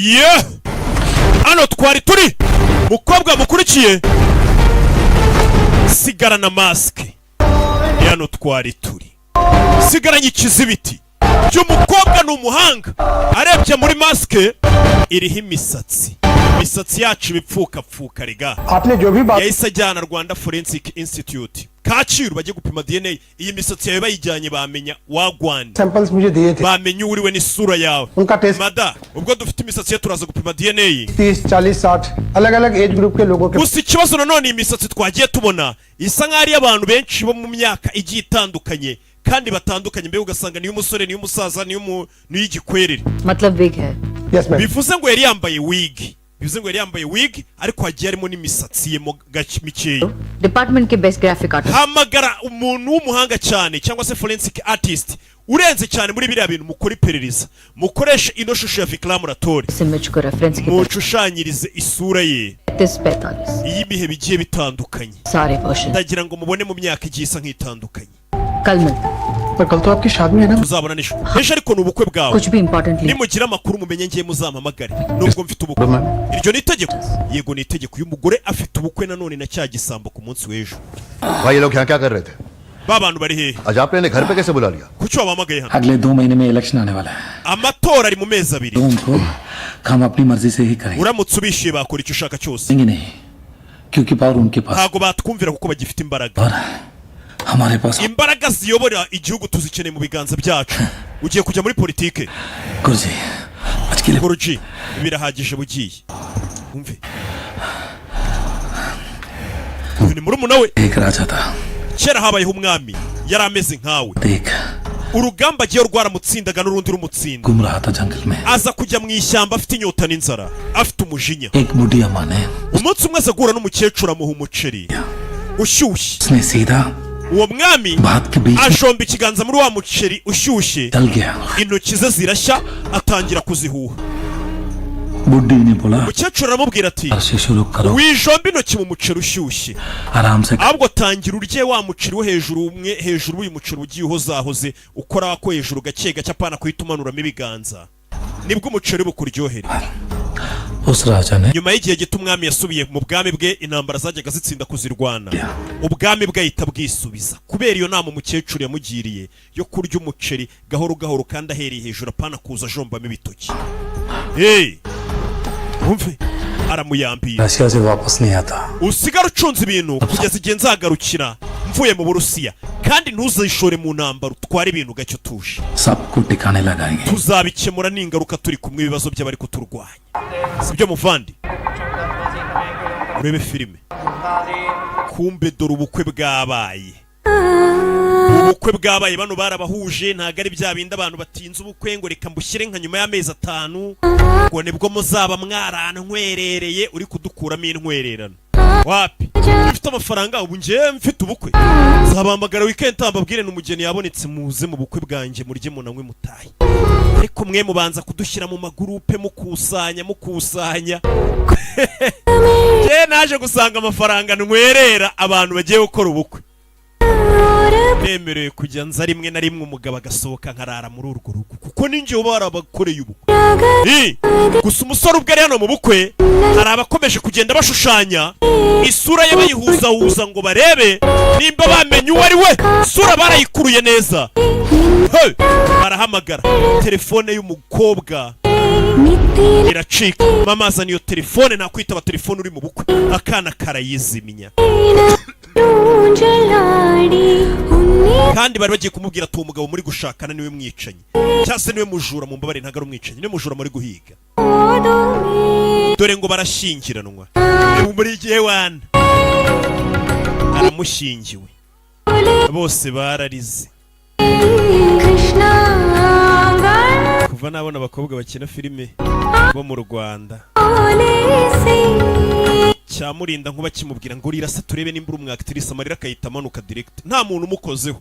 Ye, hano twari turi. Mukobwa mukurikiye, sigarana masike. Ni hano twari turi, sigaranye ikizibiti by'umukobwa. Ni umuhanga, arebye muri masike iriho imisatsi, imisatsi yacu ibipfukapfuka rega. आपने जो भी बात Yahise ajyana Rwanda Forensic Institute Kacyiru, bajye gupima DNA. Iyi misatsi yawe bayijyanye, bamenya wagwanda. Samples मुझे दिए थे। Bamenya uwo uriwe n'isura yawe. उनका test Mada, ubwo dufite imisatsi ye, turaza gupima DNA. 30, 40, 60 अलग अलग age group के लोगों के Gusa ikibazo nanone, iyi misatsi twagiye tubona isa nk'aho ari iy'abantu benshi bo mu myaka igiye itandukanye kandi batandukanye. Mbega ugasanga niyo umusore, niyo umusaza, niyo y'igikwerere. मतलब wig है। Yes ma'am. Bivuze ngo yari yambaye wig, bivuze ngo yari yambaye wig, ariko hagiye harimo n'imisatsi ye mo gake mikeya. Department के best graphic artist. Hamagara umuntu w'umuhanga cyane cyangwa se forensic artist urenze cyane muri biriya bintu, mukora iperereza, mukoreshe ino shusho ya Vikram Rathore. इस image को reference की Mushushanyirize isura ye 35, 45 y'ibihe bigiye bitandukanye. सारे version. Ndagira ngo mubone mu myaka igiye isa nk'itandukanye. कल मिलते हैं। पर कल तो आपकी शादी है ना? Tuzabona n'ejo. Ejo ariko ni ubukwe bwawe. कुछ भी important. Nimugira amakuru mumenye ngiye, muzampamagare nubwo mfite ubukwe. Iryo ni itegeko? Yego, ni itegeko. Uyu mugore afite ubukwe nanone na cya gisambo ku munsi w'ejo. भाई, ये लोग यहाँ क्या कर रहे थे? Ba bantu bari hehe? आज आपने इन्हें घर पे कैसे बुला लिया? Kuki wabahamagaye hano? अगले 2 महीने में election आने वाला है। Amatora ari mu mezi 2. तो उनको काम अपनी मर्जी से ही करेंगे। Uramutse ubishyuye bakora icyo ushaka cyose. नहीं, क्योंकि power उनके पास Ntabwo batwumvira kuko bagifite imbaraga. और हमारे पास। Imbaraga ziyobora igihugu tuzikeneye mu biganza byacu. Ugiye kujya muri politike? गुरु जी, आज के लिए Guruji, birahagije, bugiye. Umve, uyu ni murumuna we. एक राजा था। Kera habayeho umwami, yari ameze nkawe. देख Urugamba agiye rwaramutsindaga n'urundi rumutsinda. घूम रहा था जंगल में। Aza kujya mu ishyamba afite inyota n'inzara, afite umujinya. एक बूढ़ी अम्मा ने Umunsi umwe aza guhura n'umukecuru, amuha umuceri ushyushye. उसने सीधा Uwo mwami भात के बीच में ajomba ikiganza muri wa muceri ushyushye, जल गया। Intoki ze zirashya, atangira kuzihuha. बुढ़ी ने बोला, Umukecuru aramubwira ati: से शुरू करो। "Wijomba intoki mu muceri ushyushye, आराम से ahubwo tangira urye wa muceri wo hejuru, umwe hejuru w'uyu muceri ugiye uhozahoze ukora ko hejuru gake gake, apana kuhita umanuramo ibiganza, nibwo umuceri bukuryohere." उस राजा ने Nyuma y'igihe gito umwami yasubiye mu bwami bwe. Intambara zajyaga zitsinda kuzirwana, ubwami bwe ahita bwisubiza kubera iyo nama umukecuru yamugiriye yo kurya umuceri gahoro gahoro kandi ahereye hejuru, apana kuza ajombamo ibitoki. Hey! Wumve, aramuyambira. Russia से वापस नहीं आता। Usigare ucunze ibintu kugeza igihe nzagarukira mvuye mu Burusiya, kandi ntuzishore mu ntambara, utware ibintu gake utuje. सबको ठिकाने लगाएंगे। Tuzabikemura n'ingaruka turi kumwe, ibibazo by'abari kuturwanya. Sibyo muvandi? Urebe filime. Kumbe dore ubukwe bwabaye, ubukwe bwabaye. Bano barabahuje, ntabwo ari bya bindi abantu batinze ubukwe ngo reka mbushyire nka nyuma y'amezi 5 ngo nibwo muzaba mwarantwerereye. Uri kudukuramo intwererano wapi? Ufite amafaranga ubu, ngewe mfite ubukwe nzabahamagara weekend, mbabwire n'umugeni yabonetse, muze mu bukwe bwanjye, murye munanywe mutahe. Ariko mwe mubanza kudushyira mu magurupe, mukusanya mukusanya. Njye naje gusanga amafaranga ntwerera abantu bagiye gukora ubukwe, nemerewe kujya nza rimwe na rimwe, umugabo agasohoka, nkarara muri urwo rugo, kuko ninjye uba warabakoreye ubukwe. Gusa umusore ubwo ari hano mu bukwe, hari abakomeje kugenda bashushanya isura ye, bayihuzahuza ngo barebe nimba bamenye uwo ari we. Isura barayikuruye neza. Hey! Barahamagara, telefone y'umukobwa iracika. Mama azana iyo telefone, nta kwitaba telefone uri mu bukwe. Akana karayizimya, kandi bari bagiye kumubwira ati: "Uwo mugabo muri gushakana niwe mwicanyi, cyangwa se niwe mujura." Mu mbabare, ntabwo ari umwicanyi, niwe mujura muri guhiga. Dore ngo barashyingiranwa. Ni muri gihe wana aramushyingiwe, bose bararize. Kuva nabona abakobwa bakina filime bo mu Rwanda, cyamurinda nkuba kimubwira ngo rirasa turebe nimba uri umwactrice, amarira akahita amanuka direct, nta muntu umukozeho.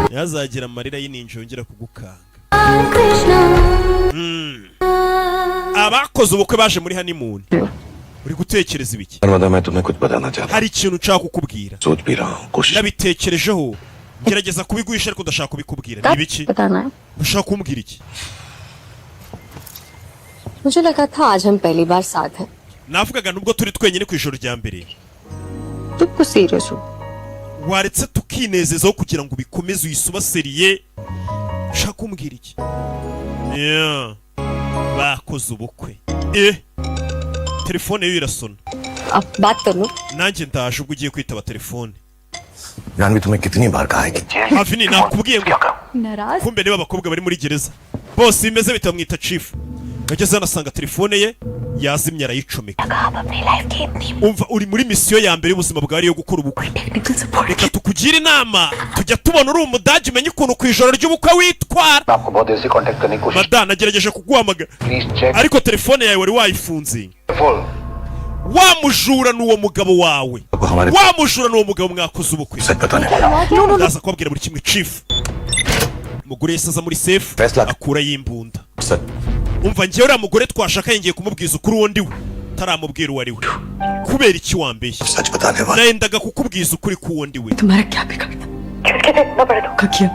Ntihazagira amarira y'ininja yongera kugukanga. Abakoze ubukwe baje muri honeymoon. Uri gutekereza ibiki? Narmada, मैं तुम्हें कुछ बताना चाहता। Hari ikintu nshaka kukubwira. सोच भी रहा हूँ, कोशिश। Nabitekerejeho, ngerageza kubiguhisha, ariko ndashaka kubikubwira. Ni ibiki? बताना है। Ushaka kumbwira iki? मुझे लगा था आज हम पहली बार साथ हैं। Navugaga nubwo turi twenyine ku ijoro rya mbere. तुम कुछ serious हो। Waretse tukinezezaho kugira ngo ubikomeze uyisubaseriye. Ushaka kumbwira iki? Yeah. Bakoze ubukwe, telefone yo irasona. अब बात कर लो। Nanjye ndaje ubwo ugiye kwitaba telefone. Janvi, तुम्हें कितनी बार कहा है कि Avini, nakubwiye ngo नाराज kumbe niba abakobwa bari muri gereza bose bimeze bitamwita chief. Yageze hano asanga telefone ye yazimye, arayicomeka. Umva, uri muri misiyo ya mbere y'ubuzima bwawe yo gukora ubukwe, reka tukugire inama. Tujya tubona uri umudage, umenye ukuntu ku ijoro ry'ubukwe witwara. आपको बहुत देर से contact करने की कोशिश Mada, nagerageje kuguhamagara Please check ariko telefone yawe wari wayifunze. Full Wa mujura ni uwo mugabo wawe. हमारे Wa mujura ni uwo mugabo mwakoze ubukwe. सच बताने Ndaza kubabwira buri kimwe, chief. Umugore yahise aza muri safe. Faisla. Akurayo imbunda. Sir. Umva, njyewe uriya mugore twashakanye ngiye kumubwiza ukuri uwo ndi we. Taramubwira uwo ari we, kubera iki wambeshye? सच बताने वाला Nayendaga kukubwiza ukuri k'uwo ndi we. तुम्हारा क्या बिगड़ता धोखा किया।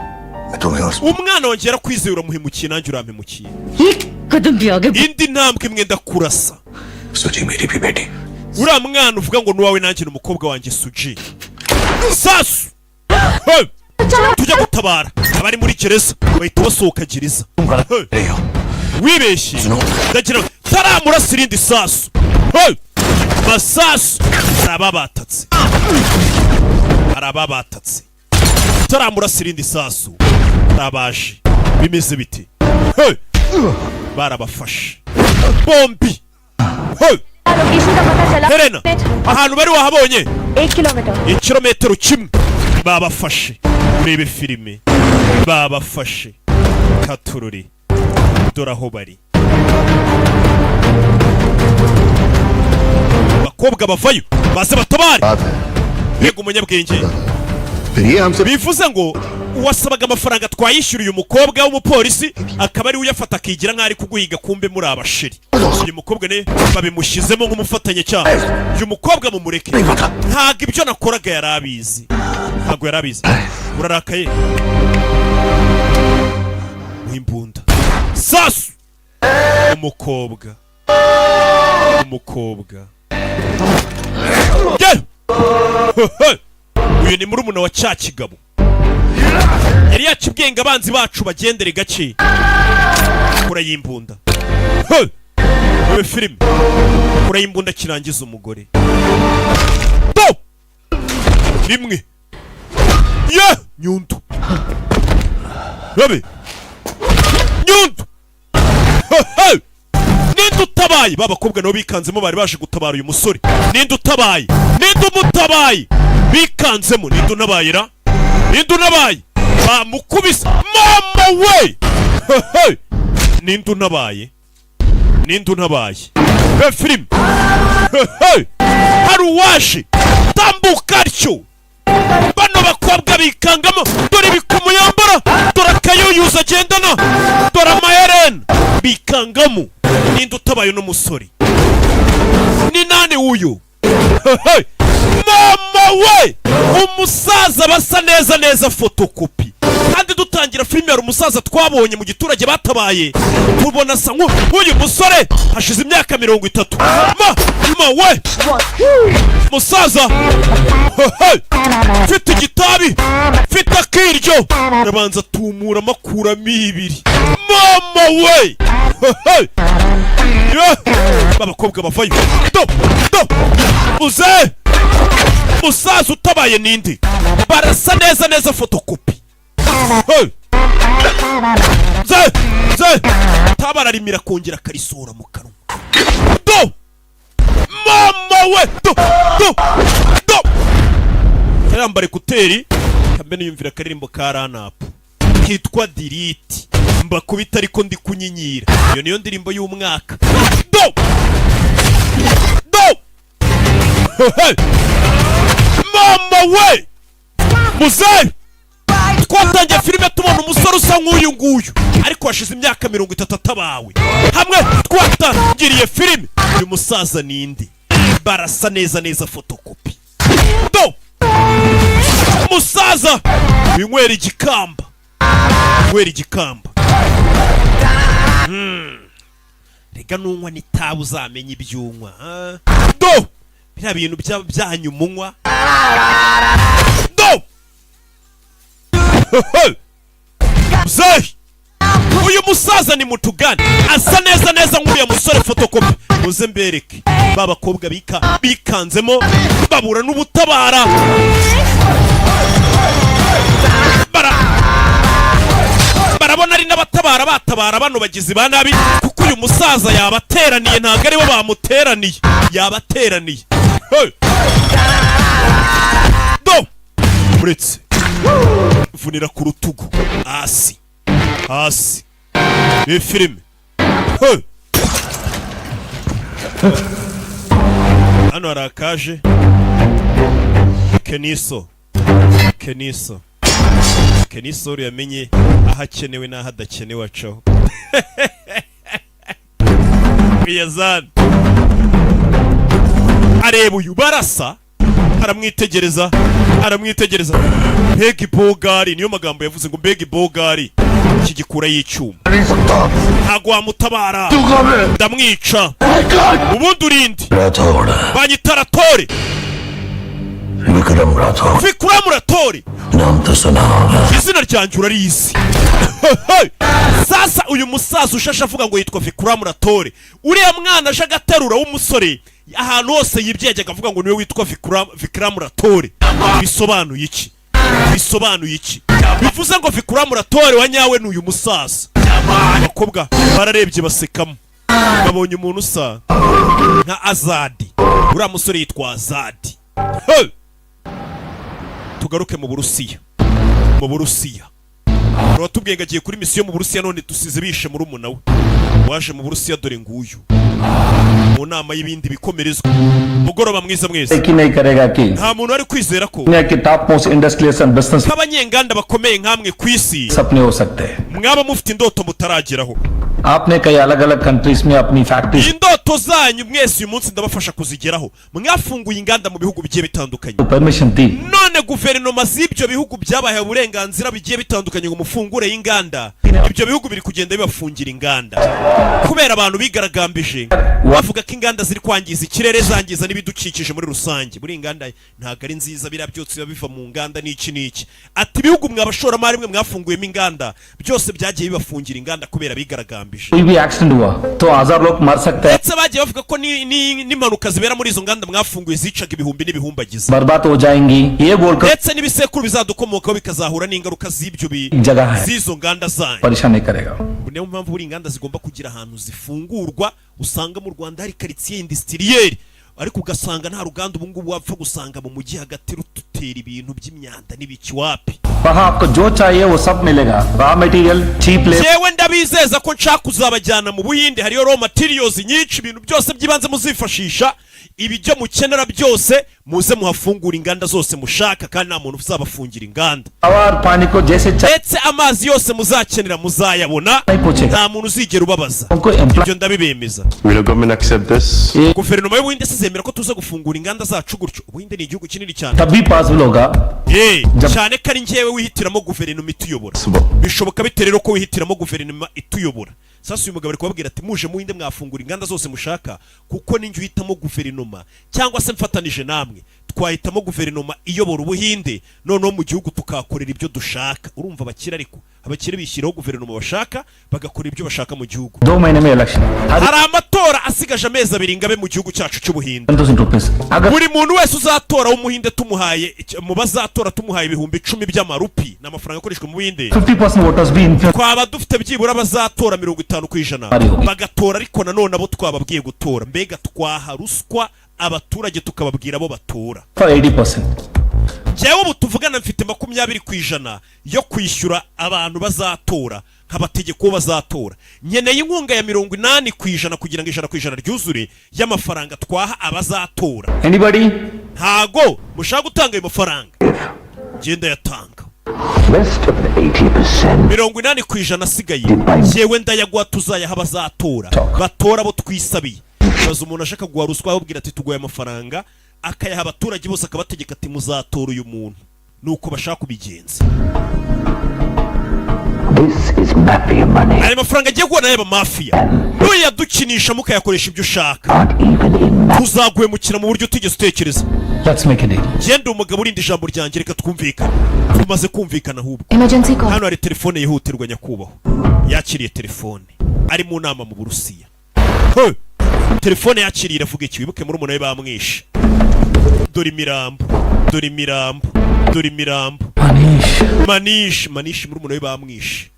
मैं तुम्हें और Umwana wanjye yarakwizeye, uramuhemukiye, nanjye urampemukiye. एक कदम भी आगे Indi ntambwe imwe ndakurasa. Suji मेरी भी बेटी। Uriya mwana uvuga ngo ni uwawe, nanjye ni umukobwa wanjye Suji. Sasu! Hey! Tujya gutabara abari muri gereza, bahita basohoka gereza. Hey! रही हो। Wibeshye, ndagira taramurasa irindi sasu. Hey! Masasu, hari ababatatse, hari ababatatse. Taramurasa irindi sasu, hari abaje. Bimeze bite? Hey! Barabafashe bombi. Hey! Location का पता चला? Helena, ahantu bari wahabonye? 1 kilometre. Ikirometero kimwe. Babafashe. Urebe filime, babafashe katururi, dore aho bari. Abakobwa bavayo baze batabare. बात है। Mbega umunyabwenge! फिर ये हमसे Bivuze ngo uwasabaga amafaranga twayishyuriye umukobwa w'umupolisi, akaba ariwe uyafata akigira nk'aho ari kuguhiga, kumbe muri abasheri. Uyu mukobwa ne babimushyizemo nk'umufatanyacyaha. Uyu mukobwa mumureke, ntabwo ibyo nakoraga yari abizi, ntabwo yari abizi. Urarakaye w'imbunda sasu. Umukobwa, umukobwa. Yeah! Uyu ni murumuna wa cya kigabo yari yakibwiye ngo abanzi bacu bagendere gake. Kura y'imbunda. Hey! Urebe filime, kura y'imbunda kirangiza umugore. Do rimwe ye nyundo rabe nyundo. Hey! Ninde utabaye? Ba bakobwa nabo bikanzemo, bari baje gutabara uyu musore. Ninde utabaye? Ninde umutabaye? Bikanzemo. Ninde unabaye ra? Ninde unabaye? Bamukubise. Mama we! Hey! Ninde unabaye? Ninde unabaye? He, filime. Hey! Hari uwaje tambuka atyo, bano bakobwa bikangamo. Dore ibikomo yambara, dore akayuyuza agendana, dore amaherena. Bikangamo. Ninde utabaye uno musore? Ni nani uyu? Hey! Mama we! Umusaza basa neza neza fotokopi. Kandi dutangira filime hari umusaza twabonye mu giturage batabaye, tubona asa nk'uyu musore hashize imyaka 30. Mama we! Musaza. Hey! Mfite igitabi, mfite akiryo, arabanza tumura amakuramo ibiri. Mama we! Hey! Yeah! Abakobwa bavayo. Do do muze. Musaza utabaye ninde? Barasa neza neza fotokopi. Hey! Ze ze tabararimira, kongera akarisohora mu kanwa. Do mama we! Do do do! Yambara écouteurs kambe niyumvira akaririmbo ka ranapu kitwa Diriti mbakubita, ariko ndi kunyinyira. Iyo niyo ndirimbo y'umwaka. Do do! Hey! Mama we! Muzehe twatangiye filime tubona umusore usa nk'uyu nguyu, ariko hashize imyaka 30 atabawe. Hamwe twatangiriye filime, uyu musaza ninde? Barasa neza neza fotokopi. Do musaza winywera igikamba, winywera igikamba. Rega nunywa n'itabi uzamenya ibyo unywa. Ah. Do biriya bintu byanyu munywa do. Muzehe, uyu musaza ni mutugani, asa neza neza nk'uriya musore fotokopi. Muze mbereke ba bakobwa bika bikanzemo babura n'ubutabara. Barabona ari n'abatabara batabara bano bagizi ba nabi, kuko uyu musaza yabateraniye. Ntabwo aribo bamuteraniye, yabateraniye. Hey! Do uretse vunira ku rutugu hasi hasi. Ni filime. Hey! Hano hari akaje Keniso. Keniso, Keniso yamenye aho akenewe n'aho adakenewe, acaho Riyazan areba uyu barasa, aramwitegereza, aramwitegereza. Mbega ibogari! Niyo magambo yavuze ngo mbega ibogari! Iki gikura y'icyuma ntabwo wamutabara, ndamwica. Ubundi urindi? Rathore. Banyita Ratore. Vikram Rathore. Vikram Ratore. नाम तो सुना होगा। Izina ryanjye urarizi. Sasa uyu musaza ushashe avuga ngo yitwa Vikram Ratore. Uriya mwana aje agaterura w'umusore, ahantu hose yibye yajyaga avuga ngo niwe witwa Vikram Ratore. Bisobanuye iki? Bisobanuye iki? Bivuze ngo Vikram Ratore wa nyawe ni uyu musaza. Abakobwa bararebye basekamo, babonye umuntu usa nka Azadi. Uriya musore yitwa Azadi. Hey! Tugaruke mu Burusiya. Mu Burusiya uratubwiye ngo agiye kuri misiyo mu Burusiya, none dusize bishe murumuna we waje mu Burusiya. Dore nguyu mu nama y'ibindi bikomerezwa. Mugoroba mwiza mwese. कि नहीं करेगा कि Nta muntu wari kwizera ko दुनिया के top most industrialist and business nk'abanyenganda bakomeye nkamwe ku isi सपने हो सकते हैं। mwaba mufite indoto mutarageraho. आपने कई अलग अलग countries में अपनी factory Indoto zanyu mwese uyu munsi ndabafasha kuzigeraho. Mwafunguye inganda mu bihugu bigiye bitandukanye. को permission दी। None guverinoma z'ibyo bihugu byabahaye uburenganzira bigiye bitandukanye ngo mufungure inganda, ibyo bihugu biri kugenda bibafungira inganda kubera abantu bigaragambije bavuga ko inganda ziri kwangiza ikirere, zangiza n'ibidukikije muri rusange. Buri inganda ntabwo ari nziza, biriya byose biba biva mu nganda n'iki n'iki. Ati ibihugu mwe abashoramari mwe mwafunguyemo inganda, byose byagiye bibafungira inganda kubera bigaragambije. कोई भी accident हुआ तो हजार लोग मर सकते हैं। Ndetse bagiye bavuga ko n'impanuka zibera muri izo nganda mwafunguye zicaga ibihumbi n'ibihumbagiza. बर्बाद हो जाएंगी ये बोलकर Ndetse n'ibisekuru bizadukomokaho bikazahura n'ingaruka z'ibyo जगह है। z'izo nganda zanyu. परेशान नहीं करेगा। Niyo mpamvu buri inganda zigomba kugira ahantu zifungurwa. Usanga mu Rwanda hari quartier industriel, ariko ugasanga nta ruganda ubu ngubu wapfa gusanga mu mujyi hagati rututera ibintu by'imyanda n'ibiki, wapi. वहाँ आपको जो चाहिए वो सब मिलेगा, raw material, cheap labour. Jewe ndabizeza ko nshaka kuzabajyana mu Buhinde, hariyo raw materials nyinshi, ibintu byose by'ibanze muzifashisha, ibijyo mukenera byose. Muze muhafungura inganda zose mushaka kandi nta muntu uzabafungira inganda. हवा और पानी को जैसे चाहिए Ndetse amazi yose muzakenera muzayabona, nta muntu uzigera ubabaza. उनको employ Ibyo ndabibemeza. Will the government accept this? Guverinoma y'Ubuhinde se izemera ko tuza gufungura inganda zacu gutyo? Ubuhinde ni igihugu kinini cyane. तब भी possible होगा। Eh, cyane ko ari njyewe wihitiramo guverinoma ituyobora. Bishoboka bite rero ko wihitiramo guverinoma ituyobora? Sasa uyu mugabo ari kubabwira ati muje muhinde mwafungura inganda zose mushaka, kuko ninjye uhitamo guverinoma, cyangwa se mfatanije namwe twahitamo guverinoma iyobora Ubuhinde, noneho mu gihugu tukahakorera ibyo dushaka. Urumva abakire, ariko abakire bishyiraho guverinoma bashaka, bagakora ibyo bashaka mu gihugu. दो महीने में election. Hari amatora asigaje amezi 2 ngabe mu gihugu cyacu cy'Ubuhinde. Thousand rupees अगर Buri muntu wese uzatora w'Umuhinde tumuhaye, mu bazatora tumuhaye 10,000 by'amarupi, ni amafaranga akoreshwa mu Buhinde, 50% voters भी influence twaba dufite byibura abazatora 50% Ariho. bagatora, ariko nanone abo twababwiye gutora. Mbega twaha ruswa abaturage tukababwira abo batora. For 80%. Njyewe ubu tuvugana mfite 20% yo kwishyura abantu bazatora, nkabategeka uwo bazatora. Nkeneye inkunga ya 80% kugira ngo 100% ryuzure y'amafaranga twaha abazatora. Anybody? Ntago mushaka gutanga ayo mafaranga, ngenda yatanga. Rest of the 80% 80% asigaye yewe ndayaguha, tuzayaha abazatora, batora abo twisabiye. Baza umuntu ashaka guha ruswa, ababwira ati tuguhe amafaranga, akayaha abaturage bose, akabategeka ati muzatora uyu muntu. Nuko bashaka kubigenza. This is mafia money. Aya mafaranga agiye guhura n'ay'abamafiya, nuyadukinisha mukayakoresha ibyo ushaka, Not even in mafia. tuzaguhemukira mu buryo utigeze utekereza. Let's make a deal. Genda, umugabo urinda ijambo ryanjye. Reka twumvikane. Tumaze kumvikana ahubwo. Emergency call. Hano hari telefone yihutirwa. Nyakubahwa yakiriye telefone ari mu nama mu Burusiya. He! Telefone yakiriye iravuga iki? Wibuke muri we bamwishe. Dore imirambo, dore imirambo, dore imirambo. Manish. Manish, Manish muri we bamwishe.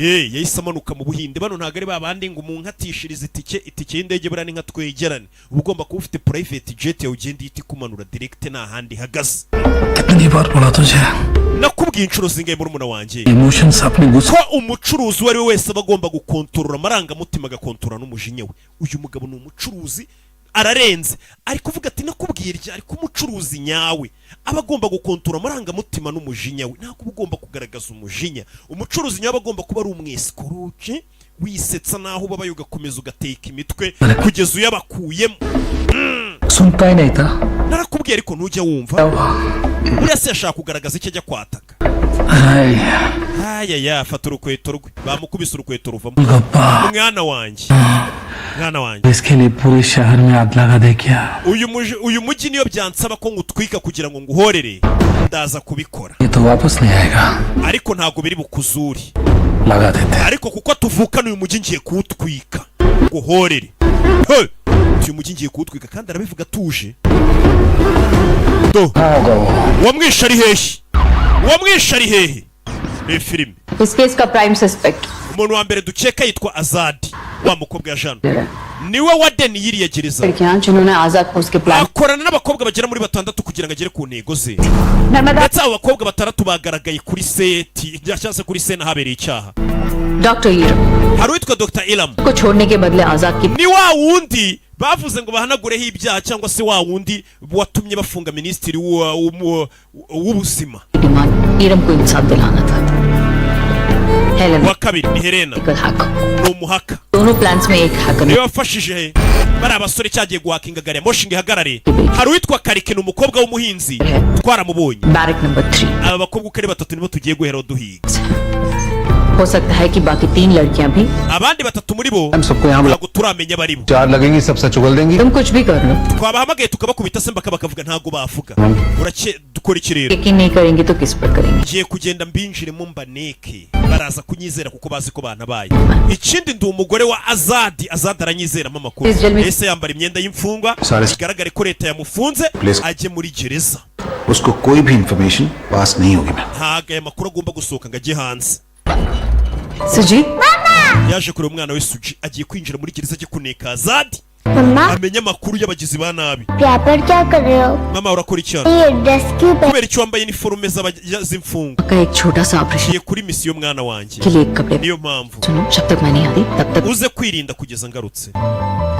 Ye yahise amanuka mu Buhinde. Bano ntabwo ari babandi ngo umuntu atishiriza itike y'indege. Buriya ni nka twegerane, uba ugomba kuba ufite private jet yawe ugenda ihita ikumanura direct, nta handi ihagaze. कितनी बार बोला तुझे Nakubwiye inshuro zingahe, murumuna wanjye, emotions अपने गुस्से ko umucuruzi uwo ari we wese aba agomba gukontorora amarangamutima, agakontorora n'umujinya we? Uyu mugabo ni umucuruzi, ararenze. Ari kuvuga ati: "Nakubwiye ryari ko umucuruzi nyawe aba agomba gukontorora amarangamutima n'umujinya we?" Ntabwo uba ugomba kugaragaza umujinya. Umucuruzi nyawe aba agomba kuba ari umwesikoroke, wisetsa naho ubabaye, ugakomeza ugateka imitwe kugeza uyabakuyemo. सुनता ही नहीं था। Narakubwiye ariko ntujya wumva. Buriya se yashaka kugaragaza icyo ajya kwataka? हाय, Ayaya, fata urukweto rwe. Bamukubise urukweto ruvamo. गप्पा। Mwana wanjye, mwana wanjye. इसके लिए पूरे शहर में आग लगा दे क्या? Uyu mujyi niyo byansaba ko ngutwika kugira ngo nguhorere, ndaza kubikora. ये तो वापस नहीं आएगा। Ariko ntabwo biri bukuzure. लगा देते। Ariko kuko tuvukana, uyu mujyi ngiye kuwutwika nguhorere. Hey! Uyu mujyi ngiye kuwutwika, kandi arabivuga atuje. Do होगा वो। Uwamwishe ari hehe? Uwamwishe ari hehe? Ni filime. इस केस का prime suspect Umuntu wa mbere dukeka yitwa Azadi, wa mukobwa ya Jano, niwe wa deni yiriya gereza. लड़कियां जिन्होंने आजाद को उसके plan Akorana n'abakobwa bagera muri batandatu kugira ngo agere ku ntego ze. Narmada. Ndetse abo bakobwa batandatu bagaragaye kuri set cyangwa se kuri scene ahabereye icyaha. Doctor Iram Hari uwitwa Dr Ilam. को छोड़ने के बदले आजाद की Ni wa wundi bavuze ngo bahanagureho ibyaha, cyangwa se wa wundi watumye bafunga minisitiri w'ubuzima. Demand Iram को इंसाफ दिलाना था। Helen Wa kabiri ni Helena. Hack. Ni umuhacker. दोनों प्लान्स में एक hacker Niwe wafashije bari abasore cyagiye guhakinga gari ya moshi ngo ihagarare. Hari uwitwa Karike, ni umukobwa w'umuhinzi, twaramubonye. Barrack number 3. Aba bakobwa uko ari batatu nibo tugiye guheraho duhiga. हो सकता है कि बाकी तीन लड़कियां भी Abandi batatu muri bo हम सबको यहाँ बुला ntabwo turamenya abari bo. चार लगेंगी, सब सच उगल देंगी। तुम कुछ भी कर लो। Twabahamagaye tukabakubita se mbaka bakavuga? Ntabwo bavuga. Urake dukora iki rero? यकीन नहीं करेंगे तो किस पर करेंगे? Ngiye kugenda mbinjiremo mbaneke, baraza kunyizera kuko bazi ko banabaye. Ikindi, ndi umugore wa Azadi, Azadi aranyizeramo amakuru. Ese yambara imyenda y'imfungwa, bigaragare ko leta yamufunze, Please. ajye muri gereza. उसको कोई भी इंफॉर्मेशन पास नहीं होगी ma'am. Ntabwo aya makuru agomba gusohoka ngo ajye hanze. Suji. Yaje kureba umwana we Suji. Agiye kwinjira muri gereza, ajye kuneka Azadi, mamma, amenye amakuru y'abagizi ba nabi. यहाँ पर क्या कर रहे हो? Mama, urakora iki hano? ये ड्रेस क्यों पहन Kubera icyo wambaye iniforume z'imfungwa? का एक छोटा सा operation Ngiye kuri misiyo, mwana wanjye. के लिए कपड़े। Niyo mpamvu. सुनो, जब तक मैं नहीं आती तब तक Uze kwirinda kugeza ngarutse.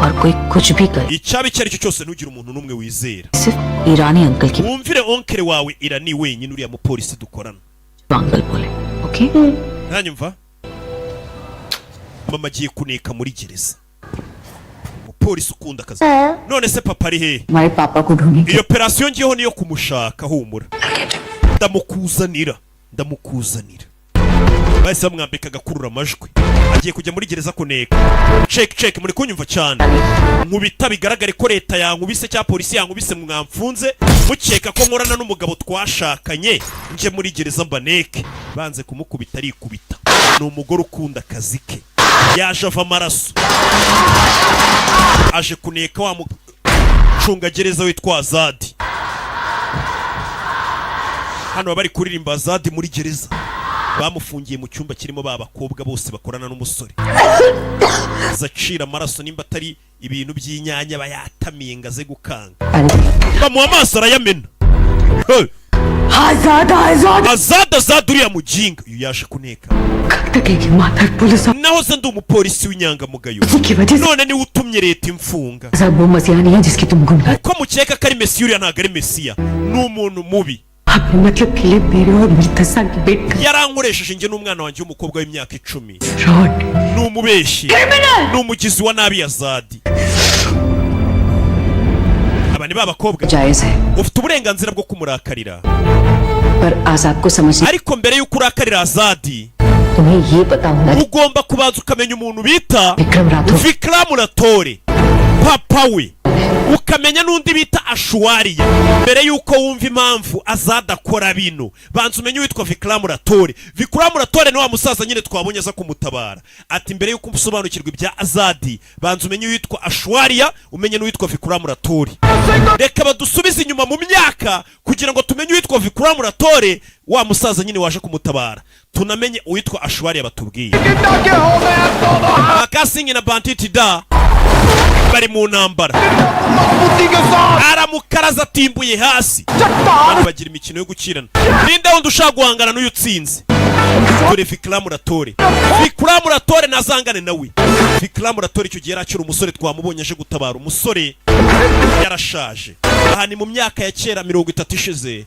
और कोई कुछ भी करे, Icyaba icyo ari cyo cyose, ntugire umuntu n'umwe wizera. सिर्फ ईरानी अंकल की Wumvire oncle wawe Irani wenyine, uriya mupolisi dukorana. Uncle बोले, okay? Ntanyumva. Mama agiye kuneka muri gereza umupolisi ukunda akazi. None se papa ari hehe? हमारे पापा को ढूंढने Iyo operasiyo ngiyeho niyo kumushaka. Humura, ndamukuzanira, ndamukuzanira. Bahise bamwambika agakurura amajwi, agiye kujya muri gereza kuneka. Check, check, muri kunyumva cyane? Nkubita bigaragare ko leta yankubise cyangwa polisi yankubise, mwamfunze mukeka ko nkorana n'umugabo twashakanye, nje muri gereza mbaneke. Banze kumukubita, arikubita. Ni umugore ukunda akazi ke. Yaje ava amaraso, aje kuneka wa mucungagereza witwa Azadi. Hano baba bari kuririmba Azadi muri gereza. Bamufungiye mu cyumba kirimo ba bakobwa bose bakorana n'umusore. Azacira amaraso, nimba atari ibintu by'inyanya bayatamiye ngo aze gukanga. Bamuha amaso arayamena. Hey! Azad, Azad. Azad, Azad, uriya mujinga. Uyu yaje kuneka. तकेगी माधर police Nahoze ndi umupolisi w'inyangamugayo, की वजह से none niwe utumye leta imfunga. Azad वो मसीहा नहीं है जिसकी तुम गुण गाते। Uko mukeka ko ari mesiya, uriya ntabwo ari mesiya, ni umuntu mubi. अपने मतलब के लिए मेरे और मेरी 10 साल की बेटी Yarankoresheje njye n'umwana wanjye w'umukobwa w'imyaka 10. Fraud. Ni umubeshyi, ni umugizi wa nabi Azadi. Aba ni ba bakobwa. जायज है। Ufite uburenganzira bwo kumurakarira, पर आजाद को समझने ariko mbere y'uko urakarira Azadi, तुम्हें ये पता होना Ugomba kubanza ukamenya umuntu bita Vikram Rathore. Vikram Rathore, papa we, ukamenya n'undi bita Ashwariya. Mbere y'uko wumva impamvu azadakora bino, banza umenye uwitwa Vikram Rathore. Vikram Rathore ni wa musaza nyine twabonye aza kumutabara. Ati mbere y'uko usobanukirwa ibya Azadi, banza umenye uwitwa Ashwariya, umenye n'uwitwa Vikram Rathore. Reka badusubize inyuma mu myaka kugira ngo tumenye uwitwa Vikram Rathore, wa musaza nyine waje kumutabara, tunamenye uwitwa Ashwariya. Batubwiye Makasingi na Bantiti da bari mu ntambara, aramukaraza atimbuye hasi. Bano bagira imikino yo gukirana. Ninde wundi ushaka guhangana n'uyu utsinze? Dore Vikram Rathore. Vikram Rathore ntazangane nawe. Vikram Rathore icyo gihe yari akiri umusore, twamubonye aje gutabara umusore, yarashaje. Aha ni mu myaka ya kera, 30 ishize,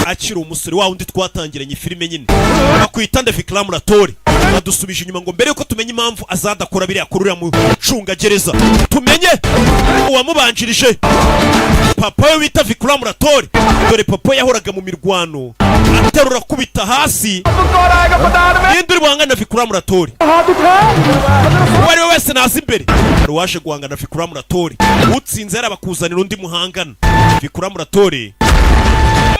akiri umusore wa wundi twatangiranye filime nyine. Bakwita nde? Vikram Rathore. Badusubije inyuma ngo mbere yuko tumenya impamvu azadakora biriya kuri uriya mucungagereza, tumenye uwamubanjirije, papa we bita Vikram Rathore. Dore papa we yahoraga mu mirwano, aterura akubita hasi. Ninde uri buhangane na Vikram Rathore? Uwo ari we wese naza imbere. Hari uwaje guhangana na Vikram Rathore, utsinze yarabakuzanira undi muhangana. Vikram Rathore,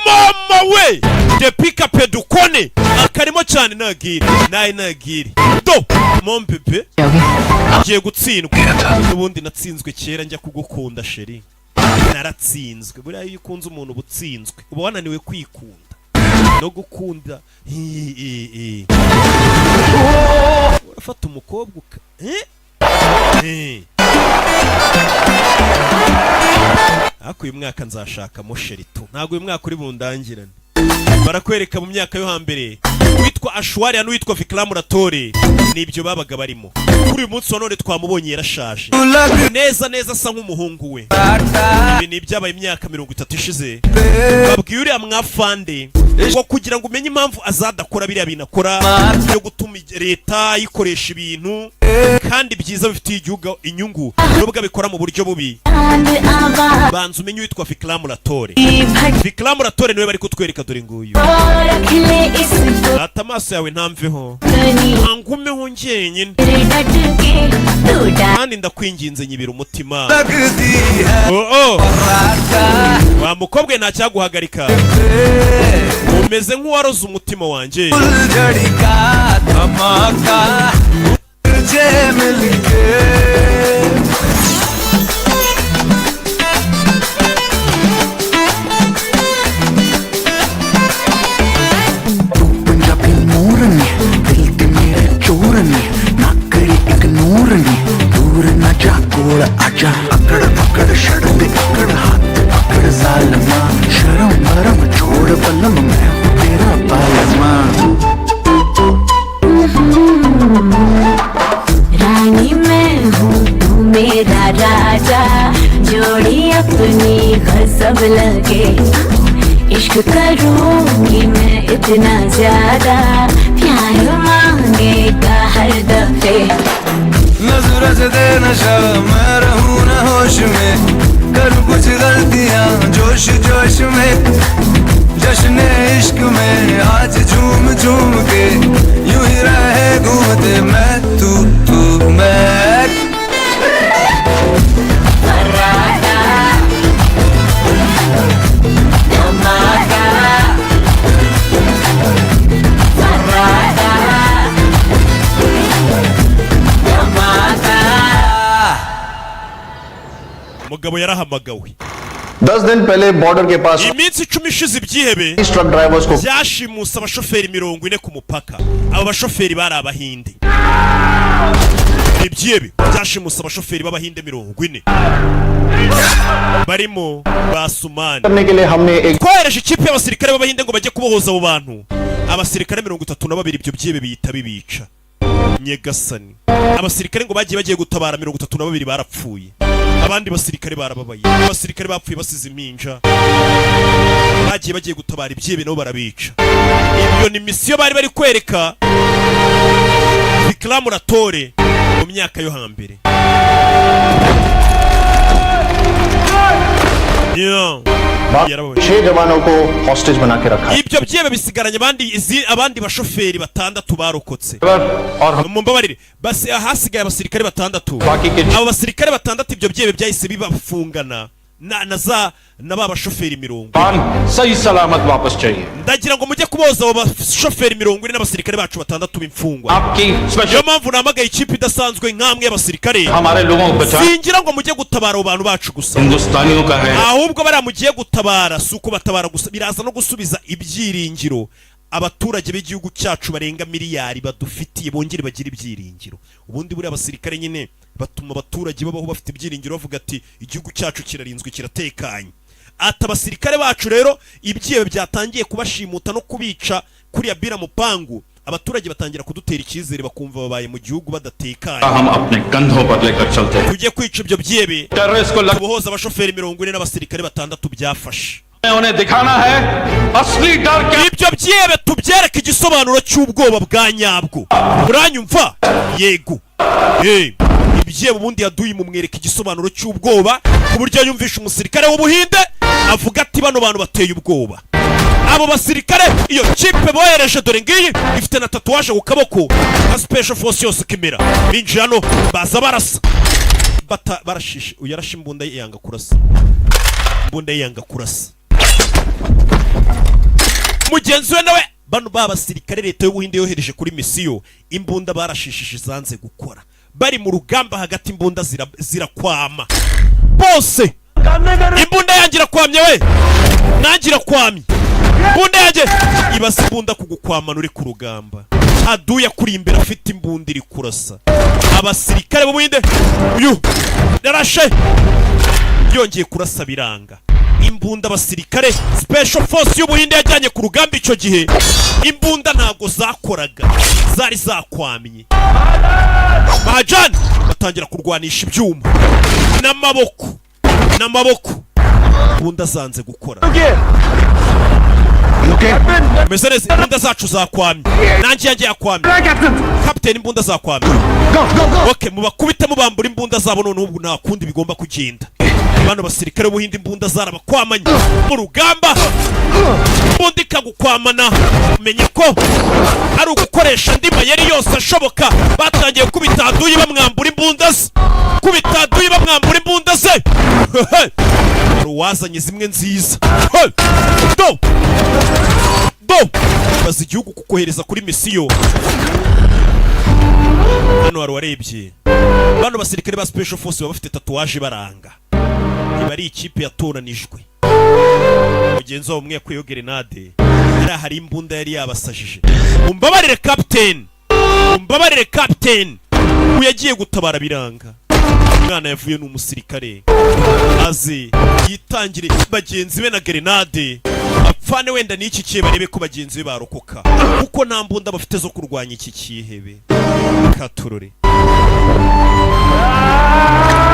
mama we, Deepika Padukone akarimo cyane. Nagiri naye nagiri do mon bébé, ngiye gutsindwa n'ubundi. Natsinzwe kera njya kugukunda chérie, naratsinzwe. Buriya iyo ukunze umuntu uba utsinzwe, uba wananiwe kwikunda no gukunda. Hi, hi, hi. Urafata umukobwa uka eh? Eh. Ariko uyu mwaka nzashakamo chérie tu, ntabwo uyu mwaka uri bundangirane. Barakwereka mu myaka yo hambere, uwitwa Ashwariya n'uwitwa Vikram Rathore nibyo babaga barimo. Kuri uyu munsi wa none twamubonye yarashaje neza neza, asa nk'umuhungu we. Ibi ni ibyabaye imyaka 30 ishize. Babwiye uriya mwafande ngo kugira ngo umenye impamvu azadakora biriya bintu akora byo gutuma leta yikoresha ibintu kandi byiza bifitiye igihugu inyungu, nubwo abikora mu buryo bubi, banza umenye uwitwa Vikram Rathore. Vikram Rathore niwe bari kutwereka, dore nguyu. Ata amaso yawe ntamveho, angumeho njyenyine, kandi ndakwinginze nyibira umutima. Oh, oh. Wa mukobwa we, ntacyaguhagarika, umeze nk'uwaroze umutima wanjye. फुलझड़ी का धमाका तुझे मिलके। Punjabi मोरनी, दिल ते मेरे चोरनी, ना करी इग्नोर नी, दूर ना जा कोल आजा, अकड़ पकड़ छड़ दे अकड़, हाथ पकड़ जालमा, शर्म भरम छोड़ बलम, मैं हूँ तेरा बालमा। रानी मैं हूँ, तू मेरा राजा, जोड़ी अपनी गजब लगे। इश्क करूंगी मैं इतना ज्यादा, प्यार मांगेगा हर दफे। नजर से दे नशा, मैं रहूं न होश में, करूं कुछ गलतियां जोश जोश में, जश्न इश्क में आज झूम झूम के, यूं ही रहे घूमते मैं तू तू मैं। फर्राटा धमाका, फर्राटा धमाका। Umugabo yarahamagawe. 10 दिन पहले बॉर्डर के पास Iminsi 10 ishize, ibyihebe truck drivers को byashimuse abashoferi 40 ku mupaka. Abo bashoferi bari Abahinde. Ibyihebe byashimuse abashoferi b'Abahinde 40 barimo ba Sumani. करने के लिए हमने एक Twohereje ikipe y'abasirikare b'Abahinde ngo bajye kubohoza abo bantu. Abasirikare 32 ibyo byihebe bihita bibica. Nyegasani, abasirikare ngo bagiye gutabara 32 barapfuye, abandi basirikare barababaye. Abasirikare bapfuye basize impinja, bagiye gutabara ibyihebe nabo barabica. Ibyo ni misiyo bari kwereka Vikram Rathore mu myaka yo hambere. Yeah. Yarababaye. छह जवानों को hostage बना के रखा है। Ibyo byihebe bisigaranye abandi abandi bashoferi batandatu barokotse. Mumbabarire, basi hasigaye abasirikare batandatu. Abo basirikare batandatu ibyo byihebe byahise bibafungana na za na ba bashoferi 40. सही सलामत वापस चाहिए। Ndagira ngo mujye kuboza abo bashoferi 40 n'abasirikare bacu batandatu b'imfungwa. आपकी Niyo mpamvu nahamagaye ikipe idasanzwe nk'amwe y'abasirikare. हमारे लोगों को बचा Singira ngo mujye gutabara abo bantu bacu gusa, हिंदुस्तानियों का है। Ahubwo bariya mugiye gutabara si uko batabara gusa, biraza no gusubiza ibyiringiro abaturage b'igihugu cyacu barenga miliyari badufitiye, bongere bagire ibyiringiro. Ubundi buriya abasirikare nyine batuma abaturage babaho bafite ibyiringiro, bavuga ati igihugu cyacu kirarinzwe, kiratekanye. Ati abasirikare bacu rero ibyihebe byatangiye kubashimuta no kubica kuriya bira mupangu, abaturage batangira kudutera icyizere, bakumva babaye mu gihugu badatekanye. हम अपने कंधों पर लेकर चलते हैं। Tujye kwica ibyo byihebe, terrorist को लग tubohoza abashoferi 40 n'abasirikare batandatu byafashe. उन्हें दिखाना है असली डर क्या। Ibyo byihebe tubyereke igisobanuro cy'ubwoba bwa nyabwo. Muranyumva? Yego. Hey, ibyihebe ubundi yaduye mumwereka igisobanuro cy'ubwoba, ku buryo yumvisha umusirikare w'Ubuhinde avuga ati bano bantu bateye ubwoba. Abo basirikare iyo kipe bohereje dore ngiyi, ifite na tatouage ku kaboko nka special force yose uko imera. Binjiye hano baza barasa bata barashishe. Uyu yarashe imbunda ye yanga kurasa, imbunda ye yanga kurasa. Mugenzi we nawe, bano ba basirikare leta y'Ubuhinde yohereje kuri misiyo, imbunda barashishije zanze gukora. Bari mu rugamba hagati imbunda zirakwama bose. Imbunda yanjye irakwamye we, nanjye irakwamye imbunda yanjye. Ibaze imbunda kugukwamana uri ku rugamba, aduya kuri imbere afite imbunda iri kurasa. Abasirikare b'Ubuhinde, uyu yarashe yongeye kurasa biranga imbunda. Abasirikare special force y'Ubuhinde yajyanye ku rugamba icyo gihe, imbunda ntabwo zakoraga, zari zakwamye. Majani batangira kurwanisha ibyuma n'amaboko n'amaboko, imbunda zanze gukora. Meze neza, imbunda zacu zakwamye, nanjye yanjye yakwamye kapiteni, imbunda zakwamye. Okay, mubakubite mubambura imbunda zabo. None ubu nta kundi bigomba kugenda. Bano basirikare b'Ubuhinde imbunda zarabakwamanye mu rugamba. Imbunda ikagukwamana, umenya ko ari ugukoresha andi mayeri yose ashoboka. Batangiye kubita aduyi bamwambura imbunda ze, kubita aduyi bamwambura imbunda ze. Hari uwazanye zimwe nziza. Hey! Do do baza igihugu kukohereza kuri misiyo. Hano hari uwarebye bano basirikare ba special force baba bafite tatouage baranga, iba ari ikipe yatoranijwe. Mugenzi wabo umwe yakuyeho gerenade, hariya hari imbunda yari yabasajije. Umbabarire captain, umbabarire captain. Uyu yagiye gutabara biranga. Umwana yavuye ni umusirikare, aze yitangire bagenzi be na gerenade, apfane wenda n'iki kihe, barebe ko bagenzi be barokoka, kuko nta mbunda bafite zo kurwanya iki kihebe. Katurore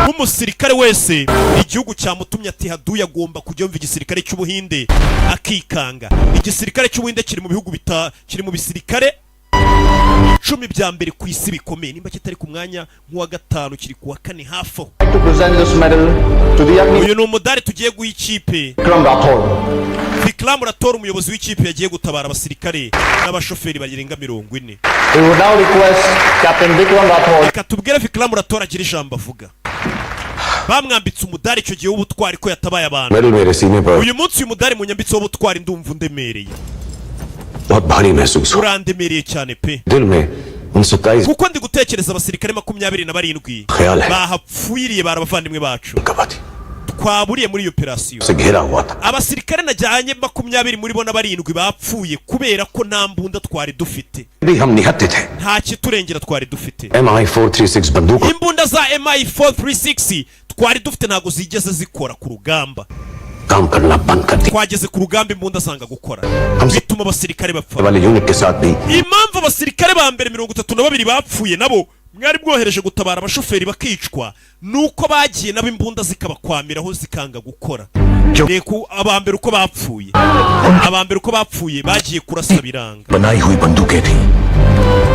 nk'umusirikare wese igihugu cyamutumye ati haduye agomba kujya yumva igisirikare cy'Ubuhinde akikanga. Igisirikare cy'Ubuhinde kiri mu bihugu bita kiri mu bisirikare 10 bya mbere ku isi bikomeye, nimba kitari ku mwanya nk'uwa gatanu kiri ku wa kane hafi aho. To present this medal to the Agni Uyu ni umudari tugiye guha ikipe. Vikram Rathore. Vikram Rathore, umuyobozi w'ikipe yagiye gutabara abasirikare n'abashoferi barenga 40. We would now request Captain Vikram Rathore Reka tubwire Vikram Rathore agira ijambo avuga. Bamwambitse umudari icyo gihe w'ubutwari ko yatabaye abantu. Medal मेरे सीने पर Uyu munsi uyu mudari munyambitse w'ubutwari ndumva undemereye. बहुत भारी महसूस हो Urandemereye cyane pe. दिल में उन 27 Kuko ndi gutekereza abasirikare 27 Khayal hai. bahapfiriye, bari abavandimwe bacu twaburiye muri iyo operasiyo. से घिरा हुआ था। Abasirikare najyanye 20 muri bo na barindwi bapfuye kubera ko nta mbunda twari dufite. भी हम निहत्थे थे। Nta kiturengera twari dufite. MI 436 बंदूक Imbunda za MI 436 twari dufite ntabwo zigeze zikora ku rugamba. काम करना बंद कर दी। Twageze ku rugamba imbunda zanga gukora, bituma abasirikare bapfa. वाले यूनिट के साथ भी Impamvu abasirikare ba mbere 32 bapfuye nabo mwari bwohereje gutabara abashoferi bakicwa, nuko bagiye nabo imbunda zikabakwamiraho zikanga gukora. Reka aba mbere uko bapfuye, aba mbere uko bapfuye bagiye kurasa biranga. बनाई हुई बंदूकें थी।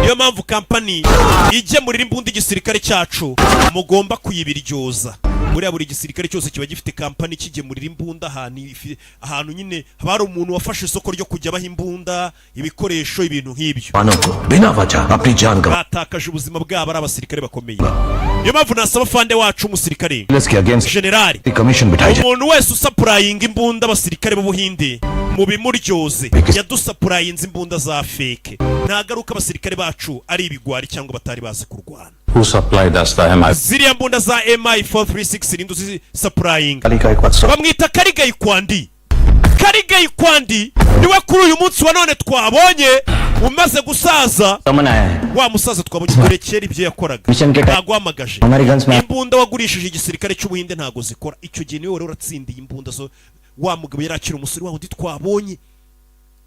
Niyo mpamvu kampani igemurira imbunda igisirikare cyacu mugomba kuyibiryoza. Buriya buri gisirikare cyose kiba gifite kampani kigemurira imbunda ahantu, ahantu nyine haba hari umuntu wafashe isoko ryo kujya abaha imbunda, ibikoresho, ibintu nk'ibyo. जवानों को बिना वजह अपनी जान गंवा Batakaje ubuzima bwabo ari abasirikare bakomeye. Niyo mpamvu nasaba afande wacu umusirikare के against generali, commission बिठाई जाए। Umuntu wese usupplyinga imbunda abasirikare b'Ubuhinde mu bimuryoze, yadusupplyinze imbunda za fake, ntagaruka abasirikare bacu ari ibigwari cyangwa batari bazi kurwana. Who supplied us the MI? Ziriya mbunda za MI 436 ninde uzisupplyinga? का एक WhatsApp Bamwita Karigayi Kwandi. Karigayi Kwandi niwe kuri uyu munsi wa none twabonye umaze gusaza. समन आया है। Wa musaza twabonye, dore kera ibyo yakoraga. Mission के Ntaguhamagaje. हमारी guns में Imbunda wagurishije igisirikare cy'Ubuhinde ntago zikora. Icyo gihe niwe wari uratsindiye imbunda zo. Wa mugabo yari akiri umusore, wa wundi twabonye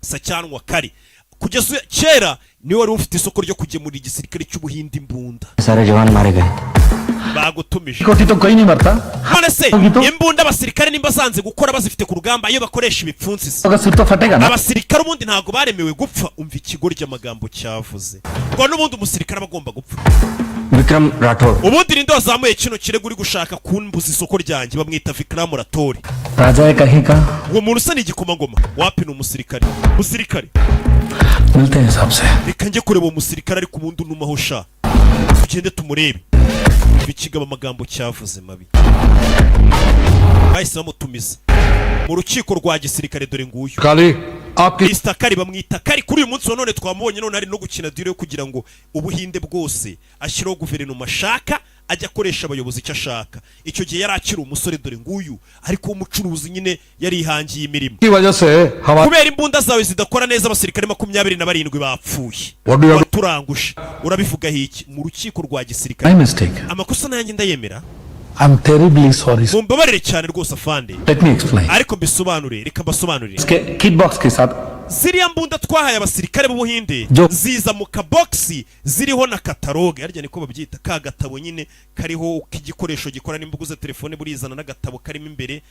Sacyanwa Kari, kugeza kera niwe wari ufite isoko ryo kugemurira igisirikare cy'Ubuhinde imbunda. सारे जवान मारे गए। Bagutumije. कोटी तो कोई नहीं मरता। None se imbunda abasirikare nimba zanze gukora bazifite ku rugamba, iyo bakoresha ibipfunsi se? अगर सिर तो फटेगा ना। Abasirikare ubundi ntabwo baremewe gupfa. Umva ikigoryi amagambo cyavuze ngo n'ubundi umusirikare aba agomba gupfa. Vikram Rathore. Ubundi ninde wazamuye kino kirego uri gushaka kumbuza isoko ryanjye? Bamwita Vikram Rathore. राजा है कहीं का। Uwo muntu usa n'igikomangoma wapi? Ni umusirikare, musirikare. मिलते हैं हिसाब से। Reka njye kureba uwo musirikare, ariko ubundi unumaho sha, tugende tumurebe. Ikigabo amagambo cyavuze mabi. Bahise bamutumiza mu rukiko rwa gisirikare. Dore nguyu. Kali आपकी Mr Kari, bamwita Kari. Kuri uyu munsi wa none twamubonye none ari no gukina deal yo kugira ngo Ubuhinde bwose ashyireho guverinoma ashaka, ajya akoresha abayobozi icyo ashaka. Icyo gihe yari akiri umusore, dore nguyu, ariko umucuruzi nyine yarihangiye imirimo. की वजह से हमारे Kubera imbunda zawe zidakora neza, abasirikare 27 bapfuye. What do you- Waturanguje, urabivugaho iki mu rukiko rwa gisirikare? My mistake. Amakosa nanjye ndayemera. I am terribly sorry. Mumbabarire cyane rwose, afande. Let me explain. Ariko mbisobanure, reka mbasobanurire. इसके kit box के साथ Ziriya mbunda twahaye abasirikare b'Ubuhinde Jo- ziza mu kabogisi ziriho na catalogue, harya niko babyita, ka gatabo nyine kariho uko igikoresho gikora. Nimba uguze telefone, burizana n'agatabo karimo imbere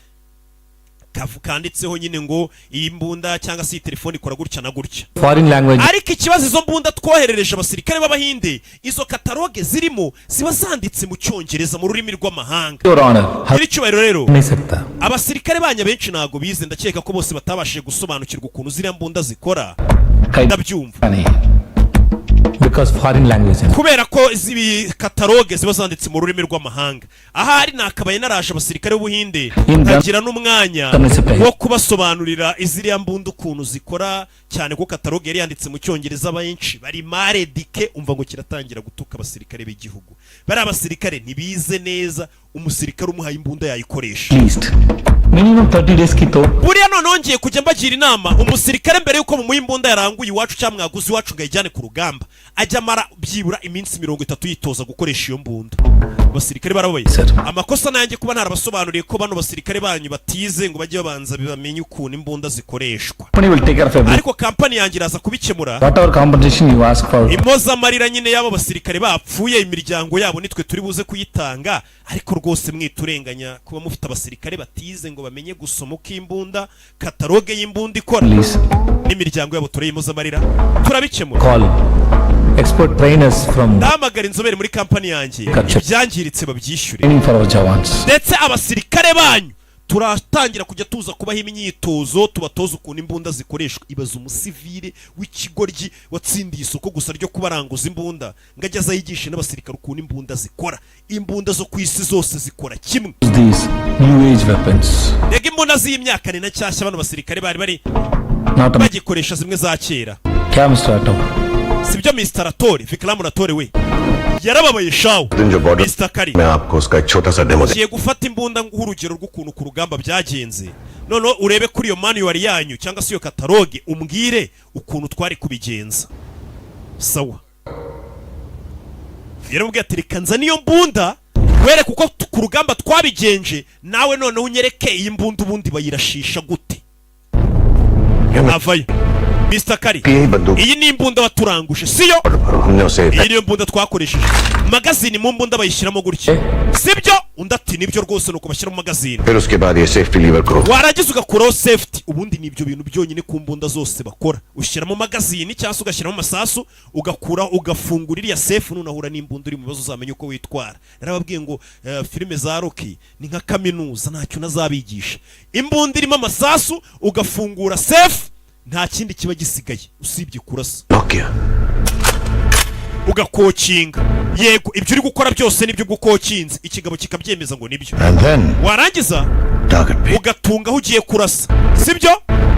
kanditseho nyine ngo iyi mbunda cyangwa se iyi telefone ikora gutya na gutya. Foreign language. Ariko ikibazo, izo mbunda twoherereje abasirikare b'Abahinde, izo catalogue zirimo ziba zanditse mu Cyongereza, mu rurimi rw'amahanga. Your honour Nyiricyubahiro rero, नहीं सकता। Abasirikare banyu benshi ntago bize, ndakeka ko bose batabashije gusobanukirwa ukuntu ziriya mbunda zikora. कई Ndabyumva. नहीं, because foreign language है। Kubera ko izi catalogue ziba zanditse mu rurimi rw'amahanga, ahari nakabaye naraje abasirikare b'Ubuhinde Imbwa- nkagira n'umwanya Kamwe se pe. Wo kubasobanurira iziriya mbunda ukuntu zikora, cyane ko catalogue yari yanditse mu Cyongereza, benshi bari maredike. Umva ngo kiratangira gutuka abasirikare b'igihugu. Bari abasirikare ntibize neza, umusirikare umuhaye imbunda yayikoresha. Least minimum 30 days की तो Buriya noneho ngiye kujya mbagira inama: umusirikare mbere y'uko mumuha imbunda yaranguye iwacu cyangwa mwaguze iwacu ngo ayijyane ku rugamba, ajya amara byibura iminsi 30 yitoza gukoresha iyo mbunda. Abasirikare barababaye. Amakosa nanjye kuba ntarabasobanuriye ko bano basirikare banyu batize ngo bajye babanza bamenye ukuntu imbunda zikoreshwa. Company will take care of everything. Ariko kampani yanjye iraza kubikemura. Whatever compensation you ask for. Impozamarira nyine y'abo basirikare bapfuye, imiryango yabo nitwe turi buze kuyitanga, ariko rwose mwiturenganya kuba mufite abasirikare batize ngo bamenye gusoma uko imbunda, catalogue y'imbunda ikora. Please. N'imiryango yabo tureye impozamarira, turabikemura. Call expert trainers from Ndahamagara inzobere muri kampani yanjye, Gotcha. ibyangiritse babyishyure. Training for our jawans. Ndetse abasirikare banyu turatangira kujya tuza kubaha imyitozo, tubatoza ukuntu imbunda zikoreshwa. Ibaza umusivile w'ikigoryi watsindiye isoko gusa ryo kubaranguza imbunda ngo ajye aza yigishe n'abasirikare ukuntu imbunda zikora. Imbunda zo ku isi zose zikora kimwe. These new age weapons. Rega imbunda z'iyi myaka ni na nshyashya, bano basirikare bari bari Not a bagikoresha zimwe za kera. क्या Mr. Ato? Sibyo, Mr. Rathore? Vikram Rathore we yarababaye shawu. दिन जो border Mr. Kari, मैं आपको उसका एक छोटा सा demo दे ngiye gufata imbunda nguha urugero rw'ukuntu ku rugamba byagenze, noneho urebe kuri iyo manual yanyu cyangwa se iyo catalogue, umbwire ukuntu twari kubigenza. Sawa, yaramubwiye ati reka nzane iyo mbunda wereke uko ku rugamba twabigenje, nawe noneho unyereke iyi mbunda ubundi bayirashisha gute. Avayo. Mr Kari, यही बंदूक iyi ni imbunda waturanguje, siyo? हमने उसे Iyi niyo mbunda twakoresheje. Magazine mu mbunda bayishyiramo gutya, sibyo? Undi ati nibyo rwose, nuko bashyiramo magazine. फिर उसके बाद ये safety lever को Warangiza ugakuraho safety. Ubundi ni ibyo bintu byonyine ku mbunda zose bakora: ushyiramo magazine cyangwa se ugashyiramo amasasu, ugakura ugafungura iriya safe. Nunahura n'imbunda uri mu bibazo, uzamenya uko witwara. Narababwiye ngo filime za Rocky ni nka kaminuza, ntacyo nazabigisha. Imbunda irimo amasasu, ugafungura safe, nta kindi kiba gisigaye usibye kurasa. Lock किया। Ugakokinga, yego, ibyo uri gukora byose nibyo gukokinze. Ikigabo kikabyemeza ngo nibyo. And then Warangiza target पे ugatunga aho ugiye kurasa, sibyo?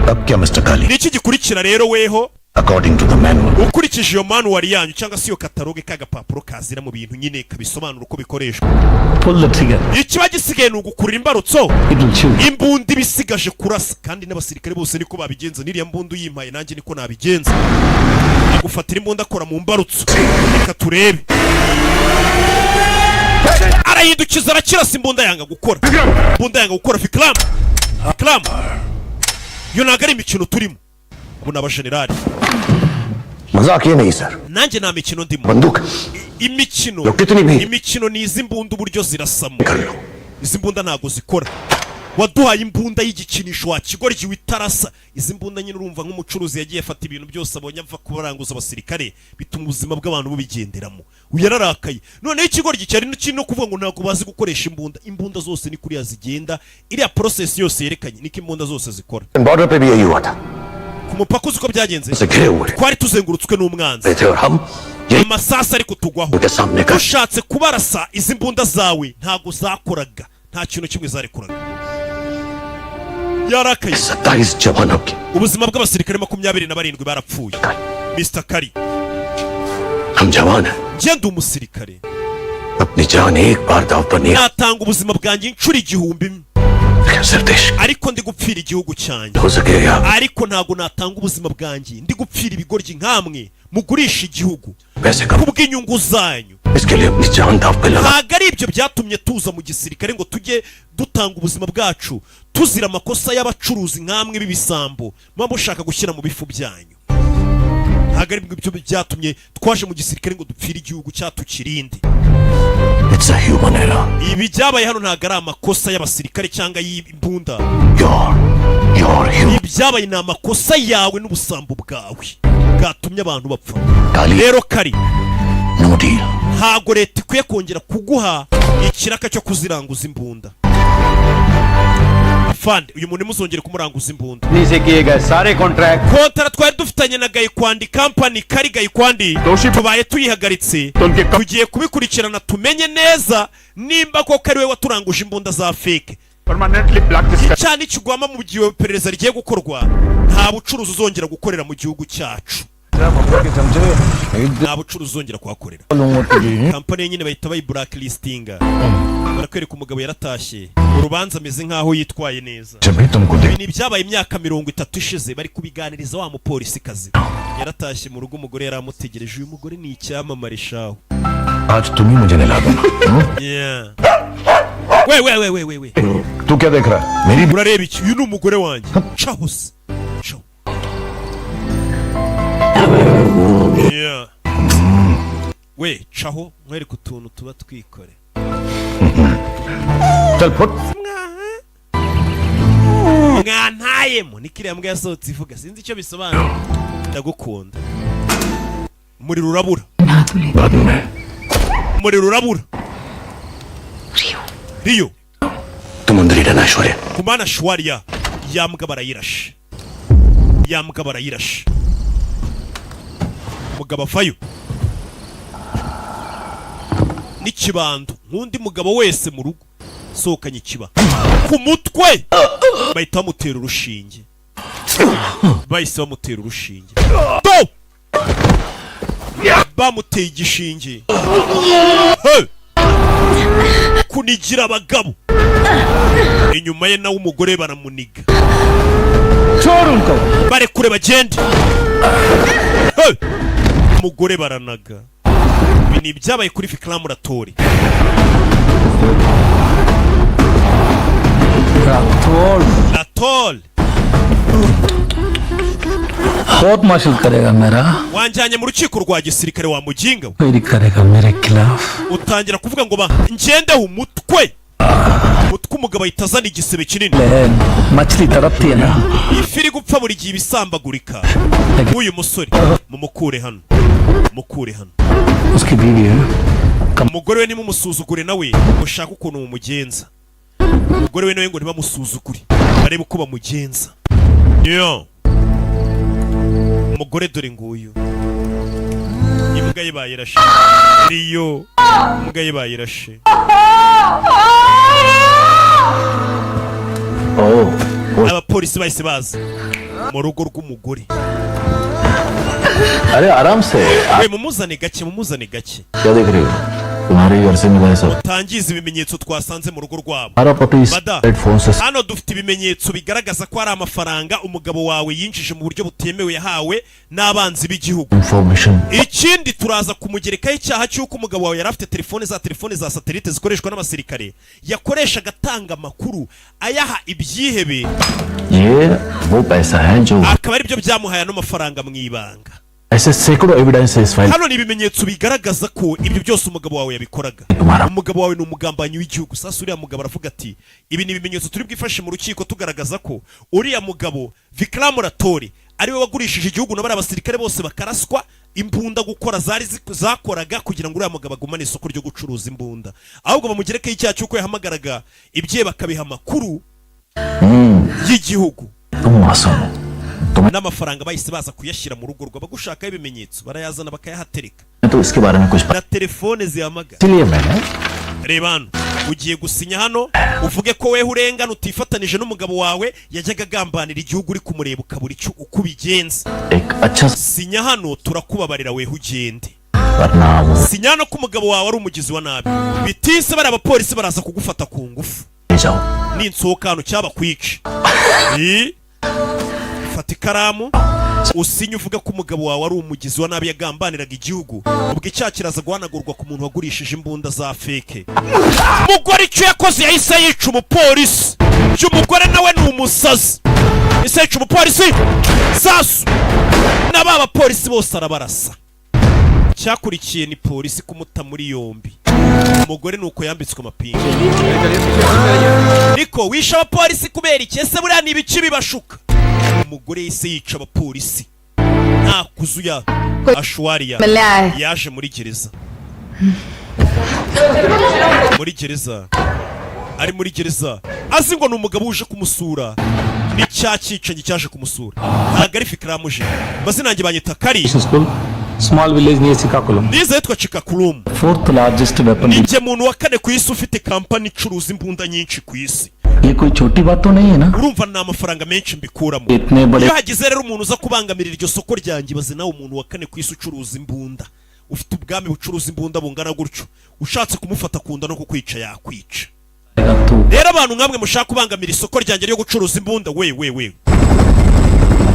अब क्या Mister Kali? Ni iki gikurikira rero weho? According to the manual, Ukurikije iyo manual yanyu cyangwa se iyo catalogue, k'agapapuro kazira mu bintu nyine kabisobanura uko bikoreshwa, Pull the trigger. ikiba gisigaye ni ugukurura imbarutso. It will shoot. Imbunda iba isigaje kurasa, kandi n'abasirikare bose niko babigenza. N'iriya mbunda uyimpaye nanjye niko nabigenza. Agufatira imbunda, akora mu mbarutso. Reka turebe. Arahindukiza, arakirasa, imbunda yanga gukora, imbunda yanga gukora. Vikram, Vikram, iyo ntabwo ari imikino turimo. Abo ni abajenerali. मजाक ये नहीं sir. Nanjye nta mikino ndimo. बंदूक Imikino Lokitini bi. imikino ni izi mbunda uburyo zirasamo. कर लो। Izi mbunda ntabwo zikora. Waduhaye imbunda y'igikinisho wa kigoryi witarasa. Izi mbunda nyine, urumva nk'umucuruzi yagiye afata ibintu byose abonye ava kubaranguza abasirikare, bituma ubuzima bw'abantu bubigenderamo. Uyu yararakaye. Noneho ikigoryi cyari kiri no kuvuga ngo ntabwo bazi gukoresha imbunda. Imbunda zose ni kuriya zigenda, iriya process yose yerekanye niko imbunda zose zikora. Border पे भी यही हुआ था। Ku mupaka uzi uko byagenze? से घिरे हुए Twari tuzengurutswe n'umwanzi, थे और हम यही amasasu ari kutugwaho. के सामने कर Ushatse kubarasa, izi mbunda zawe ntabwo zakoraga, nta kintu kimwe zarekoraga. Yarakaye. 27 जवानों की Ubuzima bw'abasirikare 27 barapfuye, Mr Kari. हम जवान हैं। Njye ndi umusirikare. अपनी जान एक बार दाव पर नहीं Natanga ubuzima bwanjye inshuro 1000, सिर्फ देश ariko ndi gupfira igihugu cyanjye. हो सके या Ariko ntabwo natanga ubuzima bwanjye ndi gupfira ibigoryi nkamwe mugurisha igihugu पैसे कम kubw'inyungu zanyu. इसके लिए अपनी जान दाव पे लगा Ntabwo ari ibyo byatumye tuza mu gisirikare ngo tujye dutanga ubuzima bwacu tuzira amakosa y'abacuruzi nkamwe b'ibisambo muba mushaka gushyira mu bifu byanyu. Ntabwo ari ibyo byatumye twaje mu gisirikare ngo dupfire igihugu cyacu tukirinde. It's a human error. Ibi byabaye hano ntabwo ari amakosa y'abasirikare cyangwa y'imbunda. Your human Ibyabaye ni amakosa yawe n'ubusambo bwawe bwatumye abantu bapfa. Kali. Rero Kari, No deal. ntabwo leta ikwiye kongera kuguha ikiraka cyo kuziranguza imbunda. Fande, uyu muntu muzongere kumuranguza imbunda. से किए गए सारे contract Kontara twari dufitanye na Gayikwandi company, Kari Gayikwandi, tubaye tuyihagaritse. Tugiye kubikurikirana tumenye neza nimba koko ari we waturanguje imbunda za fake. Permanently blacklist. Cyane ikigwama mu gihe iperereza rigiye gukorwa, nta bucuruzi uzongera gukorera mu gihugu cyacu, nta bucuruzi uzongera kuhakorera. Company nyine bahita bayi blacklistinga. Barakwereka umugabo yaratashye, urubanza ameze nk'aho yitwaye neza. जब भी तुमको Ibi ni ibyabaye imyaka 30 ishize, bari kubiganiriza wa mupolisikazi. Yaratashye mu rugo, umugore yari amutegereje. Uyu mugore ni icyamamare shaho. आज तुम ही मुझे नहला देना। Yeah. We we we we we we! तू क्या देख रहा है मेरी? Urareba iki? Uyu ni umugore wanjye. Caho se, caho. Yeah. We, caho nkwereke utuntu tuba twikore. चल foot. Mwantayemo ni kiriya mbwa yasohotse ivuga, sinzi icyo bisobanura. Ndagukunda. Umuriro urabura, बाद में। umuriro urabura. Riyo. तुम अंदर ही रहना Aishwarya. Kumana Shwariya. Ya mbwa barayirashe, ya mbwa barayirashe. Umugabo avayo n'ikibando nk'undi mugabo wese mu rugo, sohokanye ikiba ku mutwe. Bahita bamutera urushinge, bahise bamutera urushinge. Do, bamuteye igishinge. Hey! Kunigira abagabo inyuma ye, nawe umugore baramuniga. Barekure bagende. Hey! Umugore baranaga. Ibi ni ibyabaye kuri Vikram Rathore. Rathore. Court martial करेगा मेरा Wanjyanye mu rukiko rwa gisirikare, wa muginga we. Query करेगा मेरे खिलाफ। Utangira kuvuga ngo ba ngendeho umutwe umutwe. Umugabo ahita azana igisebe kinini. बहन मछली तड़पती है ना। Ifi iri gupfa buri gihe ibisambagurika. Nk'uyu musore, mumukure hano, mukure hano. उसकी बीवी है। Umugore we nimumusuzugure, nawe mushake ukuntu mumugenza. Umugore we nawe ngo ntibamusuzugure, barebe uko bamugenza. Yo umugore dore nguyu, imbwa ye bayirashe. Riyo, imbwa ye bayirashe. Abapolisi bahise baza mu rugo rw'umugore. अरे आराम से। We, mumuzane gake, mumuzane gake. क्या देख रही हो? तुम्हारे ही घर से मिला है सब। Utangiza ibimenyetso twasanze mu rugo rwabo. हमारा पति Mada, phone से hano dufite ibimenyetso bigaragaza ko hari amafaranga umugabo wawe yinjije mu buryo butemewe, yahawe n'abanzi b'igihugu. Information. Ikindi, turaza kumugerekaho icyaha cy'uko umugabo wawe yari afite telefone, za telefone za satelite zikoreshwa n'abasirikare, yakoreshaga atanga amakuru ayaha ibyihebe. ये वो पैसा है जो Akaba aribyo byamuhaye ano mafaranga mu ibanga. ऐसे सैकड़ों एविडेंस है इस file. Hano ni ibimenyetso bigaragaza ko ibyo byose umugabo wawe yabikoraga. Umugabo wawe ni umugambanyi w'igihugu. Sasa uriya mugabo aravuga ati: "Ibi ni ibimenyetso turi bwifashe mu rukiko tugaragaza ko uriya mugabo Vikram Rathore ariwe wagurishije igihugu, na bariya basirikare bose bakaraswa imbunda gukora zari zakoraga kugira ngo uriya mugabo agumane isoko ryo gucuruza imbunda." Ahubwo bamugerekeho icyaha cy'uko yahamagaraga ibye bakabiha amakuru y'igihugu. तुम मासूम हो तुम्हें N'amafaranga bahise baza kuyashyira mu rugo rw'abagushakaho ibimenyetso, barayazana bakayahatereka. तो इसके बारे में कुछ Na telefone zihamagara. इसलिए मैंने Reba hano, ugiye gusinya hano uvuge ko weho urengana, utifatanije n'umugabo wawe yajyaga agambanira igihugu, uri kumureba ukabura icyo uko ubigenza. एक अच्छा Sinya hano, turakubabarira, weho ugende. वरना वो Sinya hano ko umugabo wawe ari umugizi wa nabi, bitise bariya abapolisi baraza kugufata ku ngufu. ले जाओ। Ninsohoka hano cyabakwica. Fata ikaramu usinye uvuga ko umugabo wawe ari umugizi wa nabi, yagambaniraga igihugu. Ubwo icyaha kiraza guhanagurwa ku muntu wagurishije imbunda za fake. Umugore icyo yakoze, yahise yica umupolisi. Uyu mugore nawe ni umusazi, yahise yica umupolisi. Sasu na ba bapolisi bose arabarasa. Icyakurikiye ni polisi kumuta muri yombi. Umugore ni uko yambitswe amapingu. Niko wishe abapolisi kubera iki? Ese buriya ni ibiki bibashuka? Umugore yahise yica abapolisi nta kuzuya. Ashwariya yaje muri gereza, muri gereza, ari muri gereza azi ngo ni umugabo uje kumusura. Ni cya cyicanyi cyaje kumusura, ntabwo ari Fikiramuje. Amazina yanjye banyita Kari. School, small village near Srikakulam. Nize yitwa Chikakurumu. Fourth largest weapon. Ninjye muntu wa kane ku isi ufite kampani icuruza imbunda nyinshi ku isi. ये कोई छोटी बात तो नहीं है ना। Urumva ni amafaranga menshi mbikuramo. इतने बड़े Iyo hagize rero umuntu uza kubangamira iryo soko ryanjye, baze nawe, umuntu wa kane ku isi ucuruza imbunda, ufite ubwami bucuruza imbunda bungana gutyo, ushatse kumufata akunda no kukwica yakwica. Rero abantu nkamwe mushaka kubangamira isoko ryanjye ryo gucuruza imbunda, we we we,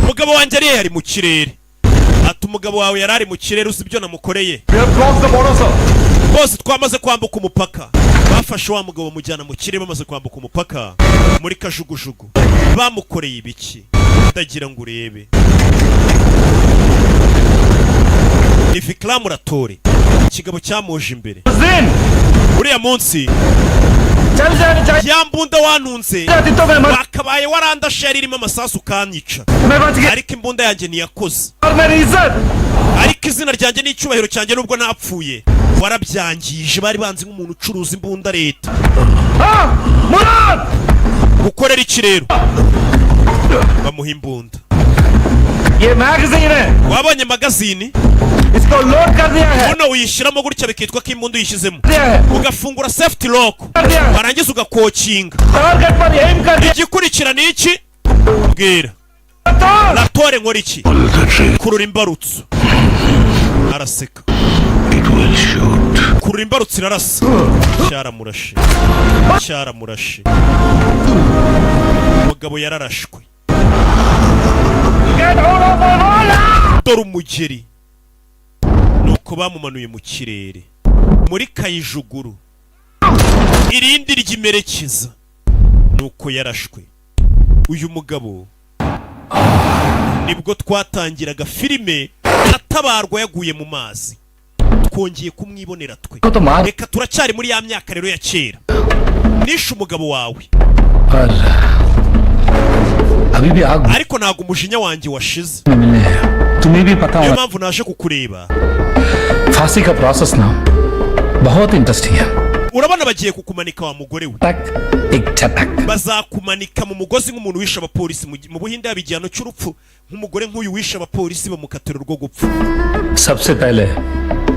umugabo wanjye ari mu kirere. Ati: "Umugabo wawe yari ari mu kirere, uzi ibyo namukoreye?" Bose twamaze kwambuka umupaka. Bafashe wa mugabo bamujyana mu kirere, bamaze kwambuka umupaka muri kajugujugu. Bamukoreye ibiki? Ndagira ngo urebe, ni Vikram Rathore, ikigabo cyamuje imbere uriya munsi. Ya mbunda wantunze wakabaye warandashe, yari irimo amasasu ukanyica, ariko imbunda yanjye ntiyakoze, ariko izina ryanjye n'icyubahiro cyanjye, nubwo napfuye, warabyangije. Bari banzi nk'umuntu ucuruza imbunda. Leta gukorera iki rero? Bamuha imbunda. ये magazine है। Wabonye magazine? इसको load कर दिया है। Buno uyishyiramo gutya, bikitwa ko imbunda uyishyizemo, ugafungura safety lock, warangiza ugakokinga. Target पर aim कर दिया। Igikurikira ni iki? Bwira Ratore, nkora iki? Kurura imbarutso. Araseka. Kurura imbarutso, irarasa. Cyaramurashe, cyaramurashe. Umugabo yararashwe. Dore umugeri nuko bamumanuye mu kirere muri kayijuguru, irindi ry'imerekeza nuko yarashwe uyu mugabo. Nibwo twatangiraga filime atabarwa yaguye mu mazi, twongeye kumwibonera twe. को तो मार Reka turacyari muri ya myaka rero ya kera. Nishe umugabo wawe, पर अभी भी आग ariko ntabwo umujinya wanjye washize. में मिलने हैं। तुम्हें भी पता Niyo होना mpamvu naje kukureba. फांसी का प्रोसेस ना बहुत इंटरेस्टिंग है। Urabona bagiye kukumanika, wa mugore we. तक एक झटक Bazakumanika mu mugozi nk'umuntu wishe abapolisi. Mu Buhinde haba igihano cy'urupfu, nk'umugore nk'uyu wishe abapolisi bamukatira urwo gupfa. सबसे पहले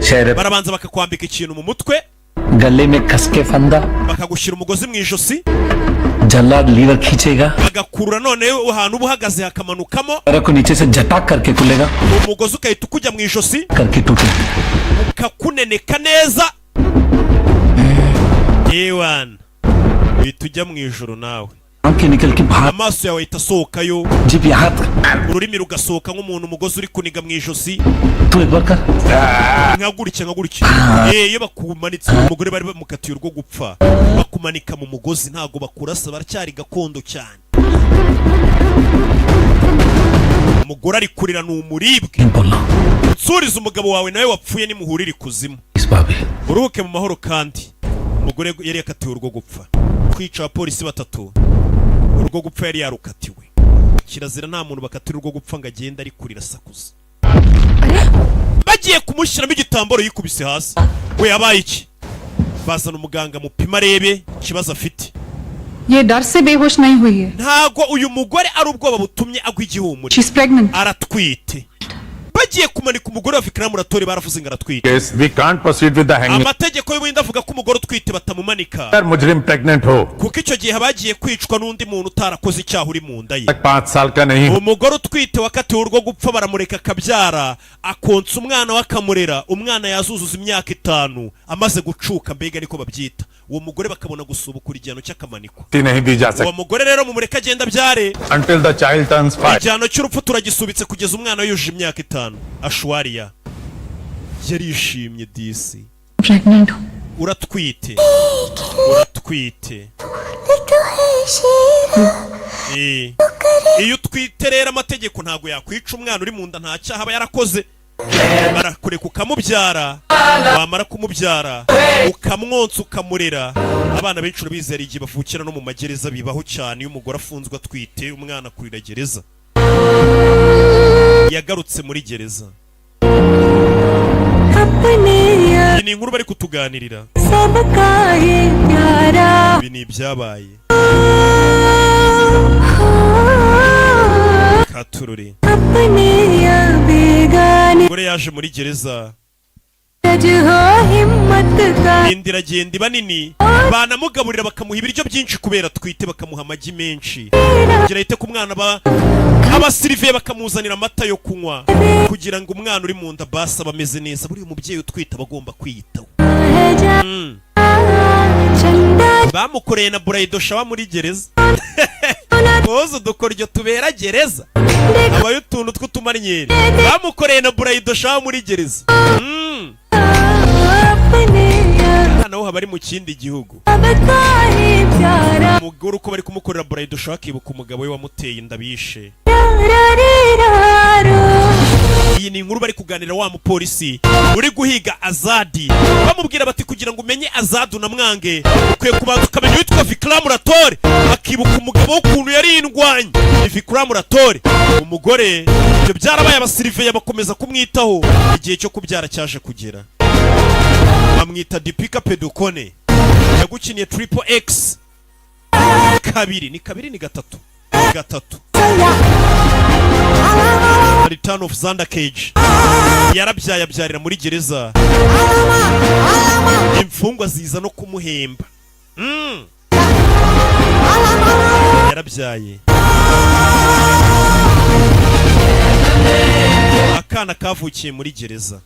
शहर Barabanza bakakwambika ikintu mu mutwe, गले में कस के फंदा bakagushyira umugozi mu ijosi, जल्लाद लीवर खींचेगा bagakurura, noneho ahantu uba uhagaze hakamanukamo, पैरों को नीचे से झटक करके खुलेगा umugozi ugahita ukujya mu ijosi, करके टूटेगा। ukakuneneka neza, ewana uhita ujya mu ijoro nawe. आंखें निकल के बाहर Amaso yawe ahita asohokayo, जीभ यहाँ तक ururimi rugasohoka nk'umuntu umugozi uri kuniga mu ijosi. तू एक बार कर। Nka gutya, nka gutya. Iyo bakumanitse, umugore bari bamukatiye urwo gupfa, bakumanika mu mugozi, ntabwo bakurasa, baracyari gakondo cyane. Umugore ari kurira, ni umuribwe. बोलना। Nsuriza umugabo wawe nawe wapfuye, nimuhurire ikuzimu. इस भाभी। Uruhuke mu mahoro. Kandi umugore yari yakatiwe urwo gupfa, kwica abapolisi batatu, urwo gupfa yari yarukatiwe. Kirazira, nta muntu bakatira urwo gupfa ngo agende ari kurira asakuza. Bagiye kumushyiramo igitambaro yikubise hasi. We, yabaye iki? Bazana umuganga mupima arebe ikibazo afite. ये डर से बेहोश नहीं हुई है। Ntago uyu mugore ari ubwoba butumye agwa igihumure. She's pregnant. Aratwite. Bagiye kumanika umugore wa Vikram Rathore, baravuze ngo aratwite. Case we can't proceed with the hanging. Amategeko y'Ubuhinde avuga ko umugore utwite batamumanika, अगर मुजरिम pregnant हो kuko icyo gihe bagiye kwicwa n'undi muntu utarakoze icyaha uri mu nda ye. तक पांच साल का नहीं हो Umugore utwite wakatiwe urwo gupfa baramureka akabyara, akonsa umwana we, akamurera. Umwana yazuzuza imyaka 5 amaze gucuka, mbega niko babyita, uwo mugore bakabona gusubukura igihano cy'akamanikwa. नहीं दी जा Uwo सकती mugore rero mumureke agenda abyare. Until the child turns 5. Igihano cy'urupfu turagisubitse kugeza umwana yujuje imyaka 5. Ashwariya yarishimye disi. Pregnant हूँ। Uratwite, uratwite. Iyo utwite rero amategeko ntabwo yakwica umwana uri mu nda, nta cyaha aba yarakoze. Barakureka ukamubyara, wamara kumubyara ukamwonsa, ukamurera. Abana benshi urabizera igihe bavukira no mu magereza, bibaho cyane. Iyo umugore afunzwe atwite, umwana akurira gereza. Yagarutse muri gereza. Iyi ni inkuru bari kutuganirira. सबका ये प्यारा Ibi ni ibyabaye katururi. अपने या बेगाने Umugore yaje muri gereza, सज हो हिम्मत का inda iragenda iba nini, banamugaburira bakamuha ibiryo byinshi kubera atwite, bakamuha amagi menshi kugira yite ku mwana, ba abasiriviye bakamuzanira amata yo kunywa kugira ngo umwana uri mu nda basi aba ameze neza. Buriya umubyeyi utwite aba agomba kwiyitaho. है जा चंदा Bamukoreye na bridal shower muri gereza. Koza udukoryo tubera gereza, habayo utuntu tw'utumanyeri. Bamukoreye na bridal shower muri gereza. अपने या Naho haba ari mu kindi gihugu. सबका ही प्यारा Umugore uko bari kumukorera bridal shower akibuka umugabo we wamuteye inda bishe. रा रे रा रो Iyi ni inkuru bari kuganira wa mupolisi uri guhiga Azadi, bamubwira bati kugira ngo umenye Azadi unamwange ukwiye kubanza ukamenya uwitwa Vikram Rathore, akibuka umugabo w'ukuntu yari indwanyi. Ni Vikram Rathore. Umugore ibyo byarabaye, abasiriveya bakomeza kumwitaho. Igihe cyo kubyara cyaje kugera. Bamwita Deepika Padukone, yagukiniye Triple X kabiri, ni kabiri, ni gatatu, gatatu, Return of Xander Cage. Yarabyaye, abyarira muri gereza, imfungwa ziza no kumuhemba. Yarabyaye akana kavukiye muri gereza.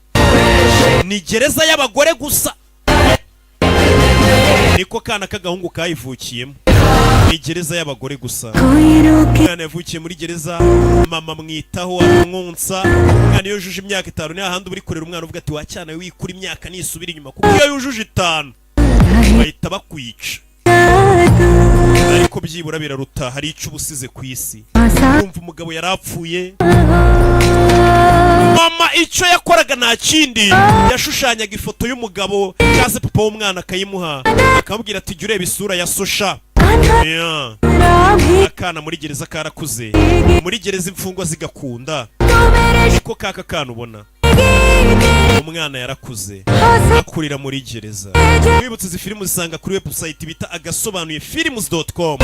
Ni gereza y'abagore gusa, niko kana k'agahungu kayivukiyemo. Ni gereza y'abagore gusa. Umwana yavukiye muri gereza, mama amwitaho, amwonsa. Umwana iyo yujuje imyaka 5, ni hahandi uba uri kurera umwana uvuga ati wacyana wikura imyaka nisubira inyuma, kuko iyo yujuje 5 bahita bakwica. Ariko Ariko byibura biraruta, hari icyo uba usize ku isi. Urumva, umugabo yari apfuye. Mama icyo yakoraga nta kindi, yashushanyaga ifoto y'umugabo cyangwa se papa w'umwana, akayimuha, akamubwira ati: "Jya ureba isura ya sosha." Yeah. Akana muri gereza karakuze, muri gereza imfungwa zigakunda niko kaka kana. Ubona umwana yarakuze, akurira muri gereza. Wibutse, izi filime uzisanga kuri website bita agasobanuyefilms.com.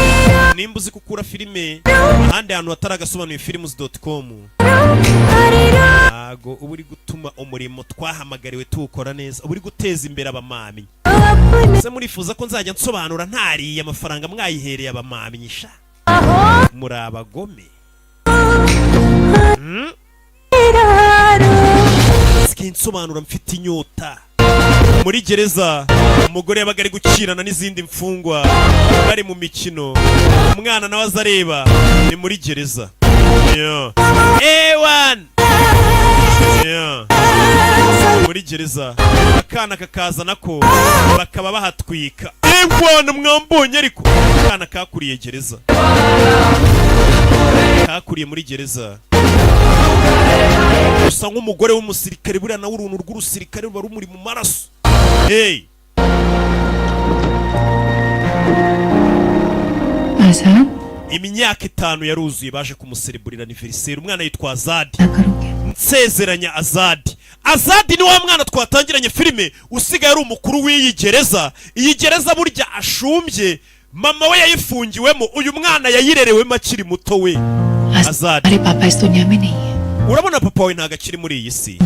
Nimba uzi gukura filime ahandi hantu hatari agasobanuyefilms.com, ntago uba uri gutuma umurimo twahamagariwe tuwukora neza, uba uri guteza imbere abamamyi. Ese murifuza ko nzajya nsobanura ntariye amafaranga mwayihereye abamamyi? Sha, muri abagome. Nsigaye nsobanura mfite inyota. Muri gereza umugore yabaga ari gukirana n'izindi mfungwa, bari mu mikino, umwana nawe aza areba. Ni muri gereza. Yeah. Ewan! Yeah. Muri gereza akana kakaza nako bakaba bahatwika. Ewana, mwambonye? Ariko akana kakuriye gereza, kakuriye muri gereza. Gusa nk'umugore w'umusirikare, buriya nawe uruntu rw'urusirikare ruba rumuri mu maraso. Hey! Azad. Imyaka 5 yaruzuye, baje kumusereburira anniversaire. Umwana yitwa Azadi. Nsezeranya Azadi. Azadi ni wa mwana twatangiranye filime, usigaye ari umukuru w'iyi gereza. Iyi gereza burya ashumbye, mama we yayifungiwemo, uyu mwana yayirerewemo akiri muto we. Azadi, अरे पापा इस दुनिया में नहीं है। urabona papa wawe ntabwo akiri muri iyi si,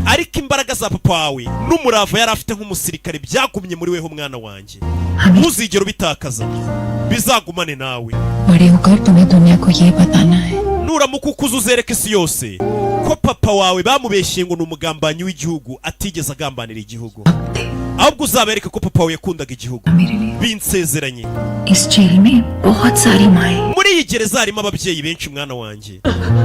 ariko imbaraga za papa wawe n'umurava yari afite nk'umusirikare byagumye muri weho. Mwana wanjye, ntuzigere ubitakaza, bizagumane nawe. बड़े होकर तुम्हें दुनिया को ये बताना है Nuramuka ukuze, uzereke isi yose ko papa wawe bamubeshye ngo ni umugambanyi w'igihugu, atigeze agambanira igihugu, ahubwo uzabereke ko papa wawe yakundaga igihugu. Binsezeranye. इस जेल में बहुत सारी माएं Muri iyi gereza harimo ababyeyi benshi, mwana wanjye,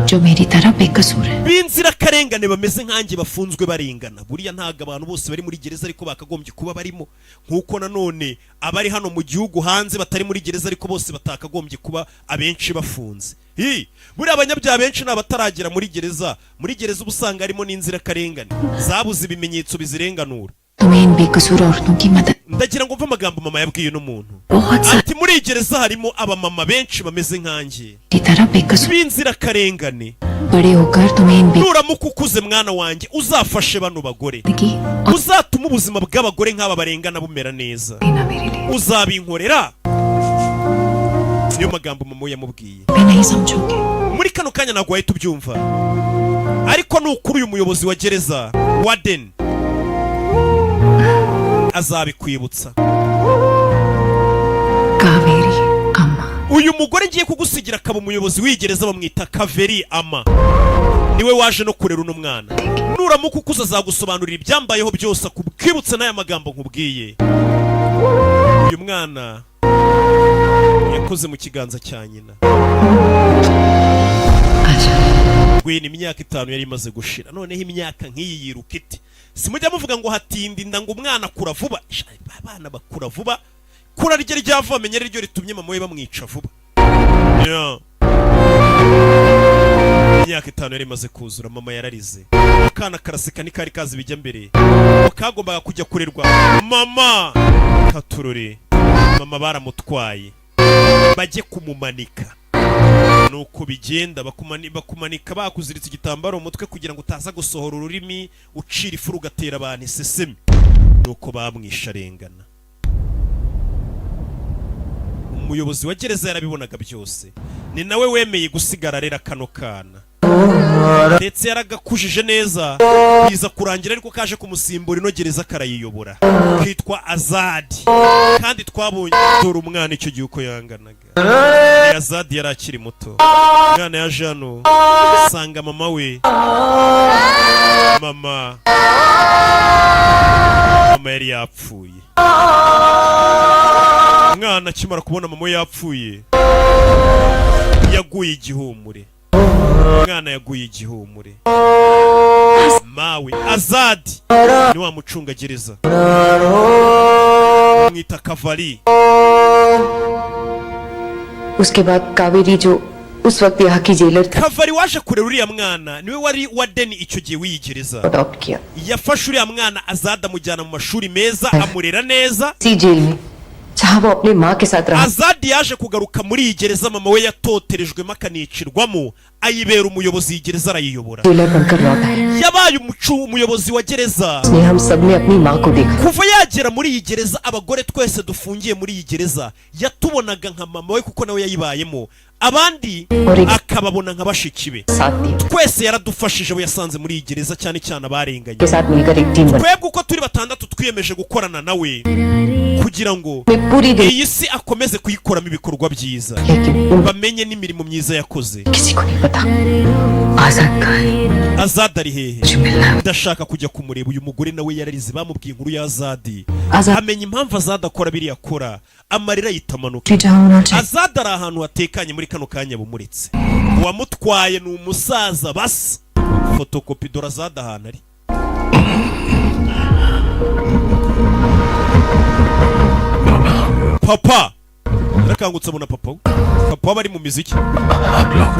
जो मेरी तरह बेकसूर है। b'inzirakarengane bameze nkanjye, bafunzwe barengana. Buriya ntabwo abantu bose bari muri gereza ariko bakagombye kuba barimo, nk'uko nanone abari hano mu gihugu hanze batari muri gereza ariko bose batakagombye kuba abenshi bafunze. Hi, buriya abanyabyaha benshi ni abataragera muri gereza. Muri gereza uba usanga harimo n'inzirakarengane zabuze ibimenyetso bizirenganura. तुम्हें इन बेकसूर औरतों की मदद Ndagira ngo mve amagambo mama yabwiye uno muntu. बहुत सारी Ati: "Muri iyi gereza harimo abamama benshi bameze nkanjye तरह बेकसूर b'inzirakarengane." बड़े होकर तुम्हें इन Nuramuka ukuze, mwana wanjye, uzafashe bano bagore, uzatuma ubuzima bw'abagore nk'aba barengana bumera neza. Uzabinkorera? Niyo magambo mama we yamubwiye. मैं नहीं समझोगे। Muri kano kanya ntabwo wahita ubyumva, ariko nukuri uyu muyobozi wa gereza, warden, azabikwibutsa. Kaveri अम्मा। Uyu mugore ngiye kugusigira akaba umuyobozi w'iyi gereza bamwita Kaveri Ama, niwe waje no kurera uno mwana. Nuramuka ukuze, azagusobanurira ibyambayeho byose, akubwibutse n'aya magambo nkubwiye. Uyu mwana yakoze mu kiganza cya nyina. Gwina, imyaka 5 yari imaze gushira. Noneho imyaka nk'iyi yiruka ite? Simujya muvuga ngo hatinda inda, ngo umwana akura vuba? Sha, abana bakura vuba. Kura rye rya vuba menya ariryo ritumye mama we bamwica vuba. Yeah. Imyaka 5 yari imaze kuzura, mama yararize, akana karaseka, ntikari kazi ibijya mbere. Kagombaga kujya kurerwa. Mama katurore, mama baramutwaye bajye kumumanika. Nuko bigenda, bakumanika bakuziritse igitambaro mu mutwe kugira ngo utaza gusohora ururimi ucira ifuru ugatera abantu isesemi. Nuko bamwishe arengana. Umuyobozi wa gereza yarabibonaga byose, ni nawe wemeye gusigara arera kano kana, ndetse yaragakujije neza, biza kurangira ariko kaje kumusimbura, ino gereza karayiyobora, kitwa Azadi. Kandi twabonye, dore umwana icyo gihe uko yanganaga. Ni Azadi, yari akiri muto. Umwana yaje hano asanga mama we. Mama yari yapfuye. Umwana akimara kubona mama we yapfuye, yaguye igihumure. Umwana yaguye igihumure. Mawe Azadi ni wa mucungagereza, mwita Kavari. उसके बाद कावेरी जो उस वक्त यहाँ की जेलर थी Kavari waje kurera uriya mwana, niwe wari warden icyo gihe w'iyi gereza. Adopt किया। Yafashe uriya mwana Azad, amujyana mu mashuri meza, amurera neza. इसी जेल में जहाँ वो अपनी माँ के साथ रहा। Azad yaje kugaruka muri iyi gereza mama we yatoterejwemo akanicirwamo, ayibera umuyobozi, iyi gereza arayiyobora. Jailer बनकर लौटा है। Yabaye umuyobozi wa gereza. उसने हम सब ने अपनी माँ को देखा। Kuva yagera muri iyi gereza, abagore twese dufungiye muri iyi gereza yatubonaga nka mama we, kuko nawe yayibayemo, abandi akababona nka bashiki be. साथ दिया। Twese yaradufashije abo yasanze muri iyi gereza, cyane cyane abarenganye. के साथ मिलकर एक team बना। Twebwe uko turi batandatu twiyemeje gukorana nawe kugira ngo पूरी दिन iyi si akomeze kuyikoramo ibikorwa byiza, bamenye n'imirimo myiza yakoze. किसी को नहीं पता आजाद कहाँ है। Azad ari hehe? Ndashaka kujya kumureba. Uyu mugore nawe yararize, bamubwiye inkuru ya Azadi, Azad- amenya impamvu Azad akora biriya akora, amarira ahita amanuka. जहाँ होना चाहिए। Azad ari ahantu hatekanye muri kano kanya, bumuritse uwamutwaye ni umusaza basa fotokopi. Dore Azad ahantu ari. Papa yarakangutse, abona papa we. Papa we bari mu miziki.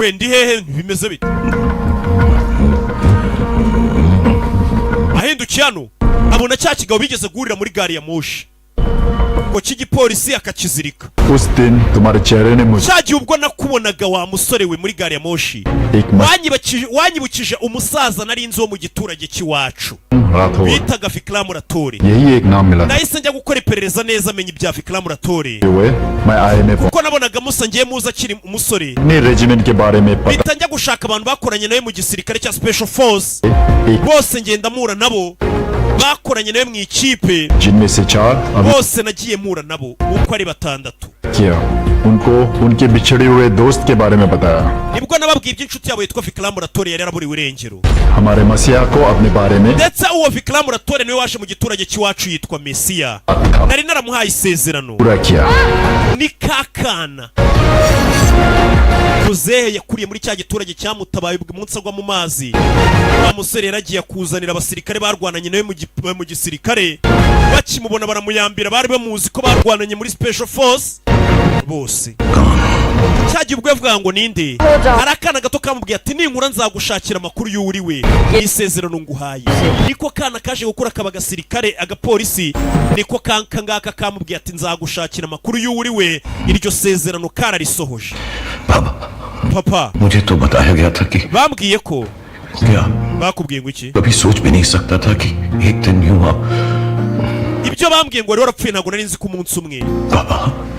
Wenda hehe, bimeze bite? Ahindukiye hano abona cya kigabo bigeze guhurira muri gari ya moshi ngo cy'igipolisi, akakizirika. उस दिन तुम्हारे चेहरे ने मुझे Cya gihe ubwo nakubonaga wa musore we muri gari ya moshi, एक wanyibukije umusaza nari nzi wo mu giturage cy'iwacu Rathore bitaga Vikram Rathore. यही एक नाम मिला था। Nahise njya gukora iperereza neza, menya ibya Vikram Rathore, हुए मैं I kuko nabonaga musa ngiye muza akiri umusore. अपने regiment के बारे में पता Mpita njya gushaka abantu bakoranye nawe mu gisirikare cya Special Force bose, ngenda mpura nabo bakoranye nawe mu ikipe. जिनमें से चार अभी Bose nagiye mpura nabo uko ari batandatu. किया उनको उनके बिछड़े हुए दोस्त के बारे में बताया। Nibwo nababwiye iby'inshuti yabo yitwa Vikram Rathore yari yaraburiwe irengero. हमारे मसीहा को अपने बारे में Ndetse uwo Vikram Rathore niwe waje mu giturage cy'iwacu yitwa Mesiya, nari naramuhaye isezerano. पूरा किया। Ni kakana muzehe yakuriye muri cya giturage cyamutabaye ubwo umunsi agwa mu mazi. Wa musore yaragiye akuzanira abasirikare barwananye nawe mu gisirikare, bakimubona baramuyambira, bari bamuzi ko barwananye muri Special Force bose. Cya gihe ubwo yavugaga ngo ninde, hari akana gato kamubwiye ati: "Ninkura nzagushakira amakuru y'uri we, isezerano nguhaye." Niko kana kaje gukura kaba agasirikare, agapolisi. Niko kanka ngaka kamubwiye ati: "Nzagushakira amakuru y'uri we." Iryo sezerano kararisohoje. Papa, मुझे तो बताया गया था कि bambwiye ko क्या bakubwiye ngo iki? कभी सोच भी नहीं सकता था कि एक दिन यूं आप Ibyo bambwiye ngo wari warapfuye, ntabwo nari nzi ko umunsi umwe,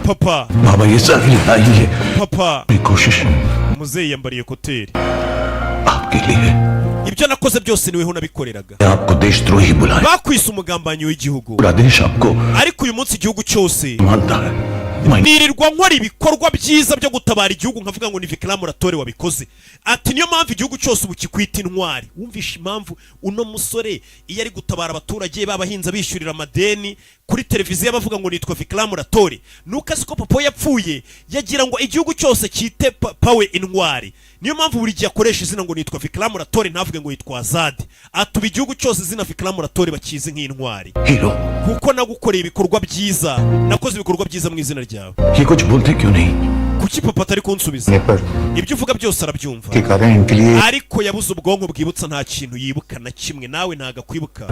papa. बाबा, ये सारी लड़ाई है Papa, मेरी कोशिश muzeyi yambariye koteri. आपके लिए। Ibyo nakoze byose niweho nabikoreraga. आपको देशद्रोही बुलाया। Bakwise umugambanyi w'igihugu. पूरा देश आपको Ariko uyu munsi igihugu cyose मानता है। nirirwa nkora ibikorwa byiza byo gutabara igihugu, nkavuga ngo ni Vikram Rathore wabikoze. Ati niyo mpamvu igihugu cyose ubu kikwita intwari. Wumvishe impamvu uno musore iyo ari gutabara abaturage b'abahinzi bishyurira amadeni, kuri televiziyo bavuga ngo nitwa Vikram Rathore? Nuko azi ko papa we yapfuye, yagira ngo igihugu cyose cyite papa we intwari. Niyo mpamvu buri gihe akoresha izina ngo nitwa Vikram Rathore, ntavuge ngo yitwa Azad. Atuba igihugu cyose izina Vikram Rathore bakizi nk'intwari, hero. Kuko nagukoreye ibikorwa byiza, nakoze ibikorwa byiza mu izina ryawe. ये कुछ बोलते क्यों नहीं? Kuki papa atari kunsubiza? Ibyo uvuga byose arabyumva, के कारण इनके लिए ariko yabuze ubwonko bwibutsa, nta kintu yibuka na kimwe, nawe ntago akwibuka.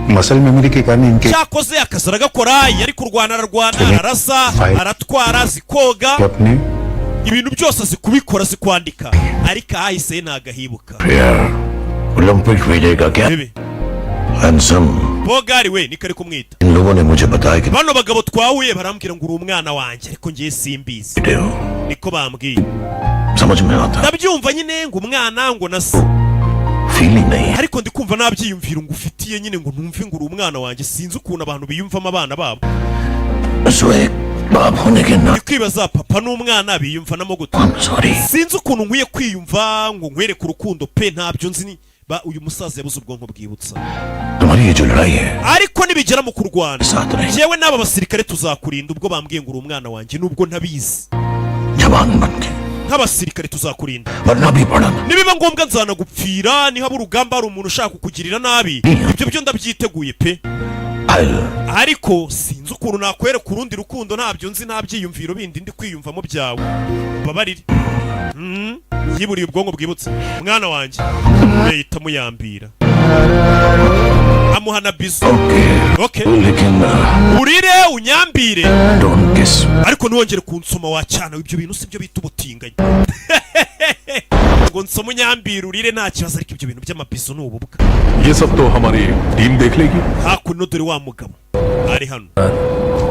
Muscle memory के कारण इनके Cyakoze akazi aragakora, iyo ari kurwana ararwana, ararasa, aratwara, azi koga, अपने ibintu byose azi kubikora, azi kwandika, ariko ahahise ntago ahibuka. Olympic भेजेगा क्या? Handsome. Bogari we niko ari kumwita. इन लोगों ने मुझे बताया कि Bano bagabo twahuye barambwira ngo uri umwana wanjye, ariko ngiye simbizi, बेटे हो। Niko bambwiye. समझ में आता Ndabyumva nyine ngo umwana ngo na se, feeling नहीं है। Ariko ndi kumva nabyiyumvira ngo ufitiye nyine ngo numve ngo uri umwana wanjye. Sinzi ukuntu abantu biyumvamo abana babo. सो एक बाप होने के ना Ndi kwibaza papa n'umwana biyumvanamo gute. Sorry. Sinzi ukuntu nkwiye kwiyumva ngo nkwereke urukundo pe, ntabyo nzi. Ni ba uyu musaza yabuze ubwonko bwibutsa. तुम्हारी ये जो लड़ाई है Ariko nibigera mu kurwana, yewe n'aba basirikare tuzakurinda. Ubwo bambwiye ngo uri umwana wanjye nubwo ntabizi, जवान बन के nk'abasirikare tuzakurinda. मरना भी पड़ा ना। Nibiba ngombwa nzanagupfira. Nihaba urugamba hari umuntu ushaka kukugirira nabi, ibyo byo ndabyiteguye pe. I'll Ariko sinzi ukuntu nakwereka urundi rukundo, ntabyo nzi, nta byiyumviro bindi ndi kwiyumvamo byawe, babarire. Yiburiye ubwonko bwibutse mwana wanjye, yahita amuyambira, amuha na bisou. Okay. लेकिन Urire unyambire, don't kiss. Ariko ntiwongere kunsoma wacyana. Ibyo bintu si byo bita ubutinganyi. Ngo nsome unyambire urire nta kibazo, ariko ibyo bintu by'amabisou ni ububwa. ये सब तो हमारी टीम देख लेगी। Hakuno dore wa mugabo ari hano,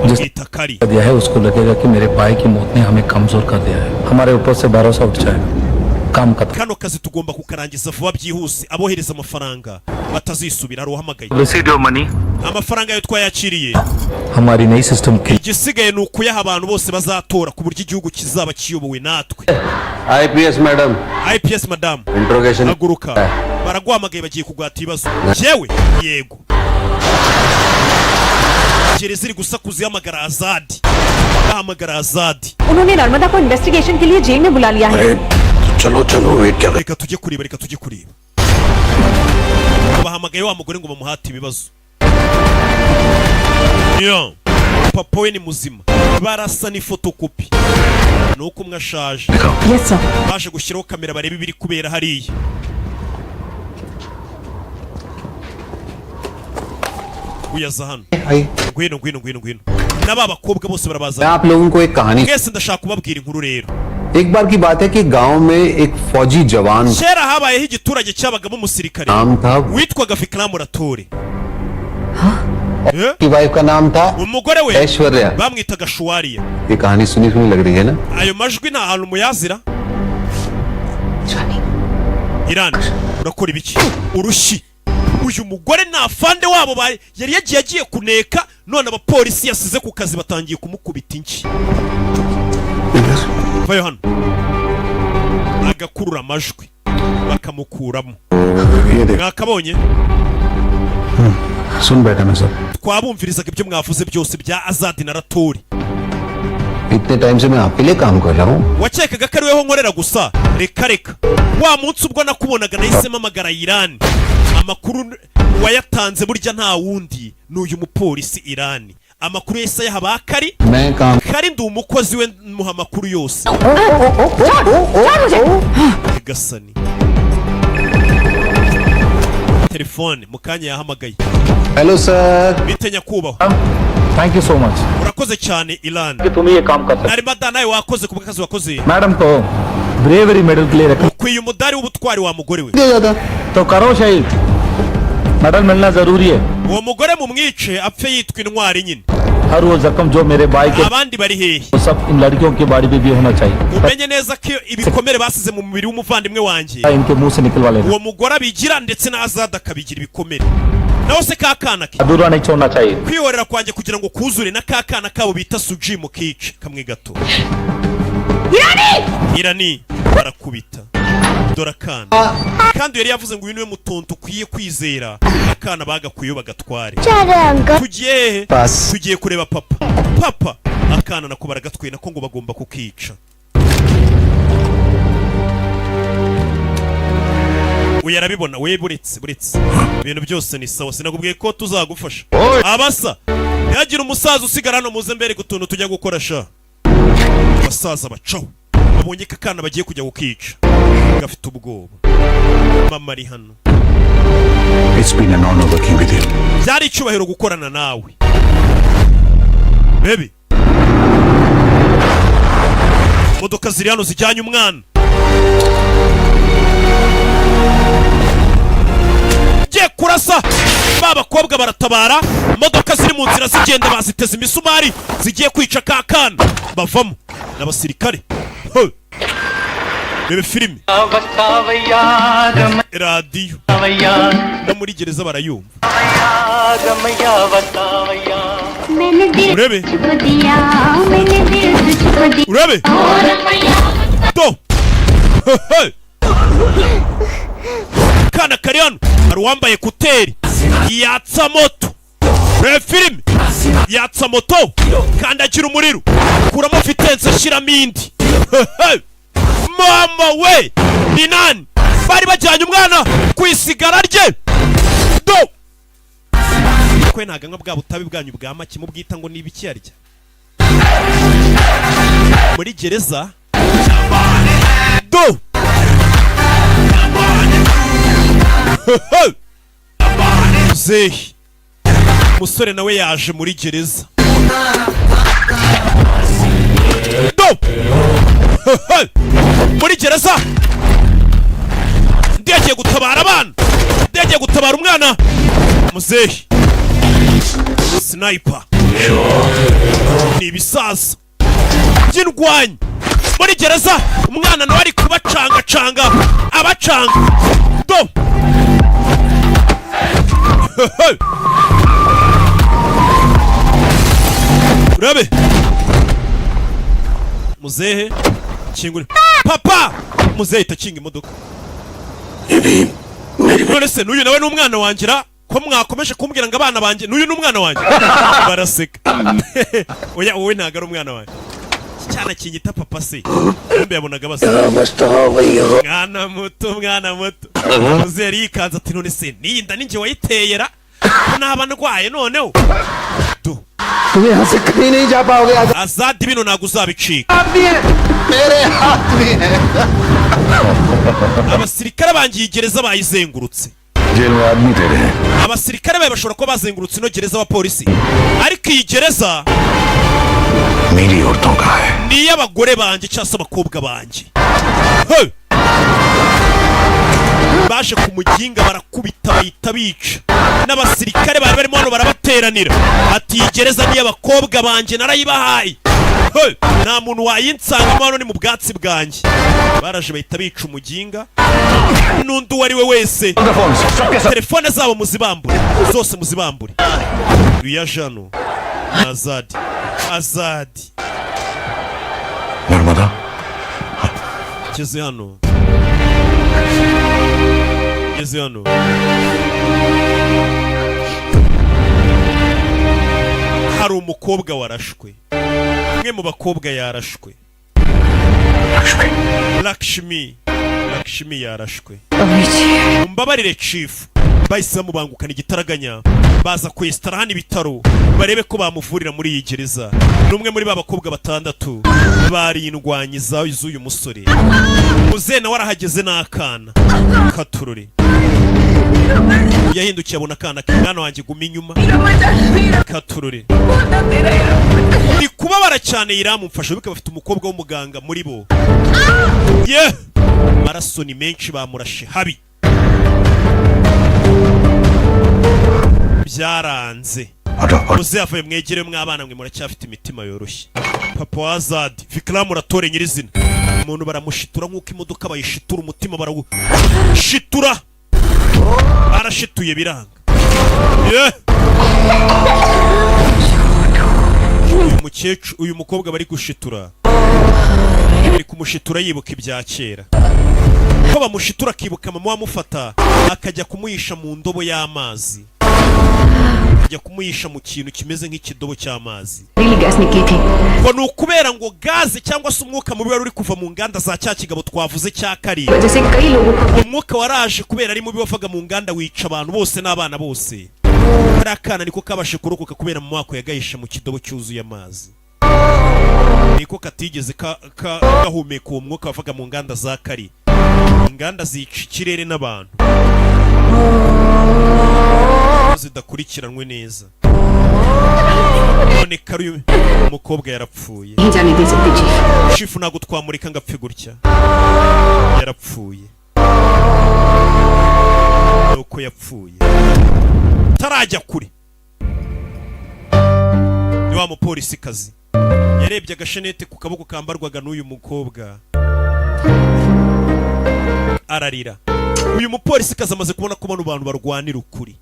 जिस bita Kari. दिया है उसको लगेगा कि मेरे भाई की मौत ने हमें कमजोर कर दिया है, हमारे ऊपर से भरोसा उठ जाएगा, काम खत्म। Kano kazi tugomba kukarangiza vuba byihuse, abohereza amafaranga batazisubira. Hari uwahamagaye. Receive your money. Amafaranga yayo twayakiriye. हमारी नई सिस्टम की Igisigaye ni ukuyaha abantu bose bazatora, ku buryo igihugu kizaba kiyobowe natwe. IPS madam. IPS madamu. Interrogation. Haguruka, baraguhamagaye, bagiye kuguhata ibibazo. Yewe, yego. Gereza iri gusakuza ihamagara Azadi, bahamagara Azadi. उन्होंने नर्मदा को investigation के लिए जेल में बुला लिया है। चलो चलो, wait क्या? Reka tujye kureba, reka tujye kureba. Bahamagaye wa mugore ngo bamuhate ibibazo. Yo, papa we ni muzima, barasa n'ifotokopi, ni uko umwe ashaje. Yes sir. Baje gushyiraho kamera barebe ibiri kubera hariya. Uyaza hano, ngwino, ngwino, ngwino, ngwino. N'aba bakobwa bose मैं barabaza. आप लोगों को एक कहानी Mwese ndashaka kubabwira inkuru rero. एक बार की बात है कि गांव में एक फौजी जवान Kera habayeho igiturage cyabagamo umusirikare नाम था witwaga Vikram Rathore. की वाइफ का नाम था Umugore we Aishwarya. bamwitaga Shuwariya. ये कहानी सुनी सुनी लग रही है ना? Ayo majwi nta hantu muyazira. Irani, urakora ibiki? Urushyi uyu mugore ni afande wabo, yari yagiye agiye kuneka, none abapolisi yasize ku kazi batangiye kumukubita inshyi. Vayo hano. Agakurura amajwi bakamukuramo. Mwakabonye? सुन बैठा मैं सब। Twabumvirizaga ibyo mwavuze byose bya Azadi na Ratori. इतने टाइम से मैं आपके लिए काम कर रहा हूँ। Wakekaga ko ari weho nkorera gusa? Reka reka, wa munsi ubwo nakubonaga nahisemo amagara Irani. Amakuru wayatanze burya nta wundi, ni uyu mupolisi Irani. Amakuru yahise ayaha ba Kari. मैं काम Kari ndi umukozi we, muha amakuru yose. Gasani telefone mu kanya yahamagaye. Hello sir. Bite nyakubahwa? Thank you so much. Urakoze cyane Irani. कि तुम ये काम कर सकते Nari mada nawe, wakoze ku bw'akazi wakoze. Madam को bravery medal के लिए रख Ukwiye umudari w'ubutwari wa mugore we. तो करो शहीद, मेडल मिलना जरूरी है। Uwo mugore mumwice apfe yitwa intwari nyine. हर वो जख्म जो मेरे भाई के Abandi bari hehe? वो सब इन लड़कियों की बॉडी पे भी होना चाहिए। Umenye neza ko ibikomere basize mu mubiri w'umuvandimwe wanjye, इनके मुंह से निकलवा लेना। uwo mugore abigira ndetse na Azad akabigira ibikomere, naho se ka kana ke अधूरा नहीं छोड़ना चाहिए। Kwihorera kwanjye kugira ngo kuzure na ka kana kabo bita Suji, mukice kamwe gato. Irani, barakubita. Dore akana kandi yari yavuze ngo uyu niwe mutonto ukwiye kwizera. Akana bagakuyeho bagatware. Cyaranga. Tugiye hehe? Pass. Tugiye kureba papa. Papa, akana nako baragatwaye, nako ngo bagomba kukica. Uyu arabibona we. Buretse, buretse, ibintu byose ni sawa, sinakubwiye ko tuzagufasha? Abasa ntihagire umusaza usigara hano, muze mbere utuntu tujya gukora sha. Abasaza bacaho, babonye ko akana bagiye kujya kukica, gafite ubwoba. Mama ari hano. It's been an honor working with you. Byari icyubahiro gukorana nawe baby. Imodoka ziri hano zijyanye umwana. Ngiye kurasa, ba bakobwa baratabara. Imodoka ziri mu nzira zigenda, baziteze imisumari, zigiye kwica ka kana. Bavamo n'abasirikare. He! Rebe filime, radiyo no muri gereza barayumva. मैंने दिल Urebe. तुझको दिया, मैंने दिल तुझको दिया। Urebe do. He! Kana kari hano, hari uwambaye écouteurs yatsa moto. Reba filime, yatsa moto, kandagira umuriro, kuramo vitesse, ashyiramo indi. He! Mama we, ni nani? Bari bajyanye umwana ku isigara rye. Do, Ariko we ntabwo anywa bwa butabi bwanyu bwa make mubwita ngo ni ibiki yarya muri gereza. Do muzehe, umusore nawe yaje muri gereza. Do muri gereza, ndi yagiye gutabara abana, ndi yagiye gutabara umwana. Muzehe sniper ni ibisaza by'indwanyi muri gereza. Umwana nawe ari kubacangacanga, abacanga. Do urabe muzehe, kingure papa. Muzehe itakinga imodoka. None se n'uyu nawe ni umwana wanjye ra? Ko mwakomeje kumbwira ngo abana banjye, n'uyu ni umwana wanjye? Baraseka. Oya, wowe ntabwo ari umwana wanjye. Iki cyana kinyita papa se, kumbe yabonaga basa. Mwana muto, mwana muto. Muzehe yari yikanze ati: "None se n'iyi nda ninjye wayiteyera ko naba ndwaye noneho?" तुम यहाँ से कहीं नहीं जा पाओगे। Azadi, bino ntabwo uzabicika. मेरे हाथ में है। Abasirikare bangiye gereza bayizengurutse. Jail में आदमी तेरे हैं। Abasirikare bawe bashobora kuba bazengurutse ino gereza, abapolisi, ariko iyi gereza मेरी औरतों का है। Ni iy'abagore banjye cyangwa se abakobwa banjye. Hey! Baje ku muginga barakubita, bahita bica n'abasirikare bari barimo hano, barabateranira. Ati: "Iyi gereza ni iy'abakobwa banjye, narayibahaye. Hey! Nta muntu wayinsangamo hano, ni mu bwatsi bwanjye." Baraje bahita bica umuginga n'undi uwo ari we wese. Telefone zabo muzibambure zose, muzibambure. Uya jano Azadi, Azadi. Narmada. Ngeze hano, ngeze hano, hari umukobwa warashwe. Umwe mu bakobwa yarashwe, Lakshmi. Lakshmi yarashwe. Mumbabarire chief. Bahise bamubangukana igitaraganya, baza kwesitara hano ibitaro barebe ko bamuvurira muri iyi gereza. Ni umwe muri ba bakobwa batandatu bari indwanyi z'uyu musore. Muzehe nawe arahageze n'akana katurore. Yahindukiye abona akana ke: "Mwana wanjye, guma inyuma." Katurore ndi kubabara cyane, iramumfasha. Wibuke bafite umukobwa w'umuganga muri bo. Ye, amaraso ni menshi, bamurashe habi, byaranze. Muze yavuye mwegere mw'abana mwe, muracyafite imitima yoroshye. Papa wa Azadi, Vikram Uratore nyirizina, umuntu baramushitura nk'uko imodoka bayishitura, umutima barawushitura, barashituye biranga. Ye! Uyu mukecuru, uyu mukobwa bari gushitura, bari kumushitura yibuka ibya kera, ko bamushitura akibuka mama wamufata akajya kumuhisha mu ndobo y'amazi, akajya kumuhisha mu kintu kimeze nk'ikidobo cy'amazi. जहरीली gas निकली थी। Ngo ni ukubera ngo gaze cyangwa se umwuka mubi wari uri kuva mu nganda za cya kigabo twavuze cya karindwi. वजह से कई लोगों का Umwuka waraje kubera ari mubi, wavaga mu nganda wica abantu bose n'abana bose. Kariya kana niko kabashe kurokoka kubera mu mwaka yagahishe mu kidobo cyuzuye amazi, niko katigeze gahumeka uwo mwuka wavaga mu nganda za kari. Inganda zica ikirere n'abantu zidakurikiranwe neza. None kari uyu umukobwa yarapfuye. नहीं जाने दे सकती chief. Chief, ntabwo twamureka ngo apfe gutya. Yarapfuye nuko yapfuye tarajya kure. Ni wa mupolisikazi yarebye agashenete ku kaboko kambarwaga n'uyu mukobwa, ararira. Uyu mupolisikazi amaze kubona ko bano bantu barwanira ukuri,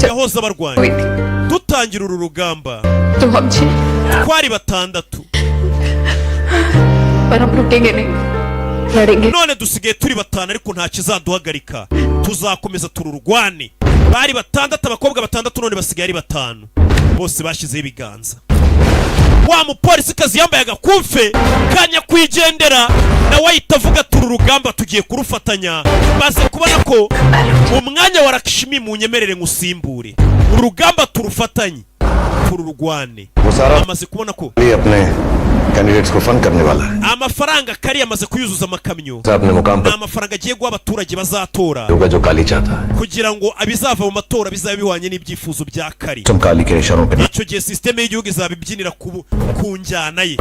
yahoze abarwanya. Dutangira uru rugamba तो हम छह twari batandatu, पर हम रुकेंगे नहीं, लड़ेंगे। None dusigaye turi batanu, ariko nta kizaduhagarika, tuzakomeza tururwane. Bari batandatu, abakobwa batandatu, none basigaye ari batanu. Bose bashyizeho ibiganza. Wa mupolisikazi yambaye agakufe ka nyakwigendera, nawe ahita avuga: "Turi urugamba, tugiye kurufatanya." Maze kubona ko umwanya wa Lakshmi, munyemerere nkusimbure, uru rugamba turufatanye, tururwane. Amaze kubona ko ये अपने candidates को fund करने वाला है। Amafaranga kari yamaze kuyuzuza amakamyo. अपने मुकाम Ni पर amafaranga agiye guha abaturage bazatora होगा जो काली चाहता है। Kugira ngo abizava mu matora bizabe bihwanye n'ibyifuzo bya Kari. तुम काली के इशारों पे Icyo gihe sisiteme y'igihugu izaba ibyinira ku njyana ye.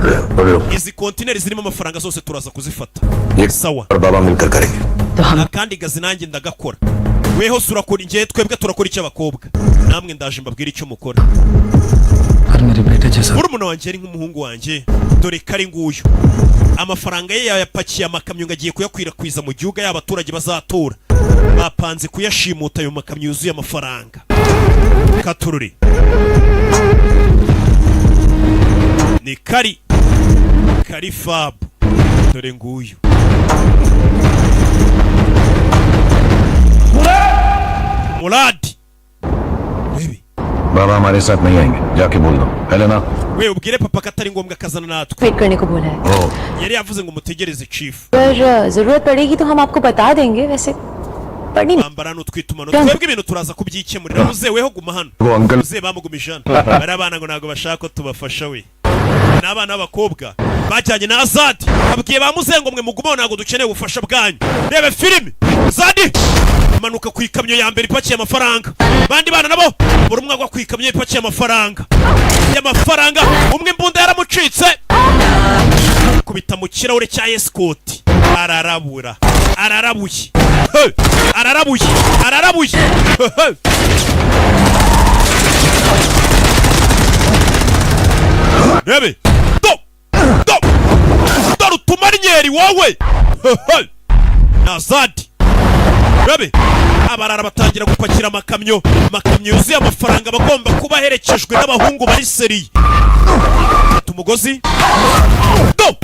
Izi kontineri zirimo amafaranga zose turaza kuzifata. ये Sawa. और बाबा मिलकर करेंगे। Akandi gazi nanjye ndagakora, weho se urakora ingihe, twebwe turakora icy'abakobwa, namwe ndaje mbabwire icyo mukora. पर मेरे बेटे जैसा Murumuna wanjye ari nk'umuhungu wanjye. Dore kari nguyu, amafaranga ye yayapakiye amakamyo ngo agiye kuyakwirakwiza mu gihugu y'abaturage bazatora. Bapanze kuyashimuta ayo makamyo yuzuye amafaranga. Katururi ni kari kari fabu, dore nguyu Muradi. बाबा हमारे साथ नहीं आएंगे, जाके बोल दो Helena. We, ubwire papa ko atari ngombwa akazana natwe. Wait करने को बोला है। Yari yavuze ngo mutegereze chief. अगर जरूरत पड़ेगी तो हम आपको बता देंगे, वैसे पढ़नी Bambara n'utwitumano, twebwe ibintu turaza kubyikemurira. Muzeweho guma hano. Ngo uncle. Muzehe bamugumije hano. Bari abana ngo ntabwo bashaka ko tubafasha. We, ni abana b'abakobwa bajyanye na Azadi, babwiye ba muzehe ngo mwe mugumaho, ntabwo dukeneye ubufasha bwanyu. Rebe filime. Azadi manuka ku ikamyo ya mbere ipakiye amafaranga, bandi bana nabo buri umwe agwa ku ikamyo ipakiye amafaranga y'amafaranga. Umwe imbunda yaramucitse, kubita mu kirahure cya escort, ararabura, ararabuye. Hey! Ararabuye, ararabuye. Hey! Rebe do do, dore utumaryeri wowe. Hey! Nazadi rebe, abarara batangira gupakira amakamyo, amakamyo yuzuye amafaranga bagomba kuba aherekejwe n'abahungu bari seriye. Fata umugozi do,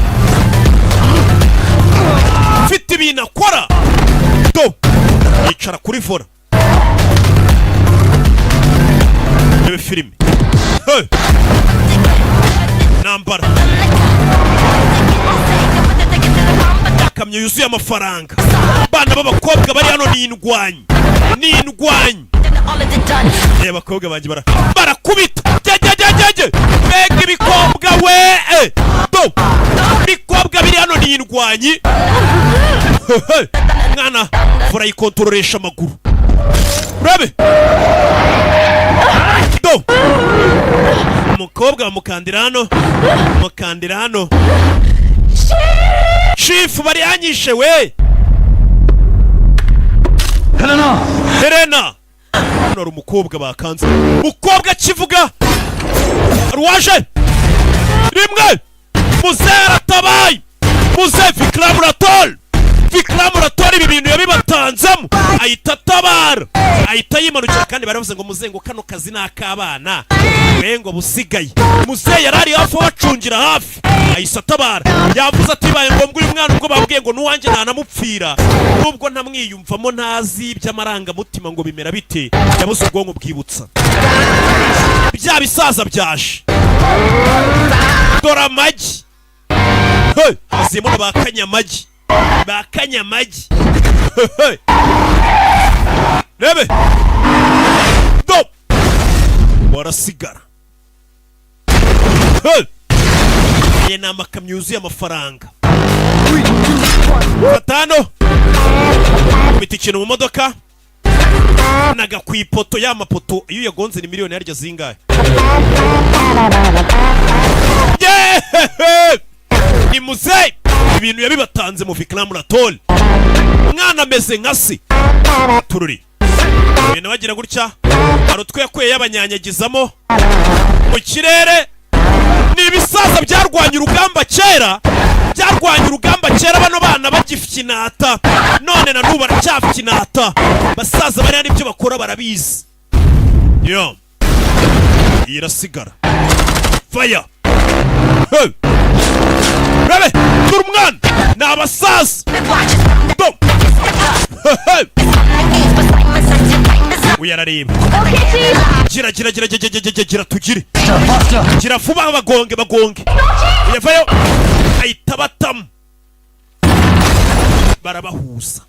mfite ibintu akora do, yicara kuri volant. Rebe filime. Hey! Nambara ikamyo yuzuye amafaranga. Abana b'abakobwa bari hano ni indwanyi, ni indwanyi. Reba abakobwa banjye barakubita jyajyajyajye. Mbega ibikobwa we! Do, ibikobwa biri hano ni indwanyi. Mwana volant yikontororesha amaguru. Urabe do, umukobwa bamukandira hano, mukandira hano. Chief, bari yanyishe we. Helena. Helena, hano hari umukobwa bakanze. Umukobwa akivuga ruwaje rimwe, muzehe aratabaye. Muzehe Vikram Rathore, Vikram Rathore, ibi bintu yabibatanzemo, ahita atabara, ahita yimanukira. Kandi baravuze ngo muzehe, ngo kano kazi ni ak'abana we, ngo busigaye. Muzehe yari ari hafi abacungira hafi, ahise atabara. Yavuze ati bibaye ngombwa uyu mwana, ubwo babwiye ngo n'uwanjye ntanamupfira, nubwo ntamwiyumvamo, ntazi iby'amarangamutima ngo bimera bite. Yabuze ubwonko bwibutsa bya bisaza byaje. Dore amagi. Hey! Haziyemo na ba kanyamagi, ba kanyamagi. Hey! Rebe do, barasigara. Hey! Aya ni amakamyo yuzuye amafaranga. Batanu kubita ikintu mu modoka, naga ku ipoto. Ya mapoto iyo uyagonze ni miliyoni yaryo zingahe? Yeeeeh! Ni muzehe, ibintu yabibatanze mu Vikram Rathore. Umwana ameze nka se. Tururi ibintu bagira gutya, hari utwo yakuye yabanyanyagizamo mu kirere. Ni ibisaza byarwanya urugamba kera, byarwanya urugamba kera bano bana bagifyinata, none na n'ubu baracyafyinata. Basaza bariya n'ibyo bakora barabizi. Yo, iyi irasigara faya. Hey! Rebe dore umwana, ni abasaza. Do. Hey! Uyu arareba. Gira, gira, gira, gira, gira, gira, gira, tugire, gira vuba, bagonge, bagonge. Uyavayo, ahita batamo, barabahuza,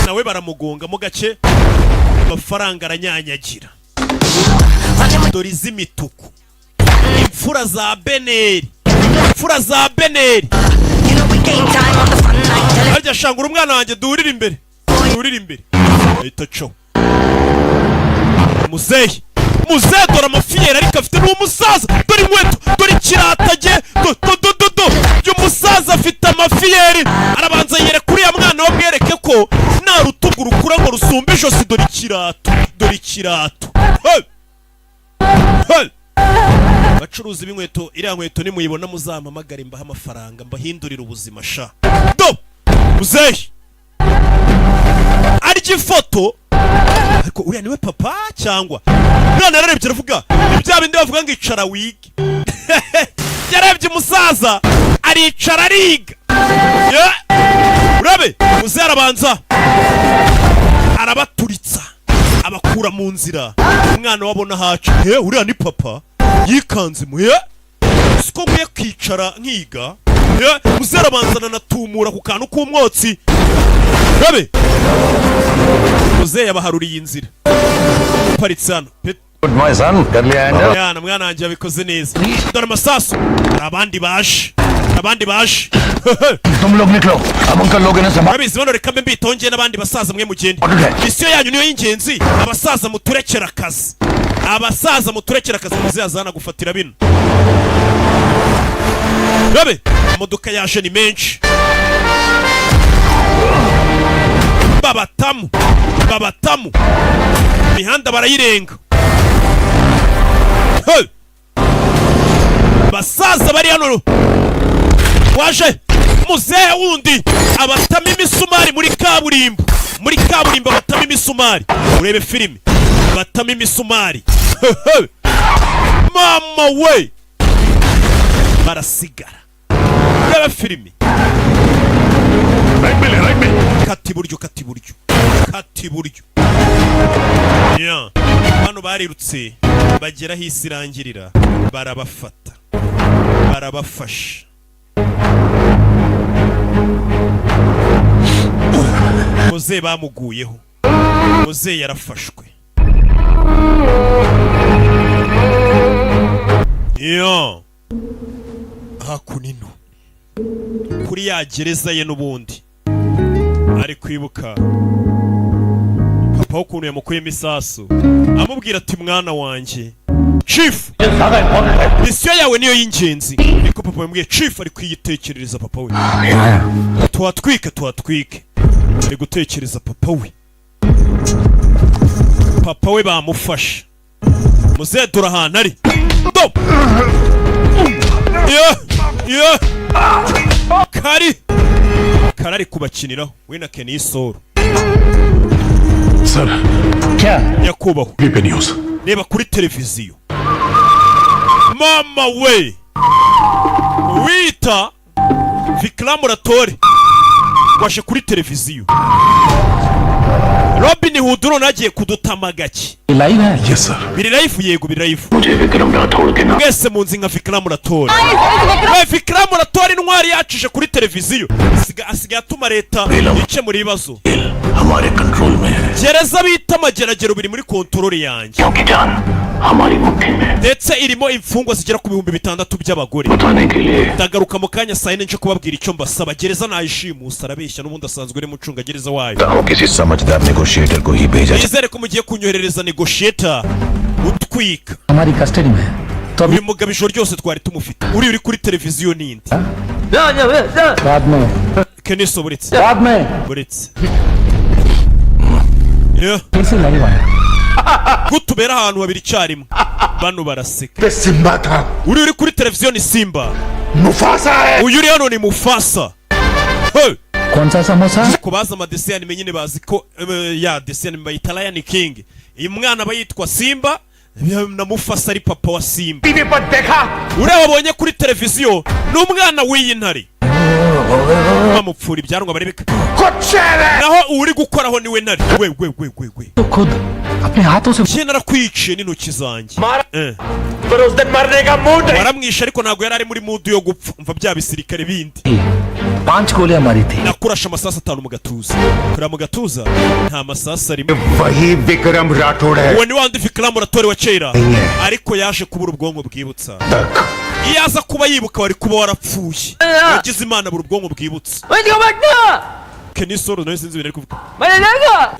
nawe baramugongamo gake, amafaranga aranyanyagira. Dore iz'imituku, imfura za Beneri, imfura za Beneri. Harya shangura umwana wanjye, duhurire imbere, duhurire imbere. Ahita acaho muzehe, muzehe. Dore amafiyeri ariko afite, ni umusaza. Dore inkweto, dore ikiratage, do do do do do. Uyu musaza afite amafiyeri. Arabanza yereka uriya mwana we, amwereke ko nta rutugu rukura ngo rusumbe ijosi. Dore ikirato, dore ikirato. Hey! Hey! Bacuruzi b'inkweto, iriya nkweto nimuyibona muzampamagare, mbahe amafaranga, mbahindurire ubuzima sha. Do muzehe arya ifoto, ariko uriya niwe papa cyangwa? Mwana yararebye aravuga, ni bya bindi bavuga ngo icara wige. Yarebye umusaza, aricara ariga. Yeah! Urabe muzehe arabanza arabaturitsa, abakura mu nzira. Umwana wabona haca he, uriya ni papa. Yikanze muye, siko nkwiye kwicara nkiga. Ye, muzehe arabanza ananatumura ku kantu k'umwotsi. Urabe muzehe yabaharuriye inzira. Uparitse hano. Good my son, कर लिया handle. Mwana, mwana wanjye yabikoze neza. Dore amasasu, hari abandi baje, hari abandi baje. तुम लोग निकलो, अब अंकल लोग इन्हें संभाल Murabizi bano, reka mbe mbitongeye n'abandi basaza, mwe mugende. Misiyo yanyu niyo y'ingenzi. Abasaza muturekera akazi, abasaza muturekera akazi. Muzehe azana gufatira bino. Rabe imodoka yaje ni menshi, babatamu, babatamu, imihanda barayirenga. Hey! Basaza bari hano, waje muzehe wundi abatama imisumari muri kaburimbo, muri kaburimbo abatama imisumari. Urebe filime, batama imisumari. Mama we, barasigara. Urebe filime. Kata iburyo, kata iburyo, kata iburyo. Yeah. Hano barirutse bagera aho isi irangirira, barabafata, barabafasha. Muzehe bamuguyeho, muzehe yarafashwe. Yo hakunino kuri ya gereza ye n'ubundi ari kwibuka papa ukuntu yamukuyemo isasu, amubwira ati: "Mwana wanjye, chief, misiyo yawe niyo y'ingenzi." Niko papa yamubwiye. Chief ari kwiyitekerereza papa we. Tuhatwike, tuhatwike. Ari gutekereza papa we, papa we bamufashe. Muzehe dore ahantu ari. Do yo yo kari kari ari kubakiniraho we na Kenny Solo. Sir. Nyakubahwa. पे news. Reba kuri televiziyo, mama we, wita Vikram Rathore waje kuri televiziyo. Robin Hood none agiye kudutama gake. Live है? Yes sir. Biri live, yego biri live. मुझे विक्रम राठौड़ के नाम Mwese munzi nka Vikram Rathore. We Vikram Rathore, intwari yacije kuri televiziyo, asigaye atuma leta ikemura ibibazo. हमारे control में है। Gereza bita Mageragero biri muri control yanjye. क्योंकि जान हमारी मुट्ठी में है। Ndetse irimo imfungwa zigera ku 6000 by'abagore. बताने के लिए Ndagaruka mu kanya saa 4 nje kubabwira icyo mbasaba. Gereza nayishimusa. Arabeshya, n'ubundi asanzwe ari mucungagereza wayo. हो किसी समझदार negotiator को ही भेजा। Nizere ko mugiye kunyoherereza negotiator utwika. हमारी custody में है तो अभी Uyu mugabo ijoro ryose twari tumufite. Uri uri kuri televiziyo ninde? बाद में। Keniso, buretse. बाद में। Buretse. Yeah. फिर से live आया। Gutubera ahantu habiri icyarimwe, bano baraseka. Simba था। Uri uri kuri televiziyo ni Simba. Mufasa है। Uyu uri hano ni Mufasa. Hey! कौन सा samosa? Ku bazi amadessin animé nyine bazi ko ya dessin animé bayita Lion King, uyu mwana aba yitwa Simba na Mufasa ari papa wa Simba. TV पर देखा। Uriya wabonye kuri televiziyo ni umwana w'iyi ntare. Bamupfura ibyanwa barebeka, naho uri gukoraho niwe ntare we we we we we. तो खुद अपने हाथों से Njye narakwiciye n'intoki zanjye. Eh. Waramwishe ariko ntabwo yari ari muri mood yo gupfa. Umva bya bisirikare bindi. पांच गोलियां मारी थी। Nakurashe amasasu atanu mu gatuza. Kureba mu gatuza nta masasu arimo. वही Vikram Rathore है। Uwo ni wa wundi Vikram Rathore wa kera, ariko yaje kubura ubwonko bwibutsa. Iyo aza kuba yibuka wari kuba warapfuye. Yagize Imana bura ubwonko bwibutsa. Kenny Solo nawe sinzi ibintu ari kuvuga.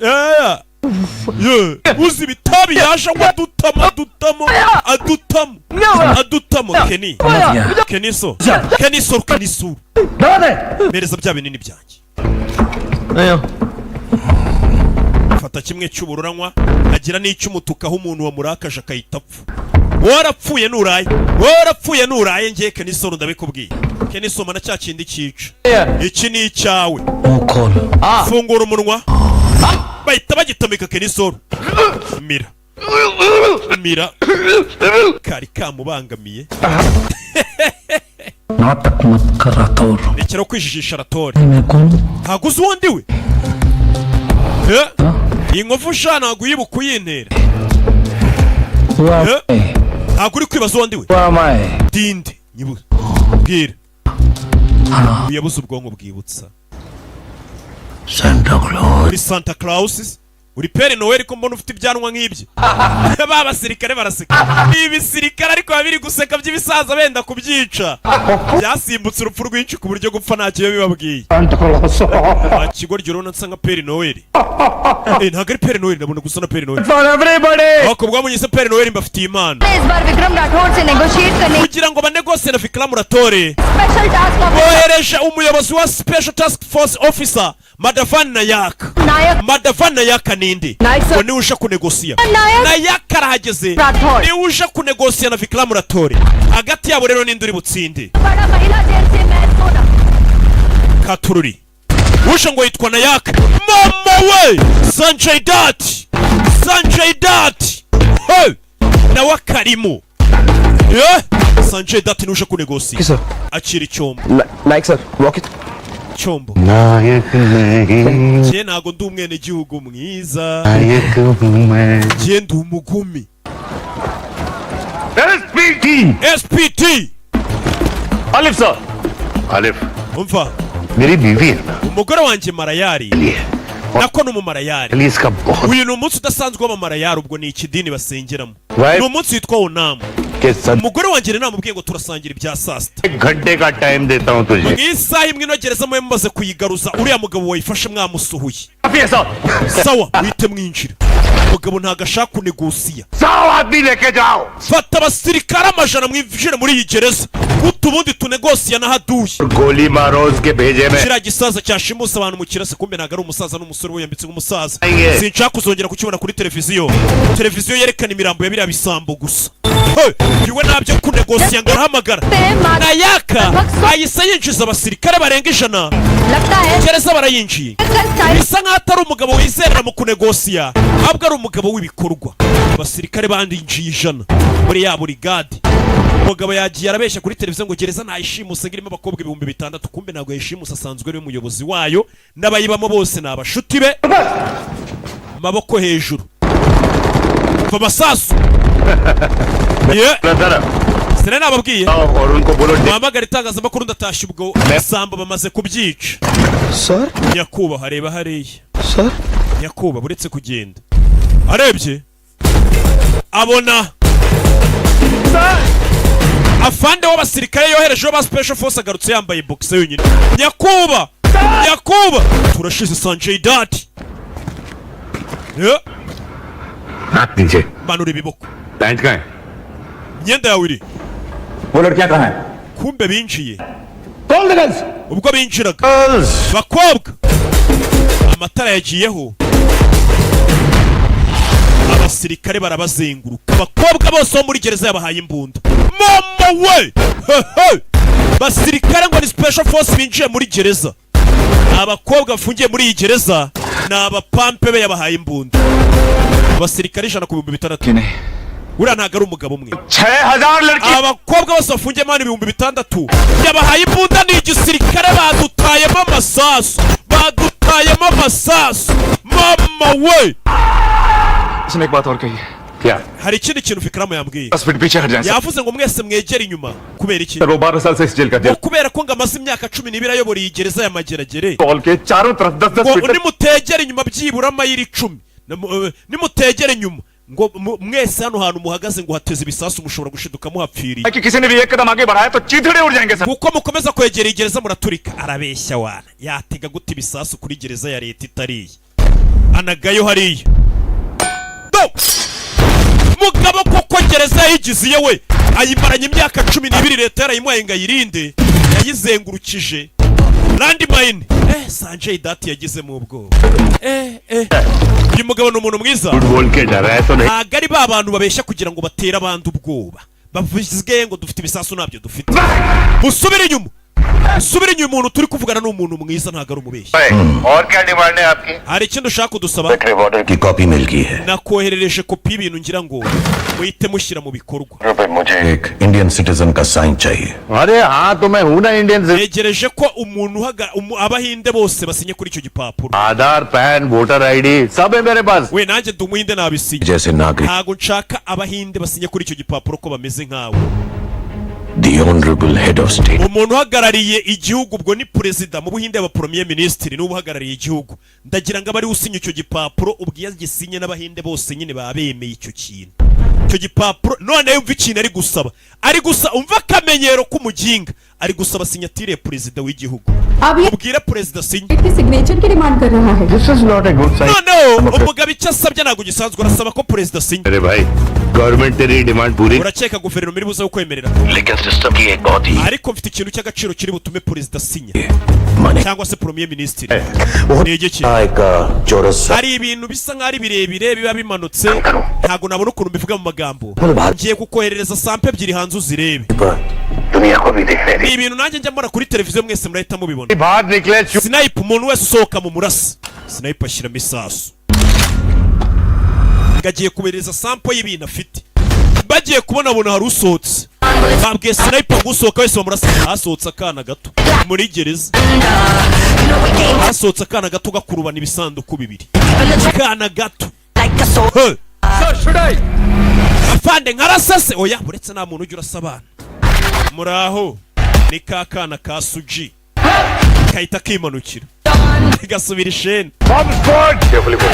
Yeah. Yeah. Uzi ibitabi yaje ngo adutamo, adutamo, adutamo, adutamo. Kenny, Kenny So, Kenny So, Kenny So, mpereza bya binini byanjye. Fata kimwe cy'ubururu anywa, agira n'icy'umutuku, aho umuntu wamurakaje akahita apfa. Warapfuye nuraye, warapfuye nuraye. Ngiye Kenny Solo, ndabikubwiye. Kenny Solo na cya kindi cyica. Iki ni icyawe. Fungura umunwa. Bahita bagitamika Kenny Solo. Mira, mira, kari kamubangamiye. नाटक मत कर Rathore. Rekera kwijijisha, Rathore. मैं कौन? Ntabwo uzi uwo ndi we. Eh? Iyi nkovu sha ntabwo uyibuka uyintera. Eh? Ntabwo uri kwibaza uwo ndi we? Dinde nyibuze, bwira. Uyu yabuze ubwonko bwibutsa. Santa Claus. Uri Santa Claus, uri Père Noël, ko mbona ufite ibyanwa nk'ibyo? Ba basirikare baraseka. Ni ibisirikare ariko biba biri guseka by'ibisaza benda kubyica, byasimbutse urupfu rwinshi ku buryo gupfa ntacyo biba bibabwiye. Wa kigoryi, urabona nsa nka Père Noël? Eh, ntabwo ari Père Noël, ndabona gusa na Père Noël. For everybody. Abakobwa bamunyise Père Noël, mbafitiye impano. इस बार Vikram Rathore से negotiate करने Kugira ngo banegose na Vikram Rathore, special task bohereje umuyobozi wa Special Task Force Officer Madhavan Nayak. Nayak. Madhavan Nayak ninde? Nayak sir. Ngo niwe uje kunegosiya. Nayak. Nayak arahageze. Rathore. Niwe uje kunegosiya na Vikram Rathore. Hagati yabo rero ninde uri butsinde? बड़ा महिला jail से मैं सोना Katururi uje ngo yitwa Nayak. Mama we, Sanjay Dutt, Sanjay Dutt, hey! Nawe akarimo. Yeah! Sanjay Dutt niwe uje kunegosiya. Akira icyombo. Naik sir, rocket. Cyombo. नायक नहीं। Njye ntago ndi umwenegihugu mwiza. नायक हूँ मैं। Njye ndi umugumi. SPT. SPT. Alif sir. Alif. Umva. मेरी बीवी है ना। Umugore wanjye Marayari, nako ni umumarayari. Please का बहुत Uyu ni umunsi udasanzwe w'abamarayari, ubwo ni ikidini basengeramo. Right. Ni umunsi witwa Onamu. के सद Umugore wanjye rero namubwiye ngo turasangira ibya saa sita. एक घंटे का टाइम देता हूँ तुझे। Mu isaha imwe inogereza mube mumaze kuyigaruza, uriya mugabo wayifashe mwamusuhuye. Sawa, wite mwinjira. Umugabo ntabwo ashaka kunegosiya. सौ आदमी लेके जाओ। Fata abasirikare 100 mwinjire muri iyi gereza, guta ubundi tunegosiya n'ahaduye. गोली मारो उसके भेजे में। Kiriya gisaza cyashimuse abantu mu kirasi, kumbe ntabwo ari umusaza, n'umusore we yambitse nk'umusaza. Aye. Sinshaka kuzongera kukibona kuri televiziyo, televiziyo yerekana imirambo ya biriya bisambo gusa. Hey, iwe ntabyo kunegosiya, ngo arahamagara Nayaka, ahise yinjiza abasirikare barenga 100. लगता है Gereza barayinjiye. Bisa nkaho atari umugabo wizerera mu kunegosiya, ahubwo ari umugabo w'ibikorwa. Abasirikare bandinjiye 100 muri ya burigade. Umugabo yagiye arabeshya kuri televiziyo ngo gereza ntayishimuse, ngo irimo abakobwa 6000. Kumbe ntabwo yayishimuse, asanzwe ari we muyobozi wayo, n'abayibamo bose ni abashuti be. Amaboko hejuru, va amasasu. Yeah. Sinari nababwiye? और उनको बोलो। Muhamagara itangazamakuru, ndatashye. Ubwo ibisambo bamaze kubyica. Sir. Nyakubahwa, reba hariya. Sir. Nyakubahwa, uretse kugenda arebye abona afande w'abasirikare yoherejeho ba Special Force agarutse yambaye boxe yonyine. Nyakuba, nyakuba, turashize. Sanjay Dutt. Yeah. हाथ नीचे। Manura ibiboko. Pant कहाँ है? Imyenda yawe iri? वो लड़कियां कहाँ हैं? Kumbe binjiye. Ubwo binjiraga, bakobwa, amatara yagiyeho, abasirikare barabazenguruka. Abakobwa bose bo muri gereza yabahaye imbunda. Mama we! Hehe! Basirikare ngo ni Special Force binjiye muri gereza. Abakobwa bafungiye muri iyi gereza ni abapampe be, yabahaye imbunda. Abasirikare 100 ku 6000. Uriya ntabwo ari umugabo umwe. 6,000 लड़की Abakobwa bose bafungiyemo hano 6000 yabahaye imbunda, ni igisirikare. Badutayemo amasasu, badutayemo amasasu, mama we! इसने एक बात और कही। क्या? Hari ikindi kintu Vikram yambwiye. 10 feet पीछे हट जाए। Yavuze ngo mwese mwegere inyuma. Kubera iki? Sir, वो 12 साल से इस जेल का Ngo jail kubera ko ngo amaze imyaka 12 ayobora iyi gereza ya Mageragere, hall के चारों तरफ 10 10 ngo feet nimutegere inyuma byibura amayiri 10, nimutegere inyuma ngo mwese hano hantu muhagaze ngo hateze ibisasu, mushobora gushiduka muhapfiriye. कि किसी ने भी एक कदम आगे बढ़ाया तो चीथड़े उड़ जाएंगे sir. Kuko mukomeza kwegera iyi gereza muraturika. Arabeshya wana, yatega gute ibisasu kuri gereza ya leta itariye anagayo hariya? Do mugabo koko gereza yayigize iye we, ayimaranye imyaka 12, leta yarayimuhaye ngo ayirinde, yayizengurukije landmine. Sanjay Dutt yagizemo ubwoba. Uyu mugabo ni umuntu mwiza. बोल के डरा है तो नहीं। Ntabwo ari ba bantu babeshya kugira ngo batere abandi ubwoba, bavuge ngo dufite ibisasu ntabyo dufite. Musubire inyuma, musubire inyuma. Umuntu turi kuvugana ni umuntu mwiza, ntabwo ari umubeshyi. और क्या डिमांड है आपकी? Hari ikindi ushaka kudusaba? Order की कॉपी मिल गई है। Nakoherereje kopi y'ibintu ngira ngo muhite mushyira mu bikorwa. रुपए मुझे एक इंडियन सिटीजन का साइन चाहिए। अरे हाँ, तो मैं हूं ना Indian. Negereje ko umuntu abahinde bose basinye kuri icyo gipapuro. Aadhaar, PAN, voter ID सब है मेरे पास। We, nanjye ndi umuhinde, nabisinye. जैसे नागरिक Ntabwo nshaka abahinde basinye kuri icyo gipapuro ko bameze nkawe. The honourable head of state. Umuntu uhagarariye igihugu, ubwo ni perezida mu Buhinde, aba premier ministre niwe uhagarariye igihugu. Ndagira ngo abe ari usinya icyo gipapuro. Ubwo iyo agisinye n'abahinde bose nyine baba bemeye icyo kintu, icyo gipapuro. None yumva ikintu ari gusaba, ari gusa umva akamenyero k'umuginga, ari gusaba signature ya perezida w'igihugu. Ubwire perezida sinye. Signature की डिमांड कर रहा है। This is not a good sign. Noneho umugabo icyo asabye ntabwo gisanzwe, arasaba ko perezida asinya. अरे भाई, गवर्नमेंट तेरी डिमांड पूरी Urakeka guverinoma iri buze kukwemerera? लेकिन सिस्टम की एक बहुत ही Ariko mfite ikintu cy'agaciro kiri butume perezida asinya cyangwa se premier ministre. Ni igiki? एक चौरस Hari ibintu bisa nk'aho ari birebire biba bimanutse, ntabwo nabona ukuntu mbivuga mu magambo. Ngiye kukoherereza sample ebyiri hanze uzirebe. पर दुनिया को भी देखने Ni ibintu nanjye njya mbona kuri televiziyo, mwese murahita mubibona. बाहर निकले। Sniper, umuntu wese usohoka mu murasi. Sniper ashyiramo isasu ngo agiye kubereza sample y'ibintu afite. Bagiye kubona, hari usohotse. Babwiye sniper ngo usohoka wese bamurasa. Hasohotse akana gato muri gereza, hasohotse akana gato gakurubana ibisanduku bibiri, akana gato. Hey! Afande, nkarasase? Oya, uretse nta muntu ujya urasa abana. Muraho, ni ka kana ka Suji, kahita kimanukira gasubira isheni.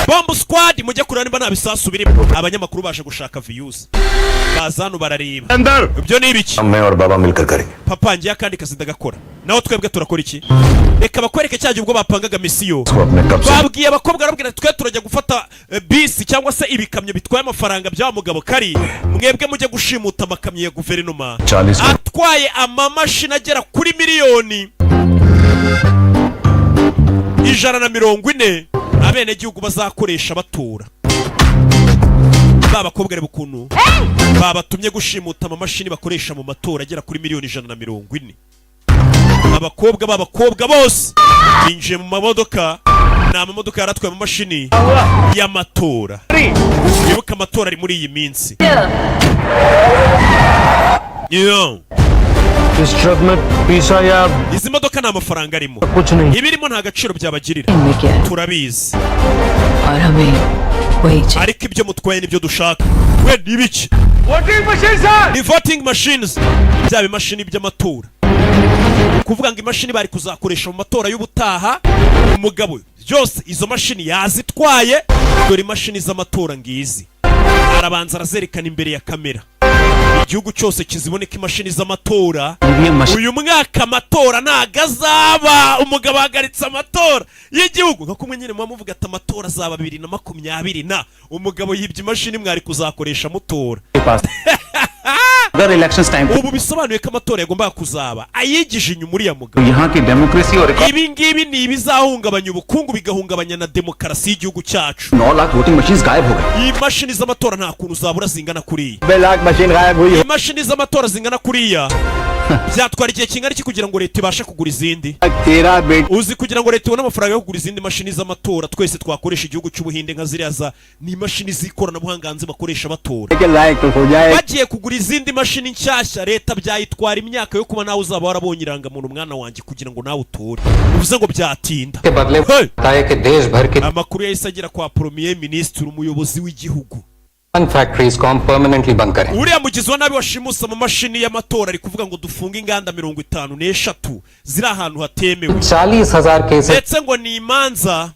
Bomb squad, mujye kureba niba nta bisasu birimo. Abanyamakuru baje gushaka views, baza hano barareba ibyo ni ibiki. हम मैं और बाबा मिलकर करेंगे। Papa, ngiye akandi kazi ndagakora, naho twebwe turakora iki? Reka bakwereke cya gihe ubwo bapangaga mission. उसको अपने कब्जे Babwiye abakobwa, barabwira twe turajya gufata bisi cyangwa se ibikamyo bitwaye amafaranga bya mugabo kari, mwebwe mujye gushimuta amakamyo ya guverinoma 40 atwaye amamashini agera kuri miliyoni 140 abenegihugu bazakoresha batora. Ba bakobwa, reba ukuntu babatumye gushimuta amamashini bakoresha mu matora agera kuri miliyoni 140. Abakobwa b'abakobwa bose binjiye mu mamodoka, ni amamodoka yaratwaye amamashini y'amatora. Wibuke amatora ari muri iyi minsi. Yo. इस ट्रक में पैसा या Izi modoka nta mafaranga arimo, कुछ नहीं। ibirimo nta gaciro byabagirira, turabizi. और हमें वही चाहिए। Ariko ibyo mutwaye nibyo dushaka. We, ni ibiki? Ni voting machines, bya bimashini by'amatora, kuvuga ngo imashini bari kuzakoresha mu matora y'ubutaha. Umugabo byose izo mashini yazitwaye. Dore imashini z'amatora ngizi, arabanza arazerekana imbere ya kamera, igihugu cyose kiziboneka, imashini z'amatora. Uyu mwaka amatora ntago azaba. Umugabo ahagaritse amatora y'igihugu, nka kumwe nyine muba muvuga ati amatora azaba 2020, na umugabo yibye imashini mwari kuzakoresha mutora. अगर election time Ubu bisobanuye ko amatora yagombaga kuzaba ayigije inyuma uriya mugabo. यहाँ की democracy और Ibi ngibi ni ibizahungabanya ubukungu, bigahungabanya na demokarasi y'igihugu cyacu. 9 lakh voting machine गायब हो गई। Iyi mashini z'amatora nta kuntu zabura zingana kuriya. 90 lakh machine गायब हुई। Imashini z'amatora zingana kuriya Byatwara igihe kingana iki kugira ngo leta ibashe kugura izindi? तेरा बेटा Uzi kugira ngo leta ibone amafaranga yo kugura izindi mashini z'amatora twese twakoresha igihugu cy'Ubuhinde, nka ziriya za ni imashini z'ikoranabuhanga hanze bakoresha batora, के लायक हो जाए। Bagiye kugura izindi mashini nshyashya, leta byayitwara imyaka yo kuba nawe uzaba warabonye irangamuntu, mwana wanjye, kugira ngo nawe utore. Bivuze ngo byatinda. के बदले Hey! बताया कि देश भर की Amakuru yahise agera kwa Premier Ministre, umuyobozi w'igihugu. Factories को हम permanently बंद करें। Uriya mugizi wa nabi washimuse amamashini y'amatora ari kuvuga ngo dufunge inganda 53 ziri ahantu hatemewe. 40,000 cases Ndetse ngo ni imanza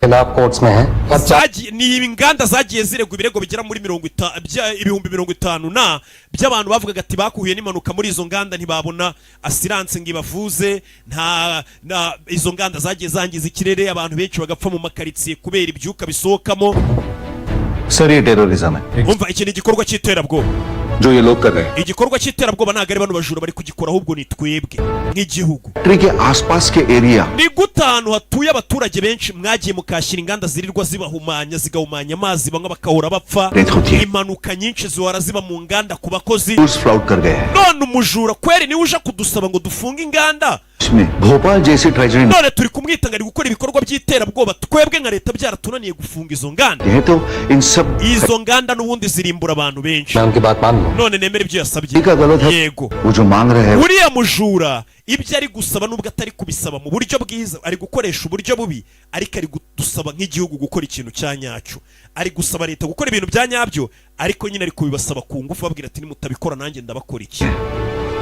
खिलाफ courts में हैं और ni inganda zagiye ziregwa ibirego bigera muri 50,000 na by'abantu bavugaga ati bakuhuye n'impanuka muri izo nganda, ntibabona assurance ngo ibavuze. Nta na izo nganda zagiye zangiza ikirere, abantu benshi bagapfa mu makaritsiye kubera ibyuka bisohokamo. Sir ये terrorism है। Umva, iki ni igikorwa cy'iterabwoba जो ये लोग कर रहे हैं। Igikorwa cy'iterabwoba ntabwo ari bano bajura bari kugikora, ahubwo ni twebwe nk'igihugu. Factory के आसपास के area Ni gute ahantu hatuye abaturage benshi mwagiye mukashyira inganda zirirwa zibahumanya, zigahumanya amazi, bamwe bakahora bapfa? Leta hoti. Impanuka nyinshi zihora ziba mu nganda ku bakozi. Flout कर गए हैं। None umujura kweri niwe uje kudusaba ngo dufunge inganda? इसमें भोपाल जैसी tragedy None turi kumwita ngo ari gukora ibikorwa by'iterabwoba, twebwe nka leta byaratunaniye gufunga izo nganda. है तो इन सब Izo nganda n'ubundi zirimbura abantu benshi. मैं उनकी बात मान लूं? None nemera ibyo yasabye? का गलत है। Yego. वो जो मांग रहे हैं Uriya mujura ibyo ari gusaba, nubwo atari kubisaba mu buryo bwiza, ari gukoresha uburyo bubi, ariko ari kudusaba nk'igihugu gukora ikintu cya nyacyo. Ari gusaba leta gukora ibintu bya nyabyo, ariko nyine ari kubibasaba ku ngufu, babwira ati nimutabikora nanjye ndabakora iki.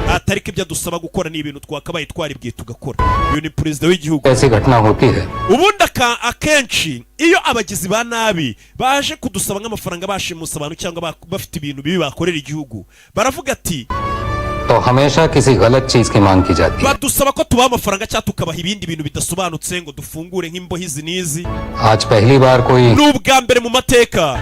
Atari ko ibyo adusaba gukora ni ibintu twakabaye twaribwiye tugakora. Uyu ni perezida w'igihugu. ऐसी घटना होती है Ubundi akenshi iyo abagizi ba nabi baje kudusaba nk'amafaranga, bashimusa abantu cyangwa bafite ibintu bibi bakorera igihugu, baravuga ati तो हमेशा किसी गलत चीज की मांग की जाती है। Badusaba ko tubaha amafaranga cyangwa tukabaha ibindi bintu bidasobanutse, ngo dufungure nk'imbohe izi n'izi. आज पहली बार कोई Ni ubwa mbere mu mateka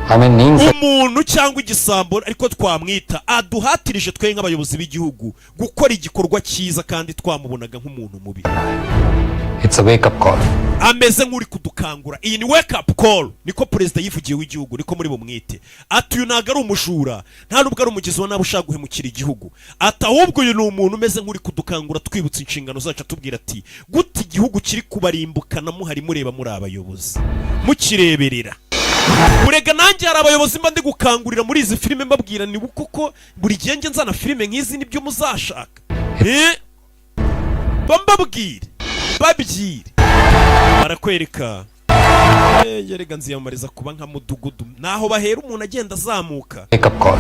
हमें नींद से umuntu cyangwa igisambo, ariko twamwita, aduhatirije twe nk'abayobozi b'igihugu gukora igikorwa cyiza kandi twamubonaga nk'umuntu mubi. It's a wake up call. Ameze nk'uri kudukangura. Iyi ni wake up call, niko perezida yivugiye w'igihugu, niko muri bumwite. Ati uyu ntabwo ari umujura, nta nubwo ari umugizi wa nabi ushaka guhemukira igihugu. Ati ahubwo uyu ni umuntu umeze nk'uri kudukangura, twibutsa inshingano zacu, atubwira ati gute igihugu kiri kubarimbukana muhari mureba, muri abayobozi mukireberera. Urega nanjye hari abayobozi mba ndi gukangurira muri izi filime, mbabwira ni kuko buri gihe njye nzana filime nk'izi nibyo muzashaka. Mbabwire babyire barakwereka. Yerega nziyamamariza kuba nka mudugudu, naho bahera umuntu agenda azamuka. Wake up call.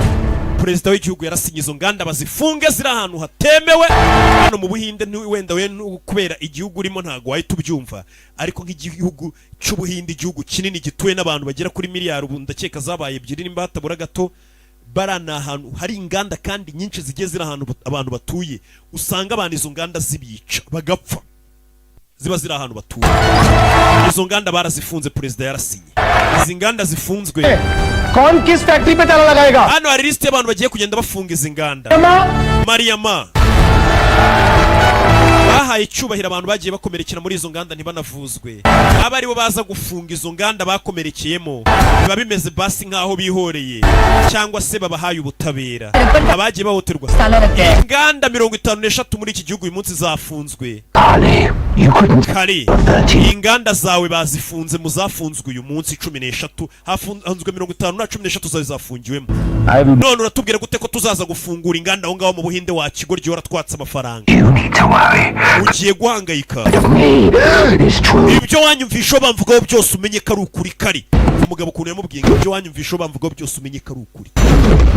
Perezida w'igihugu yarasinye, izo nganda bazifunge ziri ahantu hatemewe hano mu Buhinde. Wenda we kubera igihugu urimo ntabwo wahita ubyumva, ariko nk'igihugu cy'Ubuhinde, igihugu kinini gituwe n'abantu bagera kuri miliyari, ubu ndakeka zabaye 2 nimba hatabura gato, bara ni ahantu hari inganda kandi nyinshi zigiye ziri ahantu abantu batuye. Usanga abantu izo nganda zibica bagapfa, ziba ziri ahantu batuye. Izo nganda barazifunze, perezida yarasinye, izi nganda zifunzwe. कौन किस फैक्ट्री पे ताला लगाएगा? Hano hari lisite y'abantu bagiye kugenda bafunga izi nganda. Mariyama bahaye icyubahiro abantu bagiye bakomerekera muri izo nganda ntibanavuzwe, aba aribo baza gufunga izo nganda bakomerekeyemo. Biba bimeze basi nk'aho bihoreye cyangwa se babahaye ubutabera abagiye bahohoterwa. Inganda 53 muri iki gihugu uyu munsi zafunzwe. Kari inganda zawe bazifunze, mu zafunzwe uyu munsi 13, hafunzwe 50 na 13 zawe zafungiwemo. None uratubwira gute ko tuzaza gufungura inganda aho ngaho mu Buhinde, wa kigoryi waratwatse amafaranga? Ugiye guhangayika. Ibyo wanyumvisho bamvugaho byose umenye ko ari ukuri. Kari umugabo ukuntu yamubwiye ngo ibyo wanyumvisho bamvugaho byose umenye ko ari ukuri.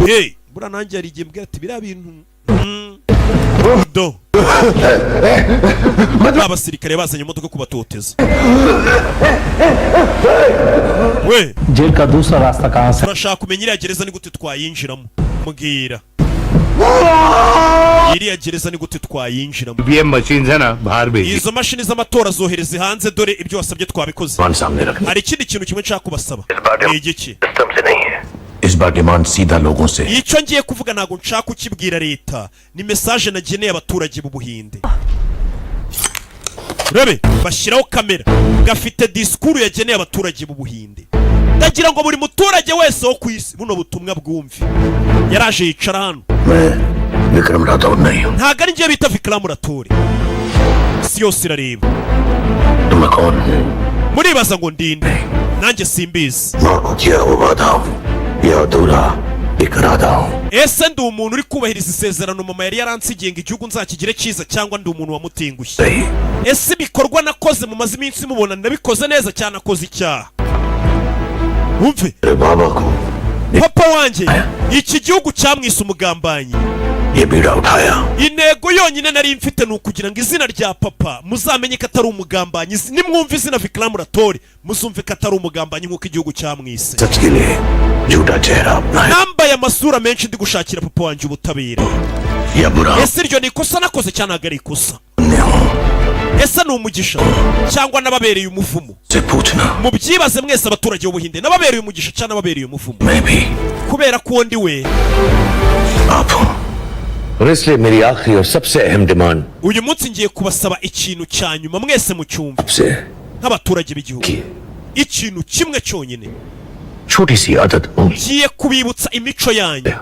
Hey, buriya nanjye hari igihe mbwira ati biriya bintu do abasirikare bazanye imodoka kubatoteza we. Jail का दूसरा रास्ता कहाँ से? Turashaka kumenya iriya gereza ni gute twayinjiramo. Mbwira, iriya gereza ni gute twayinjiramo? EVM machine है ना बाहर भेजी। Izo mashini z'amatora zohereze hanze. Dore ibyo wasabye twabikoze. सामने रखना। Hari ikindi kintu kimwe nshaka kubasaba. Ni igiki? System से नहीं है इस बार डिमांड सीधा लोगों से है। Icyo ngiye kuvuga ntabwo nshaka kukibwira leta, ni message nageneye abaturage b'Ubuhinde. Urebe bashyiraho kamera gafite disikuru yageneye abaturage b'Ubuhinde. Ndagira ngo buri muturage wese wo ku isi buno butumwa bwumve. Yaraje yicara hano. मैं Vikram Rathore नहीं हूं। Ntabwo ari njye bita Vikram Rathore. Isi yose irareba. तो मैं कौन हूं? Muribaza ngo ndinde? Nanjye simbizi. माँ को किया हुआ वादा हूं या अधूरा एक इरादा हूं? Ese ndi umuntu uri kubahiriza isezerano mama yari yaransigiye ngo igihugu nzakigire cyiza, cyangwa ndi umuntu wamutengushye? Ese ibikorwa nakoze mumaze iminsi mubona nabikoze neza cyane, akoze icyaha? Wumve. मेरे बाबा को Papa wanjye iki gihugu cyamwise umugambanyi. ये बीड़ा उठाया। Intego yonyine nari mfite ni ukugira ngo izina rya papa muzamenye ko atari umugambanyi. Nimwumva izina Vikram Rathore, muzumve ko atari umugambanyi nk'uko igihugu cyamwise. सच के लिए झूठा चेहरा अपनाया Nambaye amasura menshi ndi gushakira papa wanjye ubutabera. या बुरा Ese iryo ni ikosa nakoze cyangwa ntabwo ari ikosa? Ese ni umugisha cyangwa n'ababereye umuvumo? से पूछना। Mubyibaze mwese abaturage b'Ubuhinde, n'ababereye umugisha cyangwa n'ababereye umuvumo? मैं भी Kubera ko uwo ndi we आप हूं और इसलिए मेरी आखिरी और सबसे अहम demand Uyu munsi ngiye kubasaba ikintu cya nyuma, mwese mucyumve आपसे nk'abaturage b'igihugu, ikintu kimwe cyonyine. छोटी सी आदत होगी। Ngiye kubibutsa imico yanyu.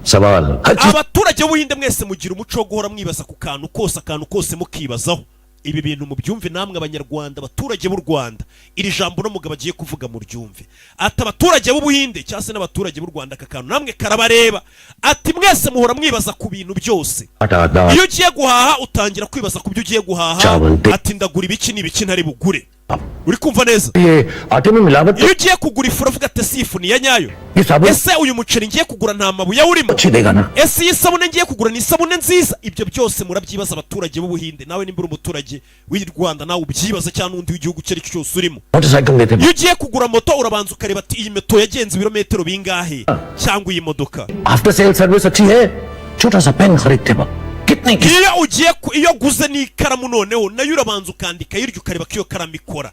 सवाल हर चीज Abaturage b'Ubuhinde mwese mugira umuco wo guhora mwibaza ku kantu kose, akantu kose mukibazaho. Ibi bintu mubyumve namwe Abanyarwanda, abaturage b'u Rwanda, iri jambo uno mugabo agiye kuvuga muryumve. Ati abaturage b'Ubuhinde cyangwa se n'abaturage b'u Rwanda, aka kantu namwe karabareba. Ati mwese muhora mwibaza ku bintu byose. आटा दाल Iyo ugiye guhaha utangira kwibaza ku byo ugiye guhaha. Cyabon te- Ati ndagura ibiki n'ibiki ntari bugure? Uri kumva neza? ये आटे में मिलावट Iyo ugiye kugura ifu uravuga ati ese iyi fu ni iya nyayo? ये साबुन Ese uyu muceri ngiye kugura nta mabuye awurimo? अच्छी देगा ना? Ese iyi sabune ngiye kugura ni isabune nziza? Ibyo byose murabyibaza abaturage b'Ubuhinde. Nawe nimba uri umuturage w'i Rwanda, nawe ubyibaza, cyangwa n'undi w'igihugu icyo ari cyo cyose urimo. Motorcycle लेते Iyo ugiye kugura moto urabanza ukareba ati iyi moto yagenze ibirometero bingahe, cyangwa iyi modoka. After sale service अच्छी है? छोटा सा पेन खरीदते वक्त कितने की Iyo ugiye iyo uguze n'ikaramu noneho nayo urabanza ukandika hirya ukareba ko iyo karamu ikora.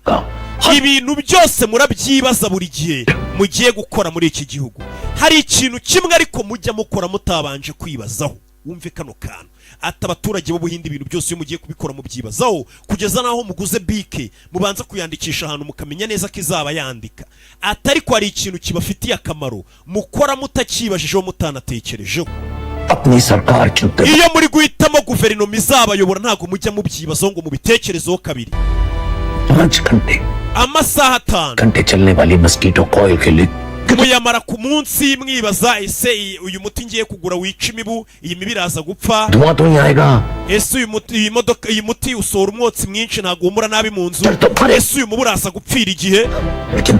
Ibintu byose murabyibaza buri gihe mugiye gukora muri iki gihugu. Hari ikintu kimwe ariko mujya mukora mutabanje kwibazaho. Wumve kano kantu. Ati abaturage b'Ubuhinde, ibintu byose iyo mugiye kubikora mubyibazaho, kugeza n'aho muguze bike mubanza kuyandikisha ahantu mukamenya neza ko izaba yandika. Ati ariko hari ikintu kibafitiye akamaro mukora mutakibajijeho, mutanatekerejeho. अपनी सरकार चुनते Iyo muri guhitamo guverinoma izabayobora ntabwo mujya mubyibazaho ngo mubitekerezeho kabiri. 5 घंटे Amasaha 5 घंटे चलने वाली mosquito coil के लिए muyamara ku munsi mwibaza: ese uyu muti ngiye kugura wica imibu, iyi mibu iraza gupfa? धुआं तो नहीं आएगा? Ese uyu muti, iyi modoka, iyi muti usohora umwotsi mwinshi, ntabwo uhumura nabi mu nzu? Ese uyu mubu uraza gupfira igihe? लेकिन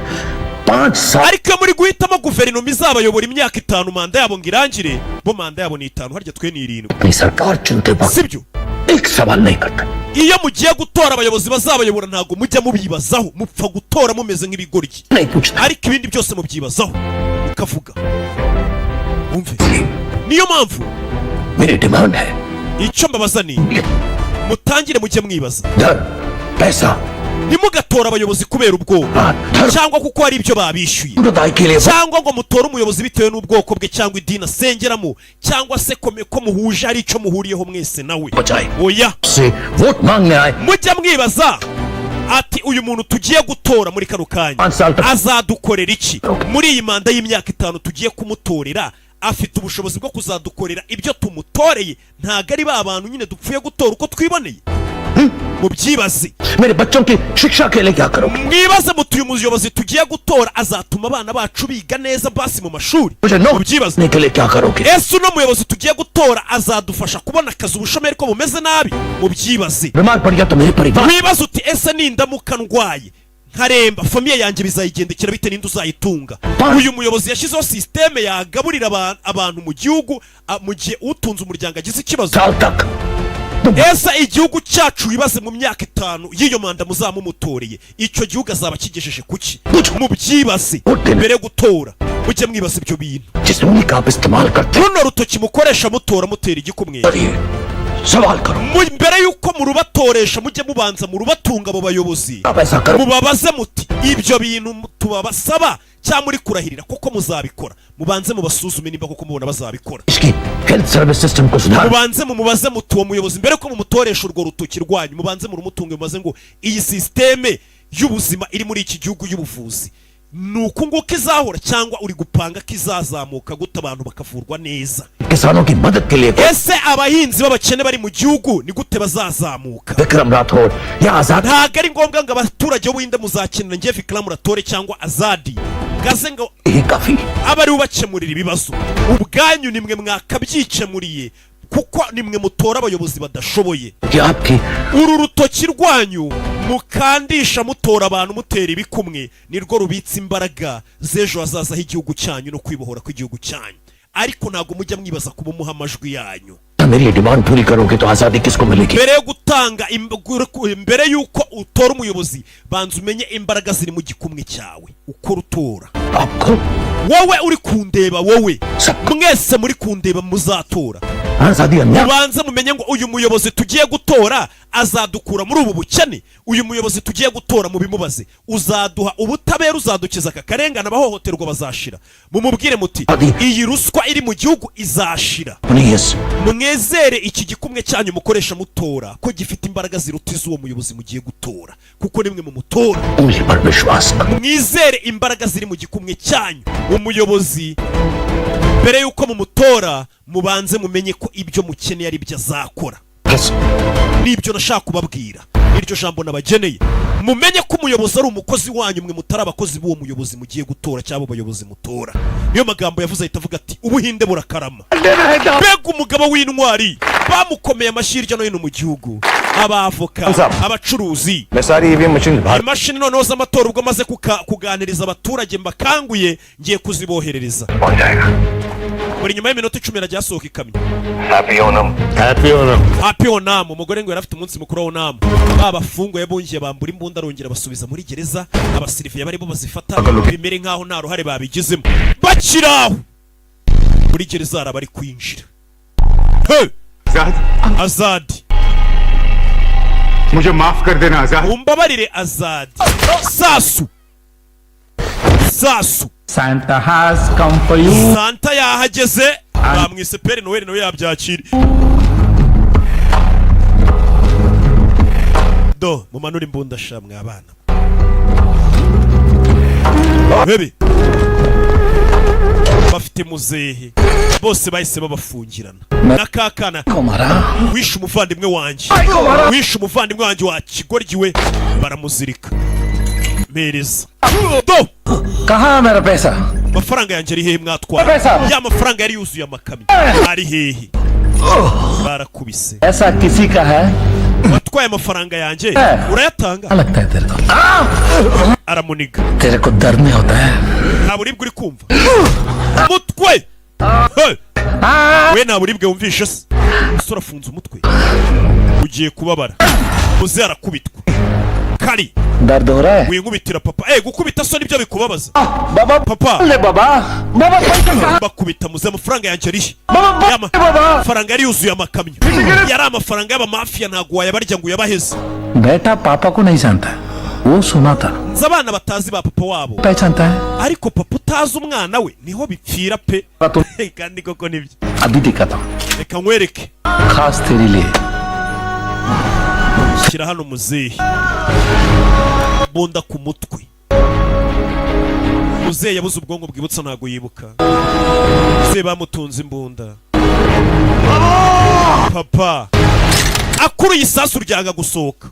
5 साल Ariko iyo muri guhitamo guverinoma izabayobora imyaka 5, manda yabo ngo irangire, bo manda yabo ni 5, harya twe ni 7. अपनी सरकार चुनते वक्त Sibyo? एक सवाल नहीं करते। Iyo mugiye gutora abayobozi bazabayobora ntabwo mujya mubibazaho, mupfa gutora mumeze nk'ibigoryi. नहीं पूछते। Ariko ibindi byose mubyibazaho mukavuga. Wumve, niyo mpamvu मेरी डिमांड है icyo mbabaza ni mutangire mujye mwibaza. धन पैसा Ntimugatore abayobozi kubera ubwoba cyangwa kuko hari ibyo babishyuye, संप्रदाय के लिए cyangwa ngo mutore umuyobozi bitewe n'ubwoko bwe cyangwa idini asengeramo, cyangwa se ko muhuje, hari icyo muhuriyeho mwese nawe. बचाए Oya. से वोट मांगने आए। Mujya mwibaza ati uyu muntu tugiye gutora muri kano kanya azadukorera iki muri iyi manda y'imyaka 5 tugiye kumutorera? Afite ubushobozi bwo kuzadukorera ibyo tumutoreye? Ntabwo ari ba bantu nyine dupfuye gutora uko twiboneye. Mubyibaze. मेरे बच्चों की शिक्षा के लिए क्या करोगे? Mwibaze muti uyu muyobozi tugiye gutora azatuma abana bacu biga neza basi mu mashuri? मुझे Mubyibaze. नौकरी के लिए क्या करोगे? Ese uno muyobozi tugiye gutora azadufasha kubona akazi, ubushomeri ko bumeze nabi? Mubyibaze. बीमार पड़ गया तो मेरे परिवार Wibaze uti ese nindamuka ndwaye nkaremba, famille yanjye bizayigendekera bite? Ninde uzayitunga? Uyu muyobozi yashyizeho système yagaburira abantu mu gihugu mu gihe utunze umuryango agize ikibazo? साल तक Ese igihugu cyacu, wibaze mu myaka 5 y'iyo manda muzamumutoreye, icyo gihugu azaba kigejeje kuki? Mubyibaze mbere yo gutora, mujye mwibaza ibyo bintu. जिस उंगली का आप इस्तेमाल करते Runo rutoki mukoresha mutora mutera igikumwe, करिए सवाल करो। Mbere y'uko murubatoresha mujye mubanza murubatunga abo bayobozi, आप ऐसा करो। mubabaze muti ibyo bintu tubabasaba cyangwa muri kurahirira koko muzabikora? Mubanze mubasuzume nimba koko mubona bazabikora. इसकी health service system को सुधार Mubanze mumubaze muti uwo muyobozi, mbere ko mumutoresha urwo rutoki rwanyu, mubanze murumutunge, mubaze ngo iyi système y'ubuzima iri muri iki gihugu y'ubuvuzi Ni uku nguko izahora cyangwa uri gupanga ko izazamuka gute, abantu bakavurwa neza? किसानों की मदद के लिए Ese abahinzi b'abakene bari mu gihugu ni gute bazazamuka? Vikram Rathore या आजाद Ntabwo ari ngombwa ngo abaturage b'Ubuhinde muzakenera njye Vikram Rathore cyangwa Azadi ngaze ngo ही काफी abe ari ubakemurira ibibazo. Ubwanyu nimwe mwakabyikemuriye kuko nimwe mutora abayobozi badashoboye. कि आपकी Uru rutoki rwanyu mukandisha mutora abantu, mutera ibikumwe, nirwo rubitse imbaraga z'ejo hazaza h'igihugu cyanyu no kwibohora kw'igihugu cyanyu, ariko ntabwo mujya mwibaza kuba umuha amajwi yanyu. मेरी ये डिमांड पूरी करोगे तो आजादी किसको मिलेगी? Mbere yo gutanga mbere y'uko utora umuyobozi, banza umenye imbaraga ziri mu gikumwe cyawe ukora utora. आपको Wowe uri kundeba, wowe mwese muri kundeba muzatora, आजादी अन्याय mubanze mumenye ngo uyu muyobozi tugiye gutora azadukura muri ubu bukene. Uyu muyobozi tugiye gutora, mubimubaze: uzaduha ubutabera? Uzadukiza aka karengane? Abahohoterwa bazashira? Mumubwire muti iyi ruswa iri mu gihugu izashira? अपनी इस Mwezere iki gikumwe cyanyu mukoresha mutora ko gifite imbaraga ziruta iz'uwo muyobozi mugiye gutora, kuko nimwe mu mutora. उंगली पर विश्वास करो। Mwizere imbaraga ziri mu gikumwe cyanyu. Umuyobozi mbere y'uko mumutora, mubanze mumenye ko ibyo mukeneye ari byo azakora. Nibyo nashaka kubabwira, iryo jambo nabageneye. Mumenye ko umuyobozi ari umukozi wanyu, mwe mutari abakozi b'uwo muyobozi mugiye gutora cyangwa abo bayobozi mutora. Niyo magambo yavuze, ahita avuga ati Ubuhinde burakarama. Mbega umugabo w'intwari! Bamukomeye amashyi hirya no hino mu gihugu, abavoka, abacuruzi. मैं सारी EVM machine बाहर Imashini noneho z'amatora, ubwo maze kuganiriza abaturage mbakanguye, ngiye kuziboherereza. Buri nyuma y'iminota 10 irajya hasohoka ikamyo. Happy Onam. Happy Onam. Happy Onam. Umugore ngo yari afite umunsi mukuru wa Onam. Babafunguye, bongeye bambura imbunda, arongera basubiza muri gereza. Abasiriviye barimo bazifata bimere nk'aho nta ruhare babigizemo. Bakiri aho muri gereza hari abari kwinjira. Hey! Azadi! मुझे माफ कर देना आजाद। Umbabarire Azadi. Sasu, sasu! Santa has come for you. Santa yahageze, bamwise Père Noël, nawe yabyakira. Do mumanure imbunda sha mwabana bebe. Bafite muzehe, bose bahise babafungirana na kakana wishe umuvandimwe wanjye, wishe umuvandimwe wanjye wa kigoryi we. Baramuzirika. Mpereza do! कहाँ है मेरा पैसा? Amafaranga yanjye ari hehe mwatwara? Pesa. Ya mafaranga yari yuzuye amakamyo ari hehe? Barakubise. ऐसा किसी का है? Watwaye amafaranga yanjye, Eh. urayatanga. क्या लगता है तेरे को? Aramuniga. तेरे को दर्द नहीं होता है? Nta buribwe uri kumva umutwe? Hey! We, nta buribwe wumvishe se? Umusore afunze umutwe, ugiye kubabara. Uze arakubitwa kari. दर्द हो रहा है? Winkubitira papa. Eh, gukubita so nibyo bikubabaza? Baba. Papa. ले बाबा, बाबा, पैसा कहाँ? Bakubita muze. Amafaranga yanjye arihe? Baba. Ya बाबा. mafaranga yari yuzuye amakamyo, yari amafaranga y'abamafiya, ntabwo wayabarya ngo uyabaheze. बेटा पापा को नहीं जानता है, वो सुना था। Nzi abana batazi ba papa wabo, पहचानता है। ariko papa utazi umwana we niho bipfira pe. Kandi koko nibyo. अभी दिखाता हूँ। Reka nkwereke. खास तेरे लिए। Shyira hano muzehe bunda ku mutwe. Muzehe yabuze ubwonko bwibutsa, ntabwo yibuka. Muzehe bamutunze imbunda. Papa akuruye isasu ryanga gusohoka.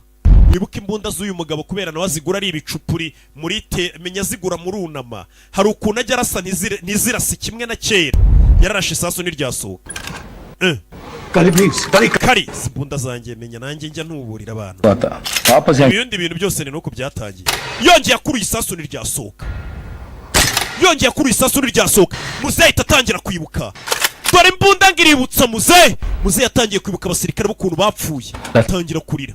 Wibuke imbunda z'uyu mugabo, kubera nawe azigura ari ibicupuri muri te, menya azigura murunama, hari ukuntu ajya arasa ntizirase kimwe na kera. Yararashe isasu ntiryasohoka. Eh. Kali please Kali. Kari izi mbunda zanjye, menya nanjye njya ntuburira abantu. आता वापस यहाँ। Ibindi bintu byose ni nuko byatangiye. Yongeye akuruye isasu ntiryasohoka, yongeye akuruye isasu ntiryasohoka. Muzehe ahita atangira kwibuka. Dore imbunda ngo iributsa muzehe. Muzehe yatangiye kwibuka abasirikare b'ukuntu bapfuye, atangira kurira,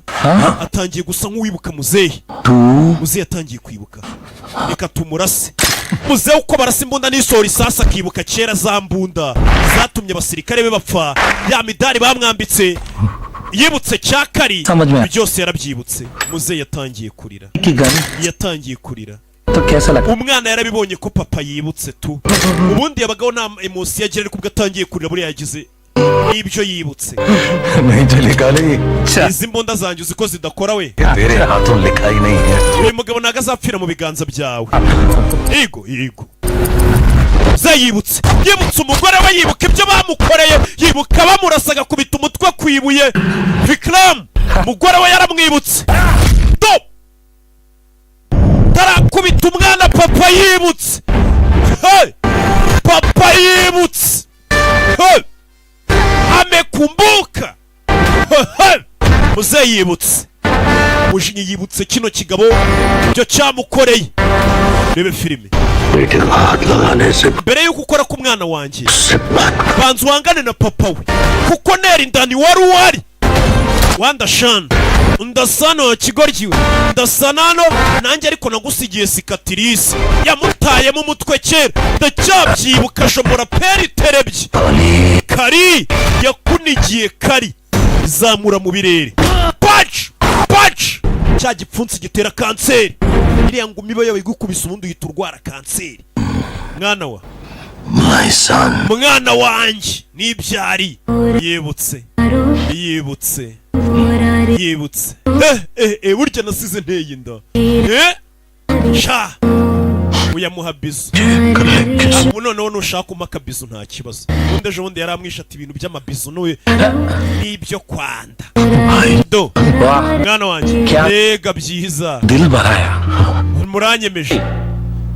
atangiye gusa nk'uwibuka muzehe. Muzehe yatangiye kwibuka. Reka tumurase muzehe. Uko barasa imbunda n'isohora isasu, akibuka kera za mbunda zatumye abasirikare be bapfa, ya midari bamwambitse, yibutse cyakari. Samajh mein. Byose yarabyibutse. Muzehe yatangiye kurira. की gun Yatangiye kurira. तो कैसा लगता? Umwana yarabibonye ko papa yibutse tu. Ubundi yabagaho nta emotion agira, ariko ubwo atangiye kurira buriya yagize N'ibyo yibutse. नहीं चली काली। Izi mbunda zanjye uzi ko zidakora we? तेरे हाथों लिखा ही नहीं है। Uyu mugabo ntabwo azapfira mu biganza byawe. Yego, yego. Ze yibutse umugore we, yibuka ibyo bamukoreye, yibuka bamurasa agakubita umutwe ku ibuye. Vikram, umugore we yaramwibutse. Do tarakubita umwana, papa yibutse. Hey! Papa yibutse. Hey! Amekumbuka. Hey! Muze yibutse mujinya, yibutse kino kigabo ibyo cyamukoreye. Rebe filime. बेटे को हाथ लगाने से Mbere yuko ukora ku mwana wanjye, banza uhangane na papa we, kuko nera indani wari uhari. Wandashana ndasano kigoryi we, ndasanano nanjye, ariko nagusigiye cicatrice yamutayemo umutwe kera, ndacyabyibuka. Shomora peri terebye kari yakunigiye kari zamura mu birere. Paci paci, cya gipfunsi gitera kanseri. Iriya ngumi iba yawe igukubise, ubundi uhita urwara kanseri. Mwana wa My son. Mwana wanjye nibyari. Yibutse, yibutse, yibutse. Eh, eh, eh, burya nasize nteye inda. Eh, sha uyamuha bizu. Ubu noneho nushaka umpa akabizu, nta kibazo. Ubundi ejo bundi yaramwishe ati ibintu by'amabizu n'uyu n'ibyo kwanda. Do mwana wanjye, mbega byiza! दिल भराया। Muranyemeje,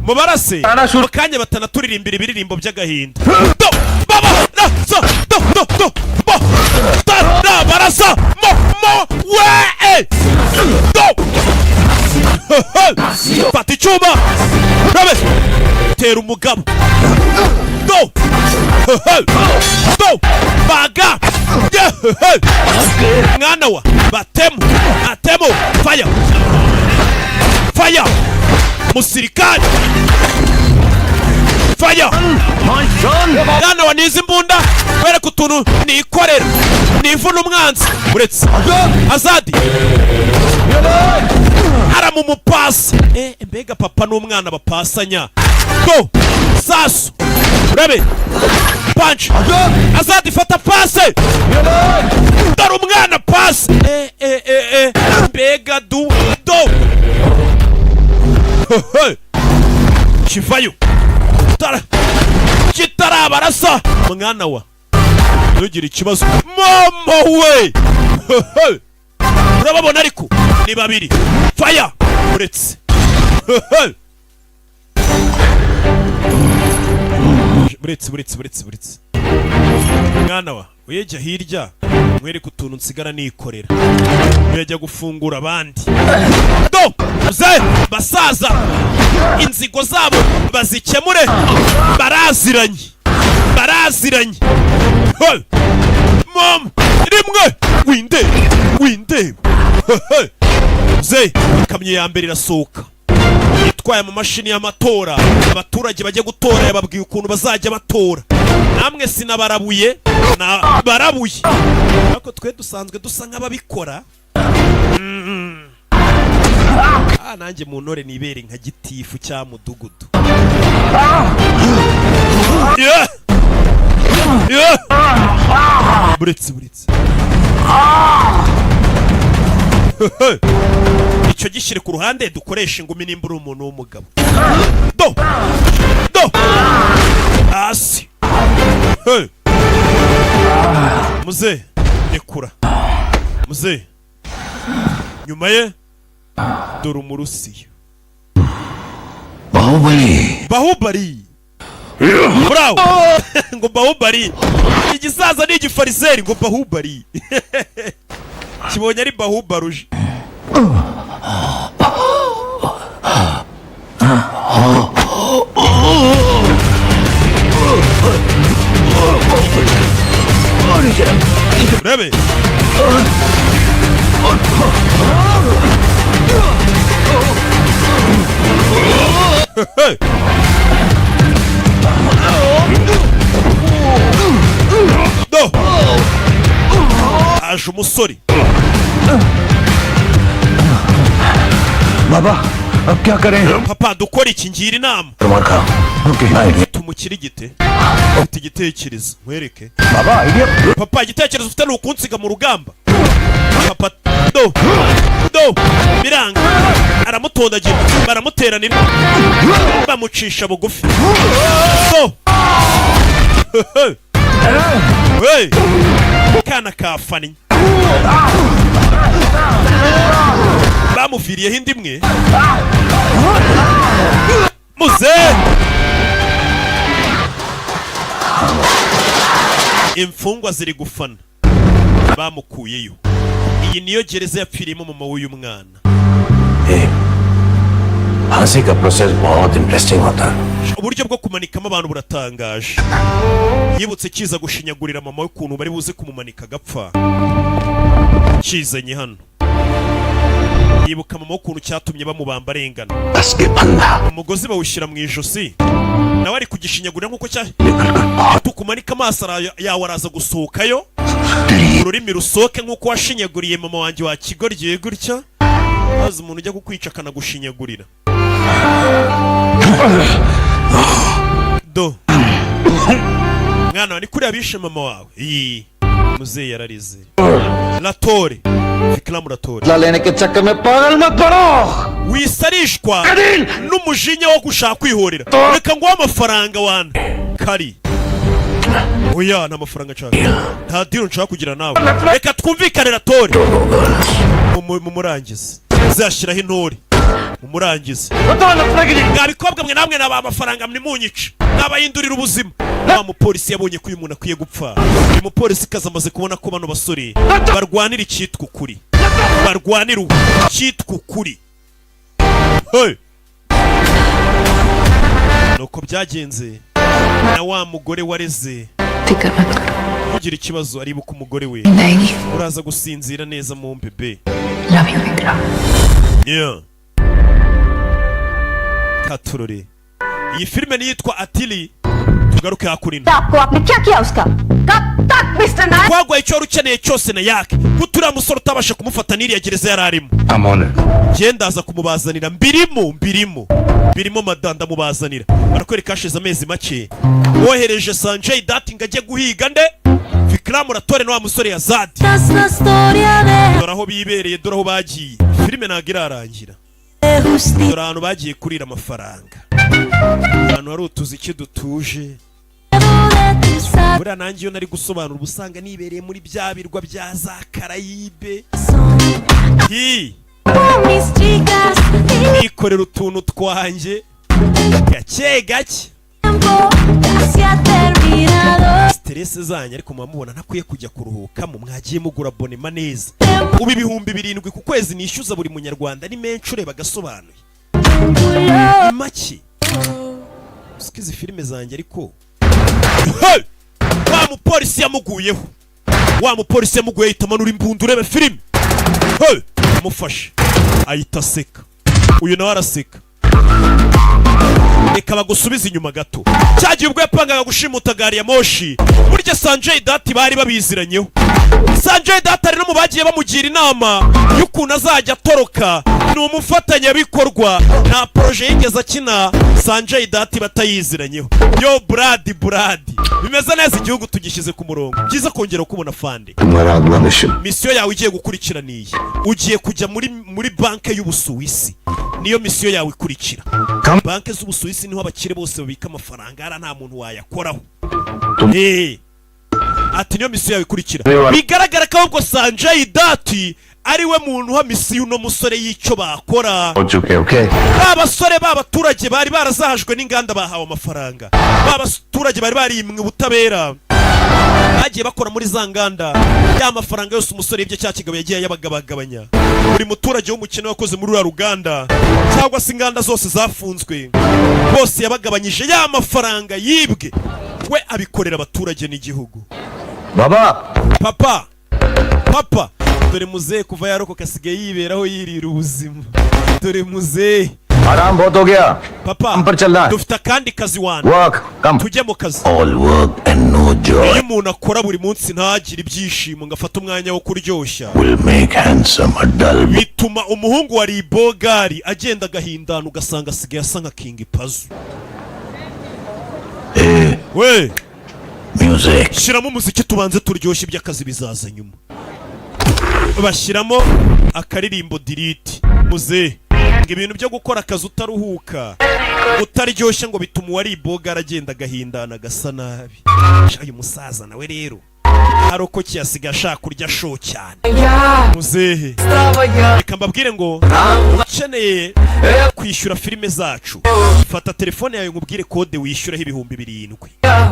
mubarase mu kanya batanaturirimbira ibiririmbo by'agahinda. Do baba na so do do do bo ta na barasa mo mo we e do. Fata icyuma, rabe tera umugabo. Do do baga mwana wa batemu atemu. Fire, fire, musirikari, fire. Mwana wa nizi imbunda, wereka utuntu nikorera nivuna umwanzi. Uretse Azadi aramumupasa. Eh, mbega papa n'umwana bapasanya. Go sasu, urabe punch. Azadi, fata pase, dore umwana pase. Eh, eh, eh, eh, mbega du do kivayo Tara kitarabarasa. Mwana wa, ntugire ikibazo. Mama we, urababona ariko ni babiri. Fire. Uretse buretse, buretse, buretse, buretse. Mwana wa, uyejya hirya mwereke utuntu nsigara nikorera. Uyajya gufungura abandi. Do ze basaza, inzigo zabo bazikemure. Baraziranye, baraziranye. Hey! Mom rimwe winde winde. Hey! Ze ikamyo ya mbere irasohoka itwaye amamashini y'amatora. Abaturage bajya gutora, yababwiye ukuntu bazajya batora. Namwe sinabarabuye, nabarabuye, ariko twe dusanzwe dusa nk'ababikora. Ah, nanjye mu ntore nibere nka gitifu cya mudugudu. Yeah! Yeah! Buretse, buretse, icyo gishyire ku ruhande, dukoreshe ingumi nimba uri umuntu w'umugabo. Do do hasi. Hey! Muze rekura muze. Nyuma ye dore Umurusiya. Bahubali. Bahubali, bravo. Ngo Bahubali, igisaza ni igifariseri. Ngo Bahubali kibonye ari Bahubaruje. Urebe. Hey! Do aje umusore. Baba. अब क्या करें? Papa, dukora iki? Ngira inama. खा। Okay. Tumukirigite. Ufite igitekerezo? Nkwereke. Baba, idea. Papa, igitekerezo ufite ni ukunsiga mu rugamba? Papa, do do biranga, aramutondagira, baramuteranira, bamucisha bugufi do. Hey! Kana kafannye, bamuviriyeho indi imwe muze. Imfungwa ziri gufana, bamukuyeyo. Iyi niyo gereza yapfiriyemo mama w'uyu mwana. फांसी का process बहुत interesting होता है। Uburyo bwo kumanikamo abantu buratangaje. Yibutse kiza gushinyagurira mama we, ukuntu bari buze kumumanika agapfa. Kizanye hano, yibuka mama we ukuntu cyatumye bamubamba arengana, umugozi bawushyira mu ijosi, nawe ari kugishinyagurira nk'uko cya tukumanika amaso yawe araza gusohokayo, ururimi rusohoke nk'uko washinyaguriye mama wanjye wakigoryiye gutya. Maze umuntu ujya kukwica akanagushinyagurira do. Mwana wa, ni kuriya bishe mama wawe. Iyi muzeyi yararize. Rathore, Vikram Rathore. बदला लेने के चक्कर में पागल मत बनो। Wisarishwa n'umujinya wo gushaka kwihorera. Reka nguhe amafaranga wana kari. Oya, nta mafaranga nshaka, nta deal nshaka kugira nawe. Reka twumvikane, Rathore. Mumurangize, zashyiraho intore, mumurangize. Mwa bikobwa mwe, namwe naba amafaranga, mnimunyice, nabahindurira ubuzima. Wa mupolisi yabonye ko uyu muntu akwiye gupfa. Uyu mupolisi kazi amaze kubona ko bano basore barwanira icyitwa ukuri, barwanira icyitwa ukuri. Hey! Nuko byagenze na wa mugore wareze फिक्र मत करो। Kugira ikibazo, aribuka umugore we. Nayi. Uraza gusinzira neza mu mbebe. Love you Vikram. Yeah. Katurore, iyi filime niyitwa Atili. Tugaruke hakurino. आपको आपने क्या किया उसका? कब तक mister Nayak? Twagwaye icyo wari ukeneye cyose na yake kuko uriya musore utabasha kumufata n'iriya gereza yari arimo. I'm on it. Njye ndaza kumubazanira, mbirimo, mbirimo, mbirimo madanda mubazanira. Barakwereka hashize amezi make, wohereje Sanjay Dutt ngo ajye guhiga nde? Vikram Rathore na wa musore Azad. Dore aho bibereye, dore aho bagiye. Filime ntabwo irarangira. Dore ahantu bagiye kurira amafaranga, ahantu hari utuziki dutuje. Buriya nanjye iyo nari gusobanura uba usanga nibereye muri bya birwa bya za Karayibe, hi nikorera utuntu twanjye gake gake, stress zanyu. Ariko muba mubona ntakwiye kujya kuruhukamo? Mwagiye mugura abonnement neza. Ubu 7000 ku kwezi nishyuza buri munyarwanda ni menshi? Ureba agasobanuye ni make. Usiko izi filime zanjye ariko. Hey! Wa mupolisi yamuguyeho, wa mupolisi yamuguyeho, ahita amanura imbunda. Urebe filime. Hey! Amufashe ahita aseka, uyu nawe araseka. Reka bagusubize inyuma gato. Cyagiye ubwo yapangaga gushimuta gari ya moshi, burya Sanjay Dutt bari babiziranyeho. Sanjay Dutt ari no mu bagiye bamugira inama y'ukuntu azajya atoroka, ni umufatanyabikorwa. Nta projet yigeze akina Sanjay Dutt batayiziranyeho. Yo Brad, Brad, bimeze neza, igihugu tugishyize ku murongo. Byiza kongera kubona fande. तुम्हारा अगला mission. Mission yawe igiye gukurikira niyi: ugiye kujya muri banke y'Ubusuwisi, niyo mission yawe ikurikira. Banke z'Ubusuwisi niho abakire bose babika amafaranga, hariya nta muntu wayakoraho. Ati niyo mission yawe ikurikira. Bigaragara ko ahubwo Sanjay Dutt ari we muntu uha mission uno musore y'icyo bakora. हो चुके, okay. Ba basore b'abaturage bari barazahajwe n'inganda bahawe amafaranga, ba baturage bari barimwe ubutabera bagiye bakora muri za nganda, ya mafaranga yose umusore ibyo cya kigabo yagiye yabagabagabanya buri muturage w'umukene wakoze muri uriya ruganda cyangwa se inganda zose zafunzwe, bose yabagabanyije ya mafaranga yibwe. We abikorera abaturage n'igihugu. Baba. Papa, papa, dore muzehe kuva yarokoka asigaye yiberaho yirira ubuzima. Dore muzehe आराम बहुत हो गया। Papa, हम पर चलना है। dufite akandi kazi wana. Work come. Tujye mu kazi. All work and no joy Iyo umuntu akora buri munsi ntagire ibyishimo ngo afate umwanya wo kuryoshya, will make handsome a dull bituma umuhungu wa ribogari agenda agahindana, ugasanga asigaye asa nka King Pazo. Eh, We music. Shyiramo umuziki tubanze turyoshye, iby'akazi bizaza nyuma. Bashyiramo akaririmbo diriti muzehe ngo ibintu byo gukora akazi utaruhuka, utaryoshye, ngo bituma uwari ibogara agenda agahindana agasa nabi. Sha, uyu musaza nawe rero arokokeye asigaye ashaka kurya show cyane. Muzehe, reka mbabwire ngo ukeneye kwishyura filime zacu, fata telefone yawe nkubwire kode wishyuraho 7000.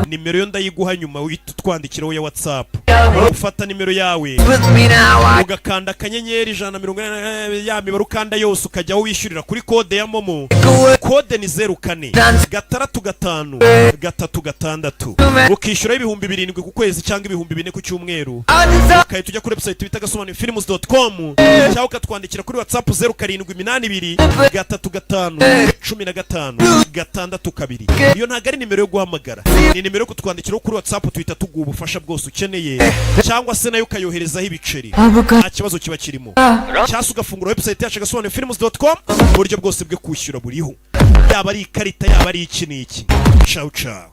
Nimero yo ndayiguha nyuma, uhita utwandikiraho ya WhatsApp. Ufata nimero yawe ugakanda *140 ya mibare ukanda yose, ukajya aho wishyurira kuri kode ya MoMo. Kode ni 04 6 5 3 6, ukishyuraho 7000 ku kwezi cyangwa 4000 ku cyumweru, ukahita ujya kuri website bita gasobanuyefilms.com, cyangwa ukatwandikira kuri WhatsApp 0782 351 562. Iyo ntabwo ari nimero yo guhamagara, ni nimero yo kutwandikiraho kuri WhatsApp, tuhita tuguha ubufasha bwose ukeneye, cyangwa se nayo ukayoherezaho ibiceri, nta kibazo kiba kirimo, cyangwa se ugafungura website yacu gasobanuyefilms.com. Uburyo bwose bwo kwishyura buriho, yaba ari ikarita, yaba ari iki n'iki. Ciao ciao.